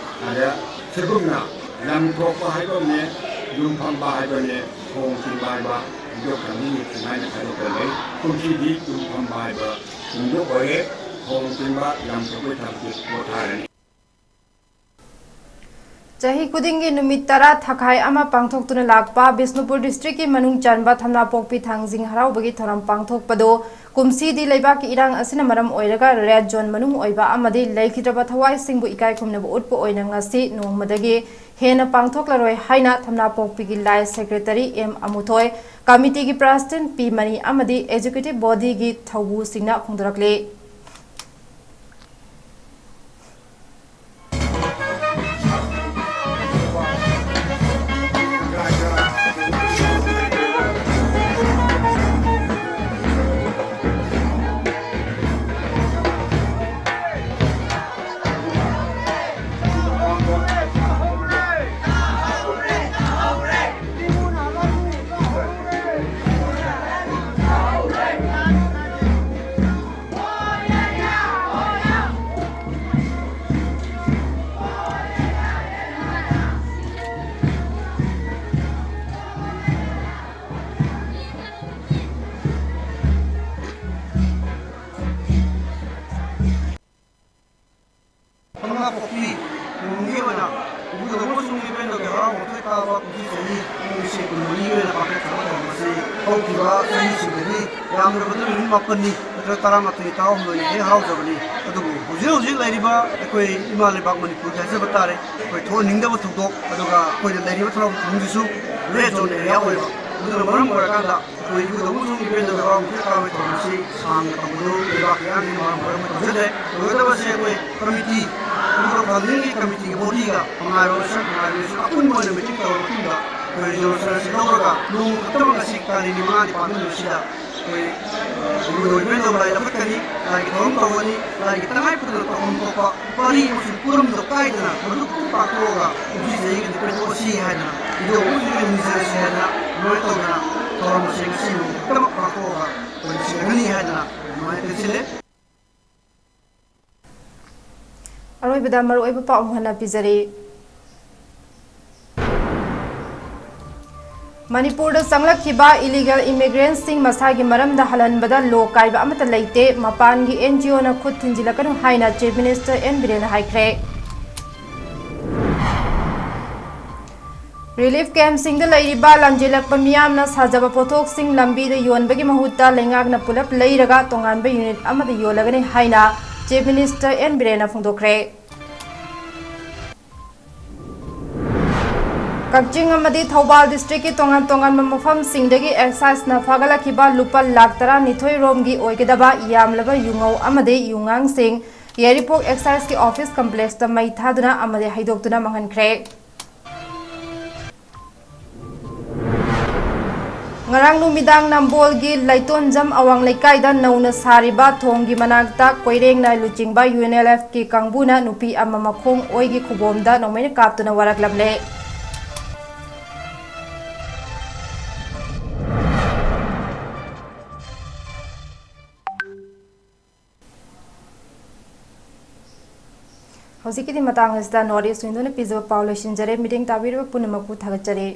ꯑꯗ ꯁꯤꯒꯨꯝꯅ ꯂꯝ ꯊꯣꯛꯄ ꯍꯥꯏꯕ ꯑꯃꯅꯦ, ꯌꯨꯝ ꯐꯝꯕ ꯍꯥꯏꯕꯅꯦ, ꯊꯣꯡ ꯆꯤꯡꯕ ꯍꯥꯏꯕ, ꯌꯣꯛ ꯊꯝꯕꯤ ꯁꯨꯃꯥꯏꯅ ꯈꯥꯏꯗꯣꯛꯄ ꯂꯩ꯫ ꯀꯨꯝꯁꯤꯗꯤ ꯌꯨꯝ ꯐꯝꯕ ꯍꯥꯏꯕ ꯁꯤꯡꯗꯨ ꯑꯣꯏꯔꯦ꯫ ꯊꯣꯡ ꯆꯤꯡꯕ ꯂꯝ ꯊꯣꯛꯄꯒꯤ ꯊꯕꯛꯇꯤ ꯄꯣꯊꯥꯔꯅꯤ꯫ ꯆꯍꯤ ꯈꯨꯗꯤꯡꯒꯤ ꯅꯨꯃꯤꯠ ꯇꯔꯥ ꯊꯥꯈꯥꯏ ꯑꯃ ꯄꯥꯡꯊꯣꯛꯇꯨꯅ ꯂꯥꯛꯄ ꯕꯤꯁꯅꯨꯄꯨꯔ ꯗꯤꯁꯇ꯭ꯔꯤꯛꯀꯤ ꯃꯅꯨꯡ ꯆꯟꯕ ꯊꯝꯅꯥꯄꯣꯛꯄꯤ ꯊꯥꯡꯖꯤꯡ ꯍꯔꯥꯎꯕꯒꯤ ꯊꯧꯔꯝ ꯄꯥꯡꯊꯣꯛꯄꯗꯨ ꯀꯨꯝꯁꯤꯗꯤ ꯂꯩꯕꯥꯛꯀꯤ ꯏꯔꯥꯡ ꯑꯁꯤꯅ ꯃꯔꯝ ꯑꯣꯏꯔꯒ ꯔꯦꯗ ꯖꯣꯟ ꯃꯅꯨꯡ ꯑꯣꯏꯕ ꯑꯃꯗꯤ ꯂꯩꯈꯤꯗ꯭ꯔꯕ ꯊꯋꯥꯏꯁꯤꯡꯕꯨ ꯏꯀꯥꯏ ꯈꯨꯝꯅꯕ ꯎꯠꯄ ꯑꯣꯏꯅ ꯉꯁꯤ ꯅꯣꯡꯃꯗꯒꯤ ꯍꯦꯟꯅ ꯄꯥꯡꯊꯣꯛꯂꯔꯣꯏ ꯍꯥꯏꯅ ꯊꯝꯅꯥꯄꯣꯛꯄꯤꯒꯤ ꯂꯥꯏ ꯁꯦꯀ꯭ꯔꯦꯇꯔꯤ ꯑꯦꯝ ꯑꯃꯨꯊꯣꯏ, ꯀꯃꯤꯇꯤꯒꯤ ꯄ꯭ꯔꯁꯤꯗꯦꯟꯠ ꯄꯤ ꯃꯅꯤ ꯑꯃꯗꯤ ꯑꯦꯛꯖꯤꯀ꯭ꯌꯨꯇꯤꯚ ꯕꯣꯗꯤꯒꯤ ꯊꯧꯕꯨꯁꯤꯡꯅ ꯐꯣꯡꯗꯣꯔꯛꯂꯤ꯫ ꯊꯝꯅꯥꯄꯣꯛꯄꯤ ꯈꯨꯟꯒꯤ ꯑꯣꯏꯅ ꯏꯕꯨꯙꯧ ꯑꯃꯁꯨꯡ ꯏꯕꯦꯟꯗꯧꯒꯤ ꯍꯔꯥꯎ ꯃꯊꯣꯏ ꯀꯥꯕ ꯀꯨꯝꯁꯤ ꯆꯍꯤ ꯀꯨꯝꯁꯤ ꯀꯨꯟꯃꯔꯤꯒꯤ ꯑꯣꯏꯅ ꯄꯥꯡꯊꯣꯛꯆꯕ ꯊꯧꯔꯝ ꯑꯁꯤ ꯍꯧꯈꯤꯕ ꯆꯍꯤꯁꯤꯡꯗꯒꯤ ꯌꯥꯝꯗ꯭ꯔꯕꯗ ꯅꯨꯃꯤꯠ ꯃꯥꯄꯟꯅꯤ ꯅꯠꯇ꯭ꯔꯒ ꯇꯔꯥꯃꯥꯊꯣꯏꯅꯤ, ꯇꯔꯥꯍꯨꯝꯗꯣꯏꯅꯤ ꯍꯦꯛ ꯍꯔꯥꯎꯖꯕꯅꯤ꯫ ꯑꯗꯨꯕꯨ ꯍꯧꯖꯤꯛ ꯍꯧꯖꯤꯛ ꯂꯩꯔꯤꯕ ꯑꯩꯈꯣꯏ ꯏꯃꯥ ꯂꯩꯕꯥꯛ ꯃꯅꯤꯄꯨꯔꯒꯤ ꯍꯥꯏꯖꯕ ꯇꯥꯔꯦ, ꯑꯩꯈꯣꯏ ꯊꯣꯛꯍꯟꯅꯤꯡꯗꯕ ꯊꯧꯗꯣꯛ, ꯑꯗꯨꯒ ꯑꯩꯈꯣꯏꯅ ꯂꯩꯔꯤꯕ ꯊꯧꯔꯝ ꯈꯨꯗꯤꯡꯁꯤꯁꯨ ꯔꯦꯗ ꯖꯣꯟ ꯑꯦꯔꯤꯌꯥ ꯑꯣꯏꯕ, ꯑꯗꯨꯅ ꯃꯔꯝ ꯑꯣꯏꯔꯀꯥꯟꯗ ꯑꯩꯈꯣꯏ ꯏꯕꯨꯙꯧ ꯑꯃꯁꯨꯡ ꯏꯕꯦꯟꯗꯧꯒꯤ ꯍꯔꯥꯎ ꯃꯊꯣꯏ ꯀꯥꯕꯒꯤ ꯊꯧꯔꯝ ꯑꯁꯤ ꯁꯥꯡꯅ ꯇꯧꯕꯗꯨ ꯂꯩꯕꯥꯛꯀꯤ ꯏꯔꯥꯡꯒꯤ ꯃꯔꯝ ꯑꯣꯏꯔꯒ ꯇꯧꯖꯗ꯭ꯔꯦ꯫ ꯂꯣꯏꯒꯗꯕꯁꯦ ꯑꯩꯈꯣꯏ ꯀꯃꯤꯇꯤ ꯑꯗꯨꯒ ꯀꯥꯎꯟꯁꯤꯜꯒꯤ ꯀꯃꯤꯇꯤꯒꯤ ꯕꯣꯗꯤꯒ ꯃꯉꯥꯏꯔꯣ ꯁꯛ ꯃꯉꯥꯏꯔꯣꯁꯨ ꯑꯄꯨꯟꯕ ꯑꯣꯏꯅ ꯃꯤꯇꯤꯡ ꯇꯧꯔꯕ ꯃꯇꯨꯡꯗ ꯑꯩꯈꯣꯏ ꯔꯤꯖꯣꯂꯨꯁꯟ ꯑꯁꯤ ꯂꯧꯔꯒ ꯅꯣꯡꯃ ꯈꯛꯇꯃꯛ ꯑꯁꯤ ꯀꯥꯂꯦꯟꯒꯤ ꯃꯉꯥꯅꯤ ꯄꯥꯟꯕ ꯅꯨꯃꯤꯠꯁꯤꯗ ꯑꯩꯈꯣꯏ ꯏꯕꯨꯙꯧ ꯏꯕꯦꯟꯗꯧ ꯂꯥꯏ ꯂꯧꯈꯠꯀꯅꯤ, ꯂꯥꯏꯒꯤ ꯊꯧꯔꯝ ꯇꯧꯒꯅꯤ, ꯂꯥꯏꯒꯤ ꯇꯉꯥꯏ ꯐꯗꯅ ꯇꯧꯐꯝ ꯊꯣꯛꯄ ꯄꯥꯔꯤ ꯑꯃꯁꯨꯡ ꯄꯨꯔꯝꯗꯣ ꯀꯥꯏꯗꯅ ꯃꯗꯨ ꯄꯨꯡ ꯄꯥꯡꯊꯣꯛꯑꯒ ꯀꯨꯝꯁꯤ ꯆꯍꯤꯒꯤ ꯅꯨꯃꯤꯠ ꯊꯣꯛꯑꯁꯤ ꯍꯥꯏꯗꯅ ꯏꯕꯨꯙꯧ ꯑꯃꯁꯨꯡ ꯅꯤꯖꯔꯁꯤ ꯍꯥꯏꯗꯅ ꯑꯗꯨꯃꯥꯏꯅ ꯇꯧꯗꯅ ꯊꯧꯔꯝ ꯑꯁꯤ ꯉꯁꯤ ꯅꯣꯡꯃ ꯈꯛꯇꯃꯛ ꯄꯥꯡꯊꯣꯛꯑꯒ ꯑꯩꯈꯣꯏ ꯂꯣꯏꯁꯤꯟꯒꯅꯤ ꯍꯥꯏꯗꯅ ꯑꯗꯨꯃꯥꯏꯅ ꯇꯦꯟꯁꯤꯜꯂꯦ꯫ ꯑꯔꯣꯏꯕꯗ ꯃꯔꯨꯑꯣꯏꯕ ꯄꯥꯎ ꯑꯃꯨꯛ ꯍꯟꯅ ꯄꯤꯖꯔꯤ꯫ ꯃꯅꯤꯄꯨꯔꯗ ꯆꯪꯂꯛꯈꯤꯕ ꯏꯂꯤꯒꯦꯜ ꯏꯃꯤꯒ꯭ꯔꯦꯟꯠꯁꯤꯡ ꯃꯁꯥꯒꯤ ꯃꯔꯝꯗ ꯍꯜꯍꯟꯕꯗ ꯂꯣ ꯀꯥꯏꯕ ꯑꯃꯠꯇ ꯂꯩꯇꯦ, ꯃꯄꯥꯟꯒꯤ ꯑꯦꯟ ꯖꯤ ꯑꯣꯅ ꯈꯨꯠ ꯊꯤꯟꯖꯤꯜꯂꯛꯀꯅꯨ ꯍꯥꯏꯅ ꯆꯤꯐ ꯃꯤꯅꯤꯁꯇꯔ ꯑꯦꯟ ꯕꯤꯔꯦꯟꯅ ꯍꯥꯏꯈ꯭ꯔꯦ꯫ ꯔꯤꯂꯤꯐ ꯀꯦꯝꯞꯁꯤꯡꯗ ꯂꯩꯔꯤꯕ ꯂꯝꯖꯤꯜꯂꯛꯄ ꯃꯤꯌꯥꯝꯅ ꯁꯥꯖꯕ ꯄꯣꯠꯊꯣꯛꯁꯤꯡ ꯂꯝꯕꯤꯗ ꯌꯣꯟꯕꯒꯤ ꯃꯍꯨꯠꯇ ꯂꯩꯉꯥꯛꯅ ꯄꯨꯂꯞ ꯂꯩꯔꯒ ꯇꯣꯉꯥꯟꯕ ꯌꯨꯅꯤꯠ ꯑꯃꯗ ꯌꯣꯜꯂꯒꯅꯤ ꯍꯥꯏꯅ ꯆꯤꯐ ꯃꯤꯅꯤꯁꯇꯔ ꯑꯦꯟ ꯕꯤꯔꯦꯟꯅ ꯐꯣꯡꯗꯣꯛꯈ꯭ꯔꯦ꯫ ꯀꯛꯆꯤꯡ ꯑꯃꯗꯤ ꯊꯧꯕꯥꯜ ꯗꯤꯁꯇ꯭ꯔꯤꯛꯀꯤ ꯇꯣꯉꯥꯟ ꯇꯣꯉꯥꯟꯕ ꯃꯐꯝꯁꯤꯡꯗꯒꯤ ꯑꯦꯛꯁꯥꯏꯖꯅ ꯐꯥꯒꯠꯂꯛꯈꯤꯕ ꯂꯨꯄꯥ ꯂꯥꯈ ꯇꯔꯥꯅꯤꯊꯣꯏ ꯔꯣꯝꯒꯤ ꯑꯣꯏꯒꯗꯕ ꯌꯥꯝꯂꯕ ꯌꯨꯉꯧ ꯑꯃꯗꯤ ꯌꯨꯉꯥꯡꯁꯤꯡ ꯌꯥꯏꯔꯤꯄꯣꯛ ꯑꯦꯛꯁꯥꯏꯖꯀꯤ ꯑꯣꯐꯤꯁ ꯀꯝꯄ꯭ꯂꯦꯛꯁꯇ ꯃꯩ ꯊꯥꯗꯨꯅ ꯑꯃꯗꯤ ꯍꯩꯗꯣꯛꯇꯨꯅ ꯃꯥꯡꯍꯟꯈ꯭ꯔꯦ꯫ ꯉꯔꯥꯡ ꯅꯨꯃꯤꯗꯥꯡ ꯅꯝꯕꯣꯜꯒꯤ ꯂꯩꯇꯣꯟꯖꯝ ꯑꯋꯥꯡ ꯂꯩꯀꯥꯏꯗ ꯅꯧꯅ ꯁꯥꯔꯤꯕ ꯊꯣꯡꯒꯤ ꯃꯅꯥꯛꯇ ꯀꯣꯏꯔꯦꯡꯅ ꯂꯨꯆꯤꯡꯕ ꯌꯨ ꯑꯦꯟ ꯑꯦꯜ ꯑꯦꯐꯀꯤ ꯀꯥꯡꯕꯨꯅ ꯅꯨꯄꯤ ꯑꯃ ꯃꯈꯣꯡ ꯑꯣꯏꯒꯤ ꯈꯨꯕꯣꯝꯗ ꯅꯣꯡꯃꯩꯅ ꯀꯥꯞꯇꯨꯅ ꯋꯥꯔꯛꯂꯝꯂꯦ꯫ ꯍꯧꯖꯤꯛꯀꯤꯗꯤ ꯃꯇꯥꯡ ꯑꯁꯤꯗ ꯅꯣꯔꯠ ꯏꯁ ꯋꯤꯟꯗꯣꯅ ꯄꯤꯖꯕ ꯄꯥꯎ ꯂꯣꯏꯁꯤꯟꯖꯔꯦ꯫ ꯃꯤꯠꯌꯦꯡ ꯇꯥꯕꯤꯔꯤꯕ ꯄꯨꯝꯅꯃꯛꯄꯨ ꯊꯥꯒꯠꯆꯔꯤ꯫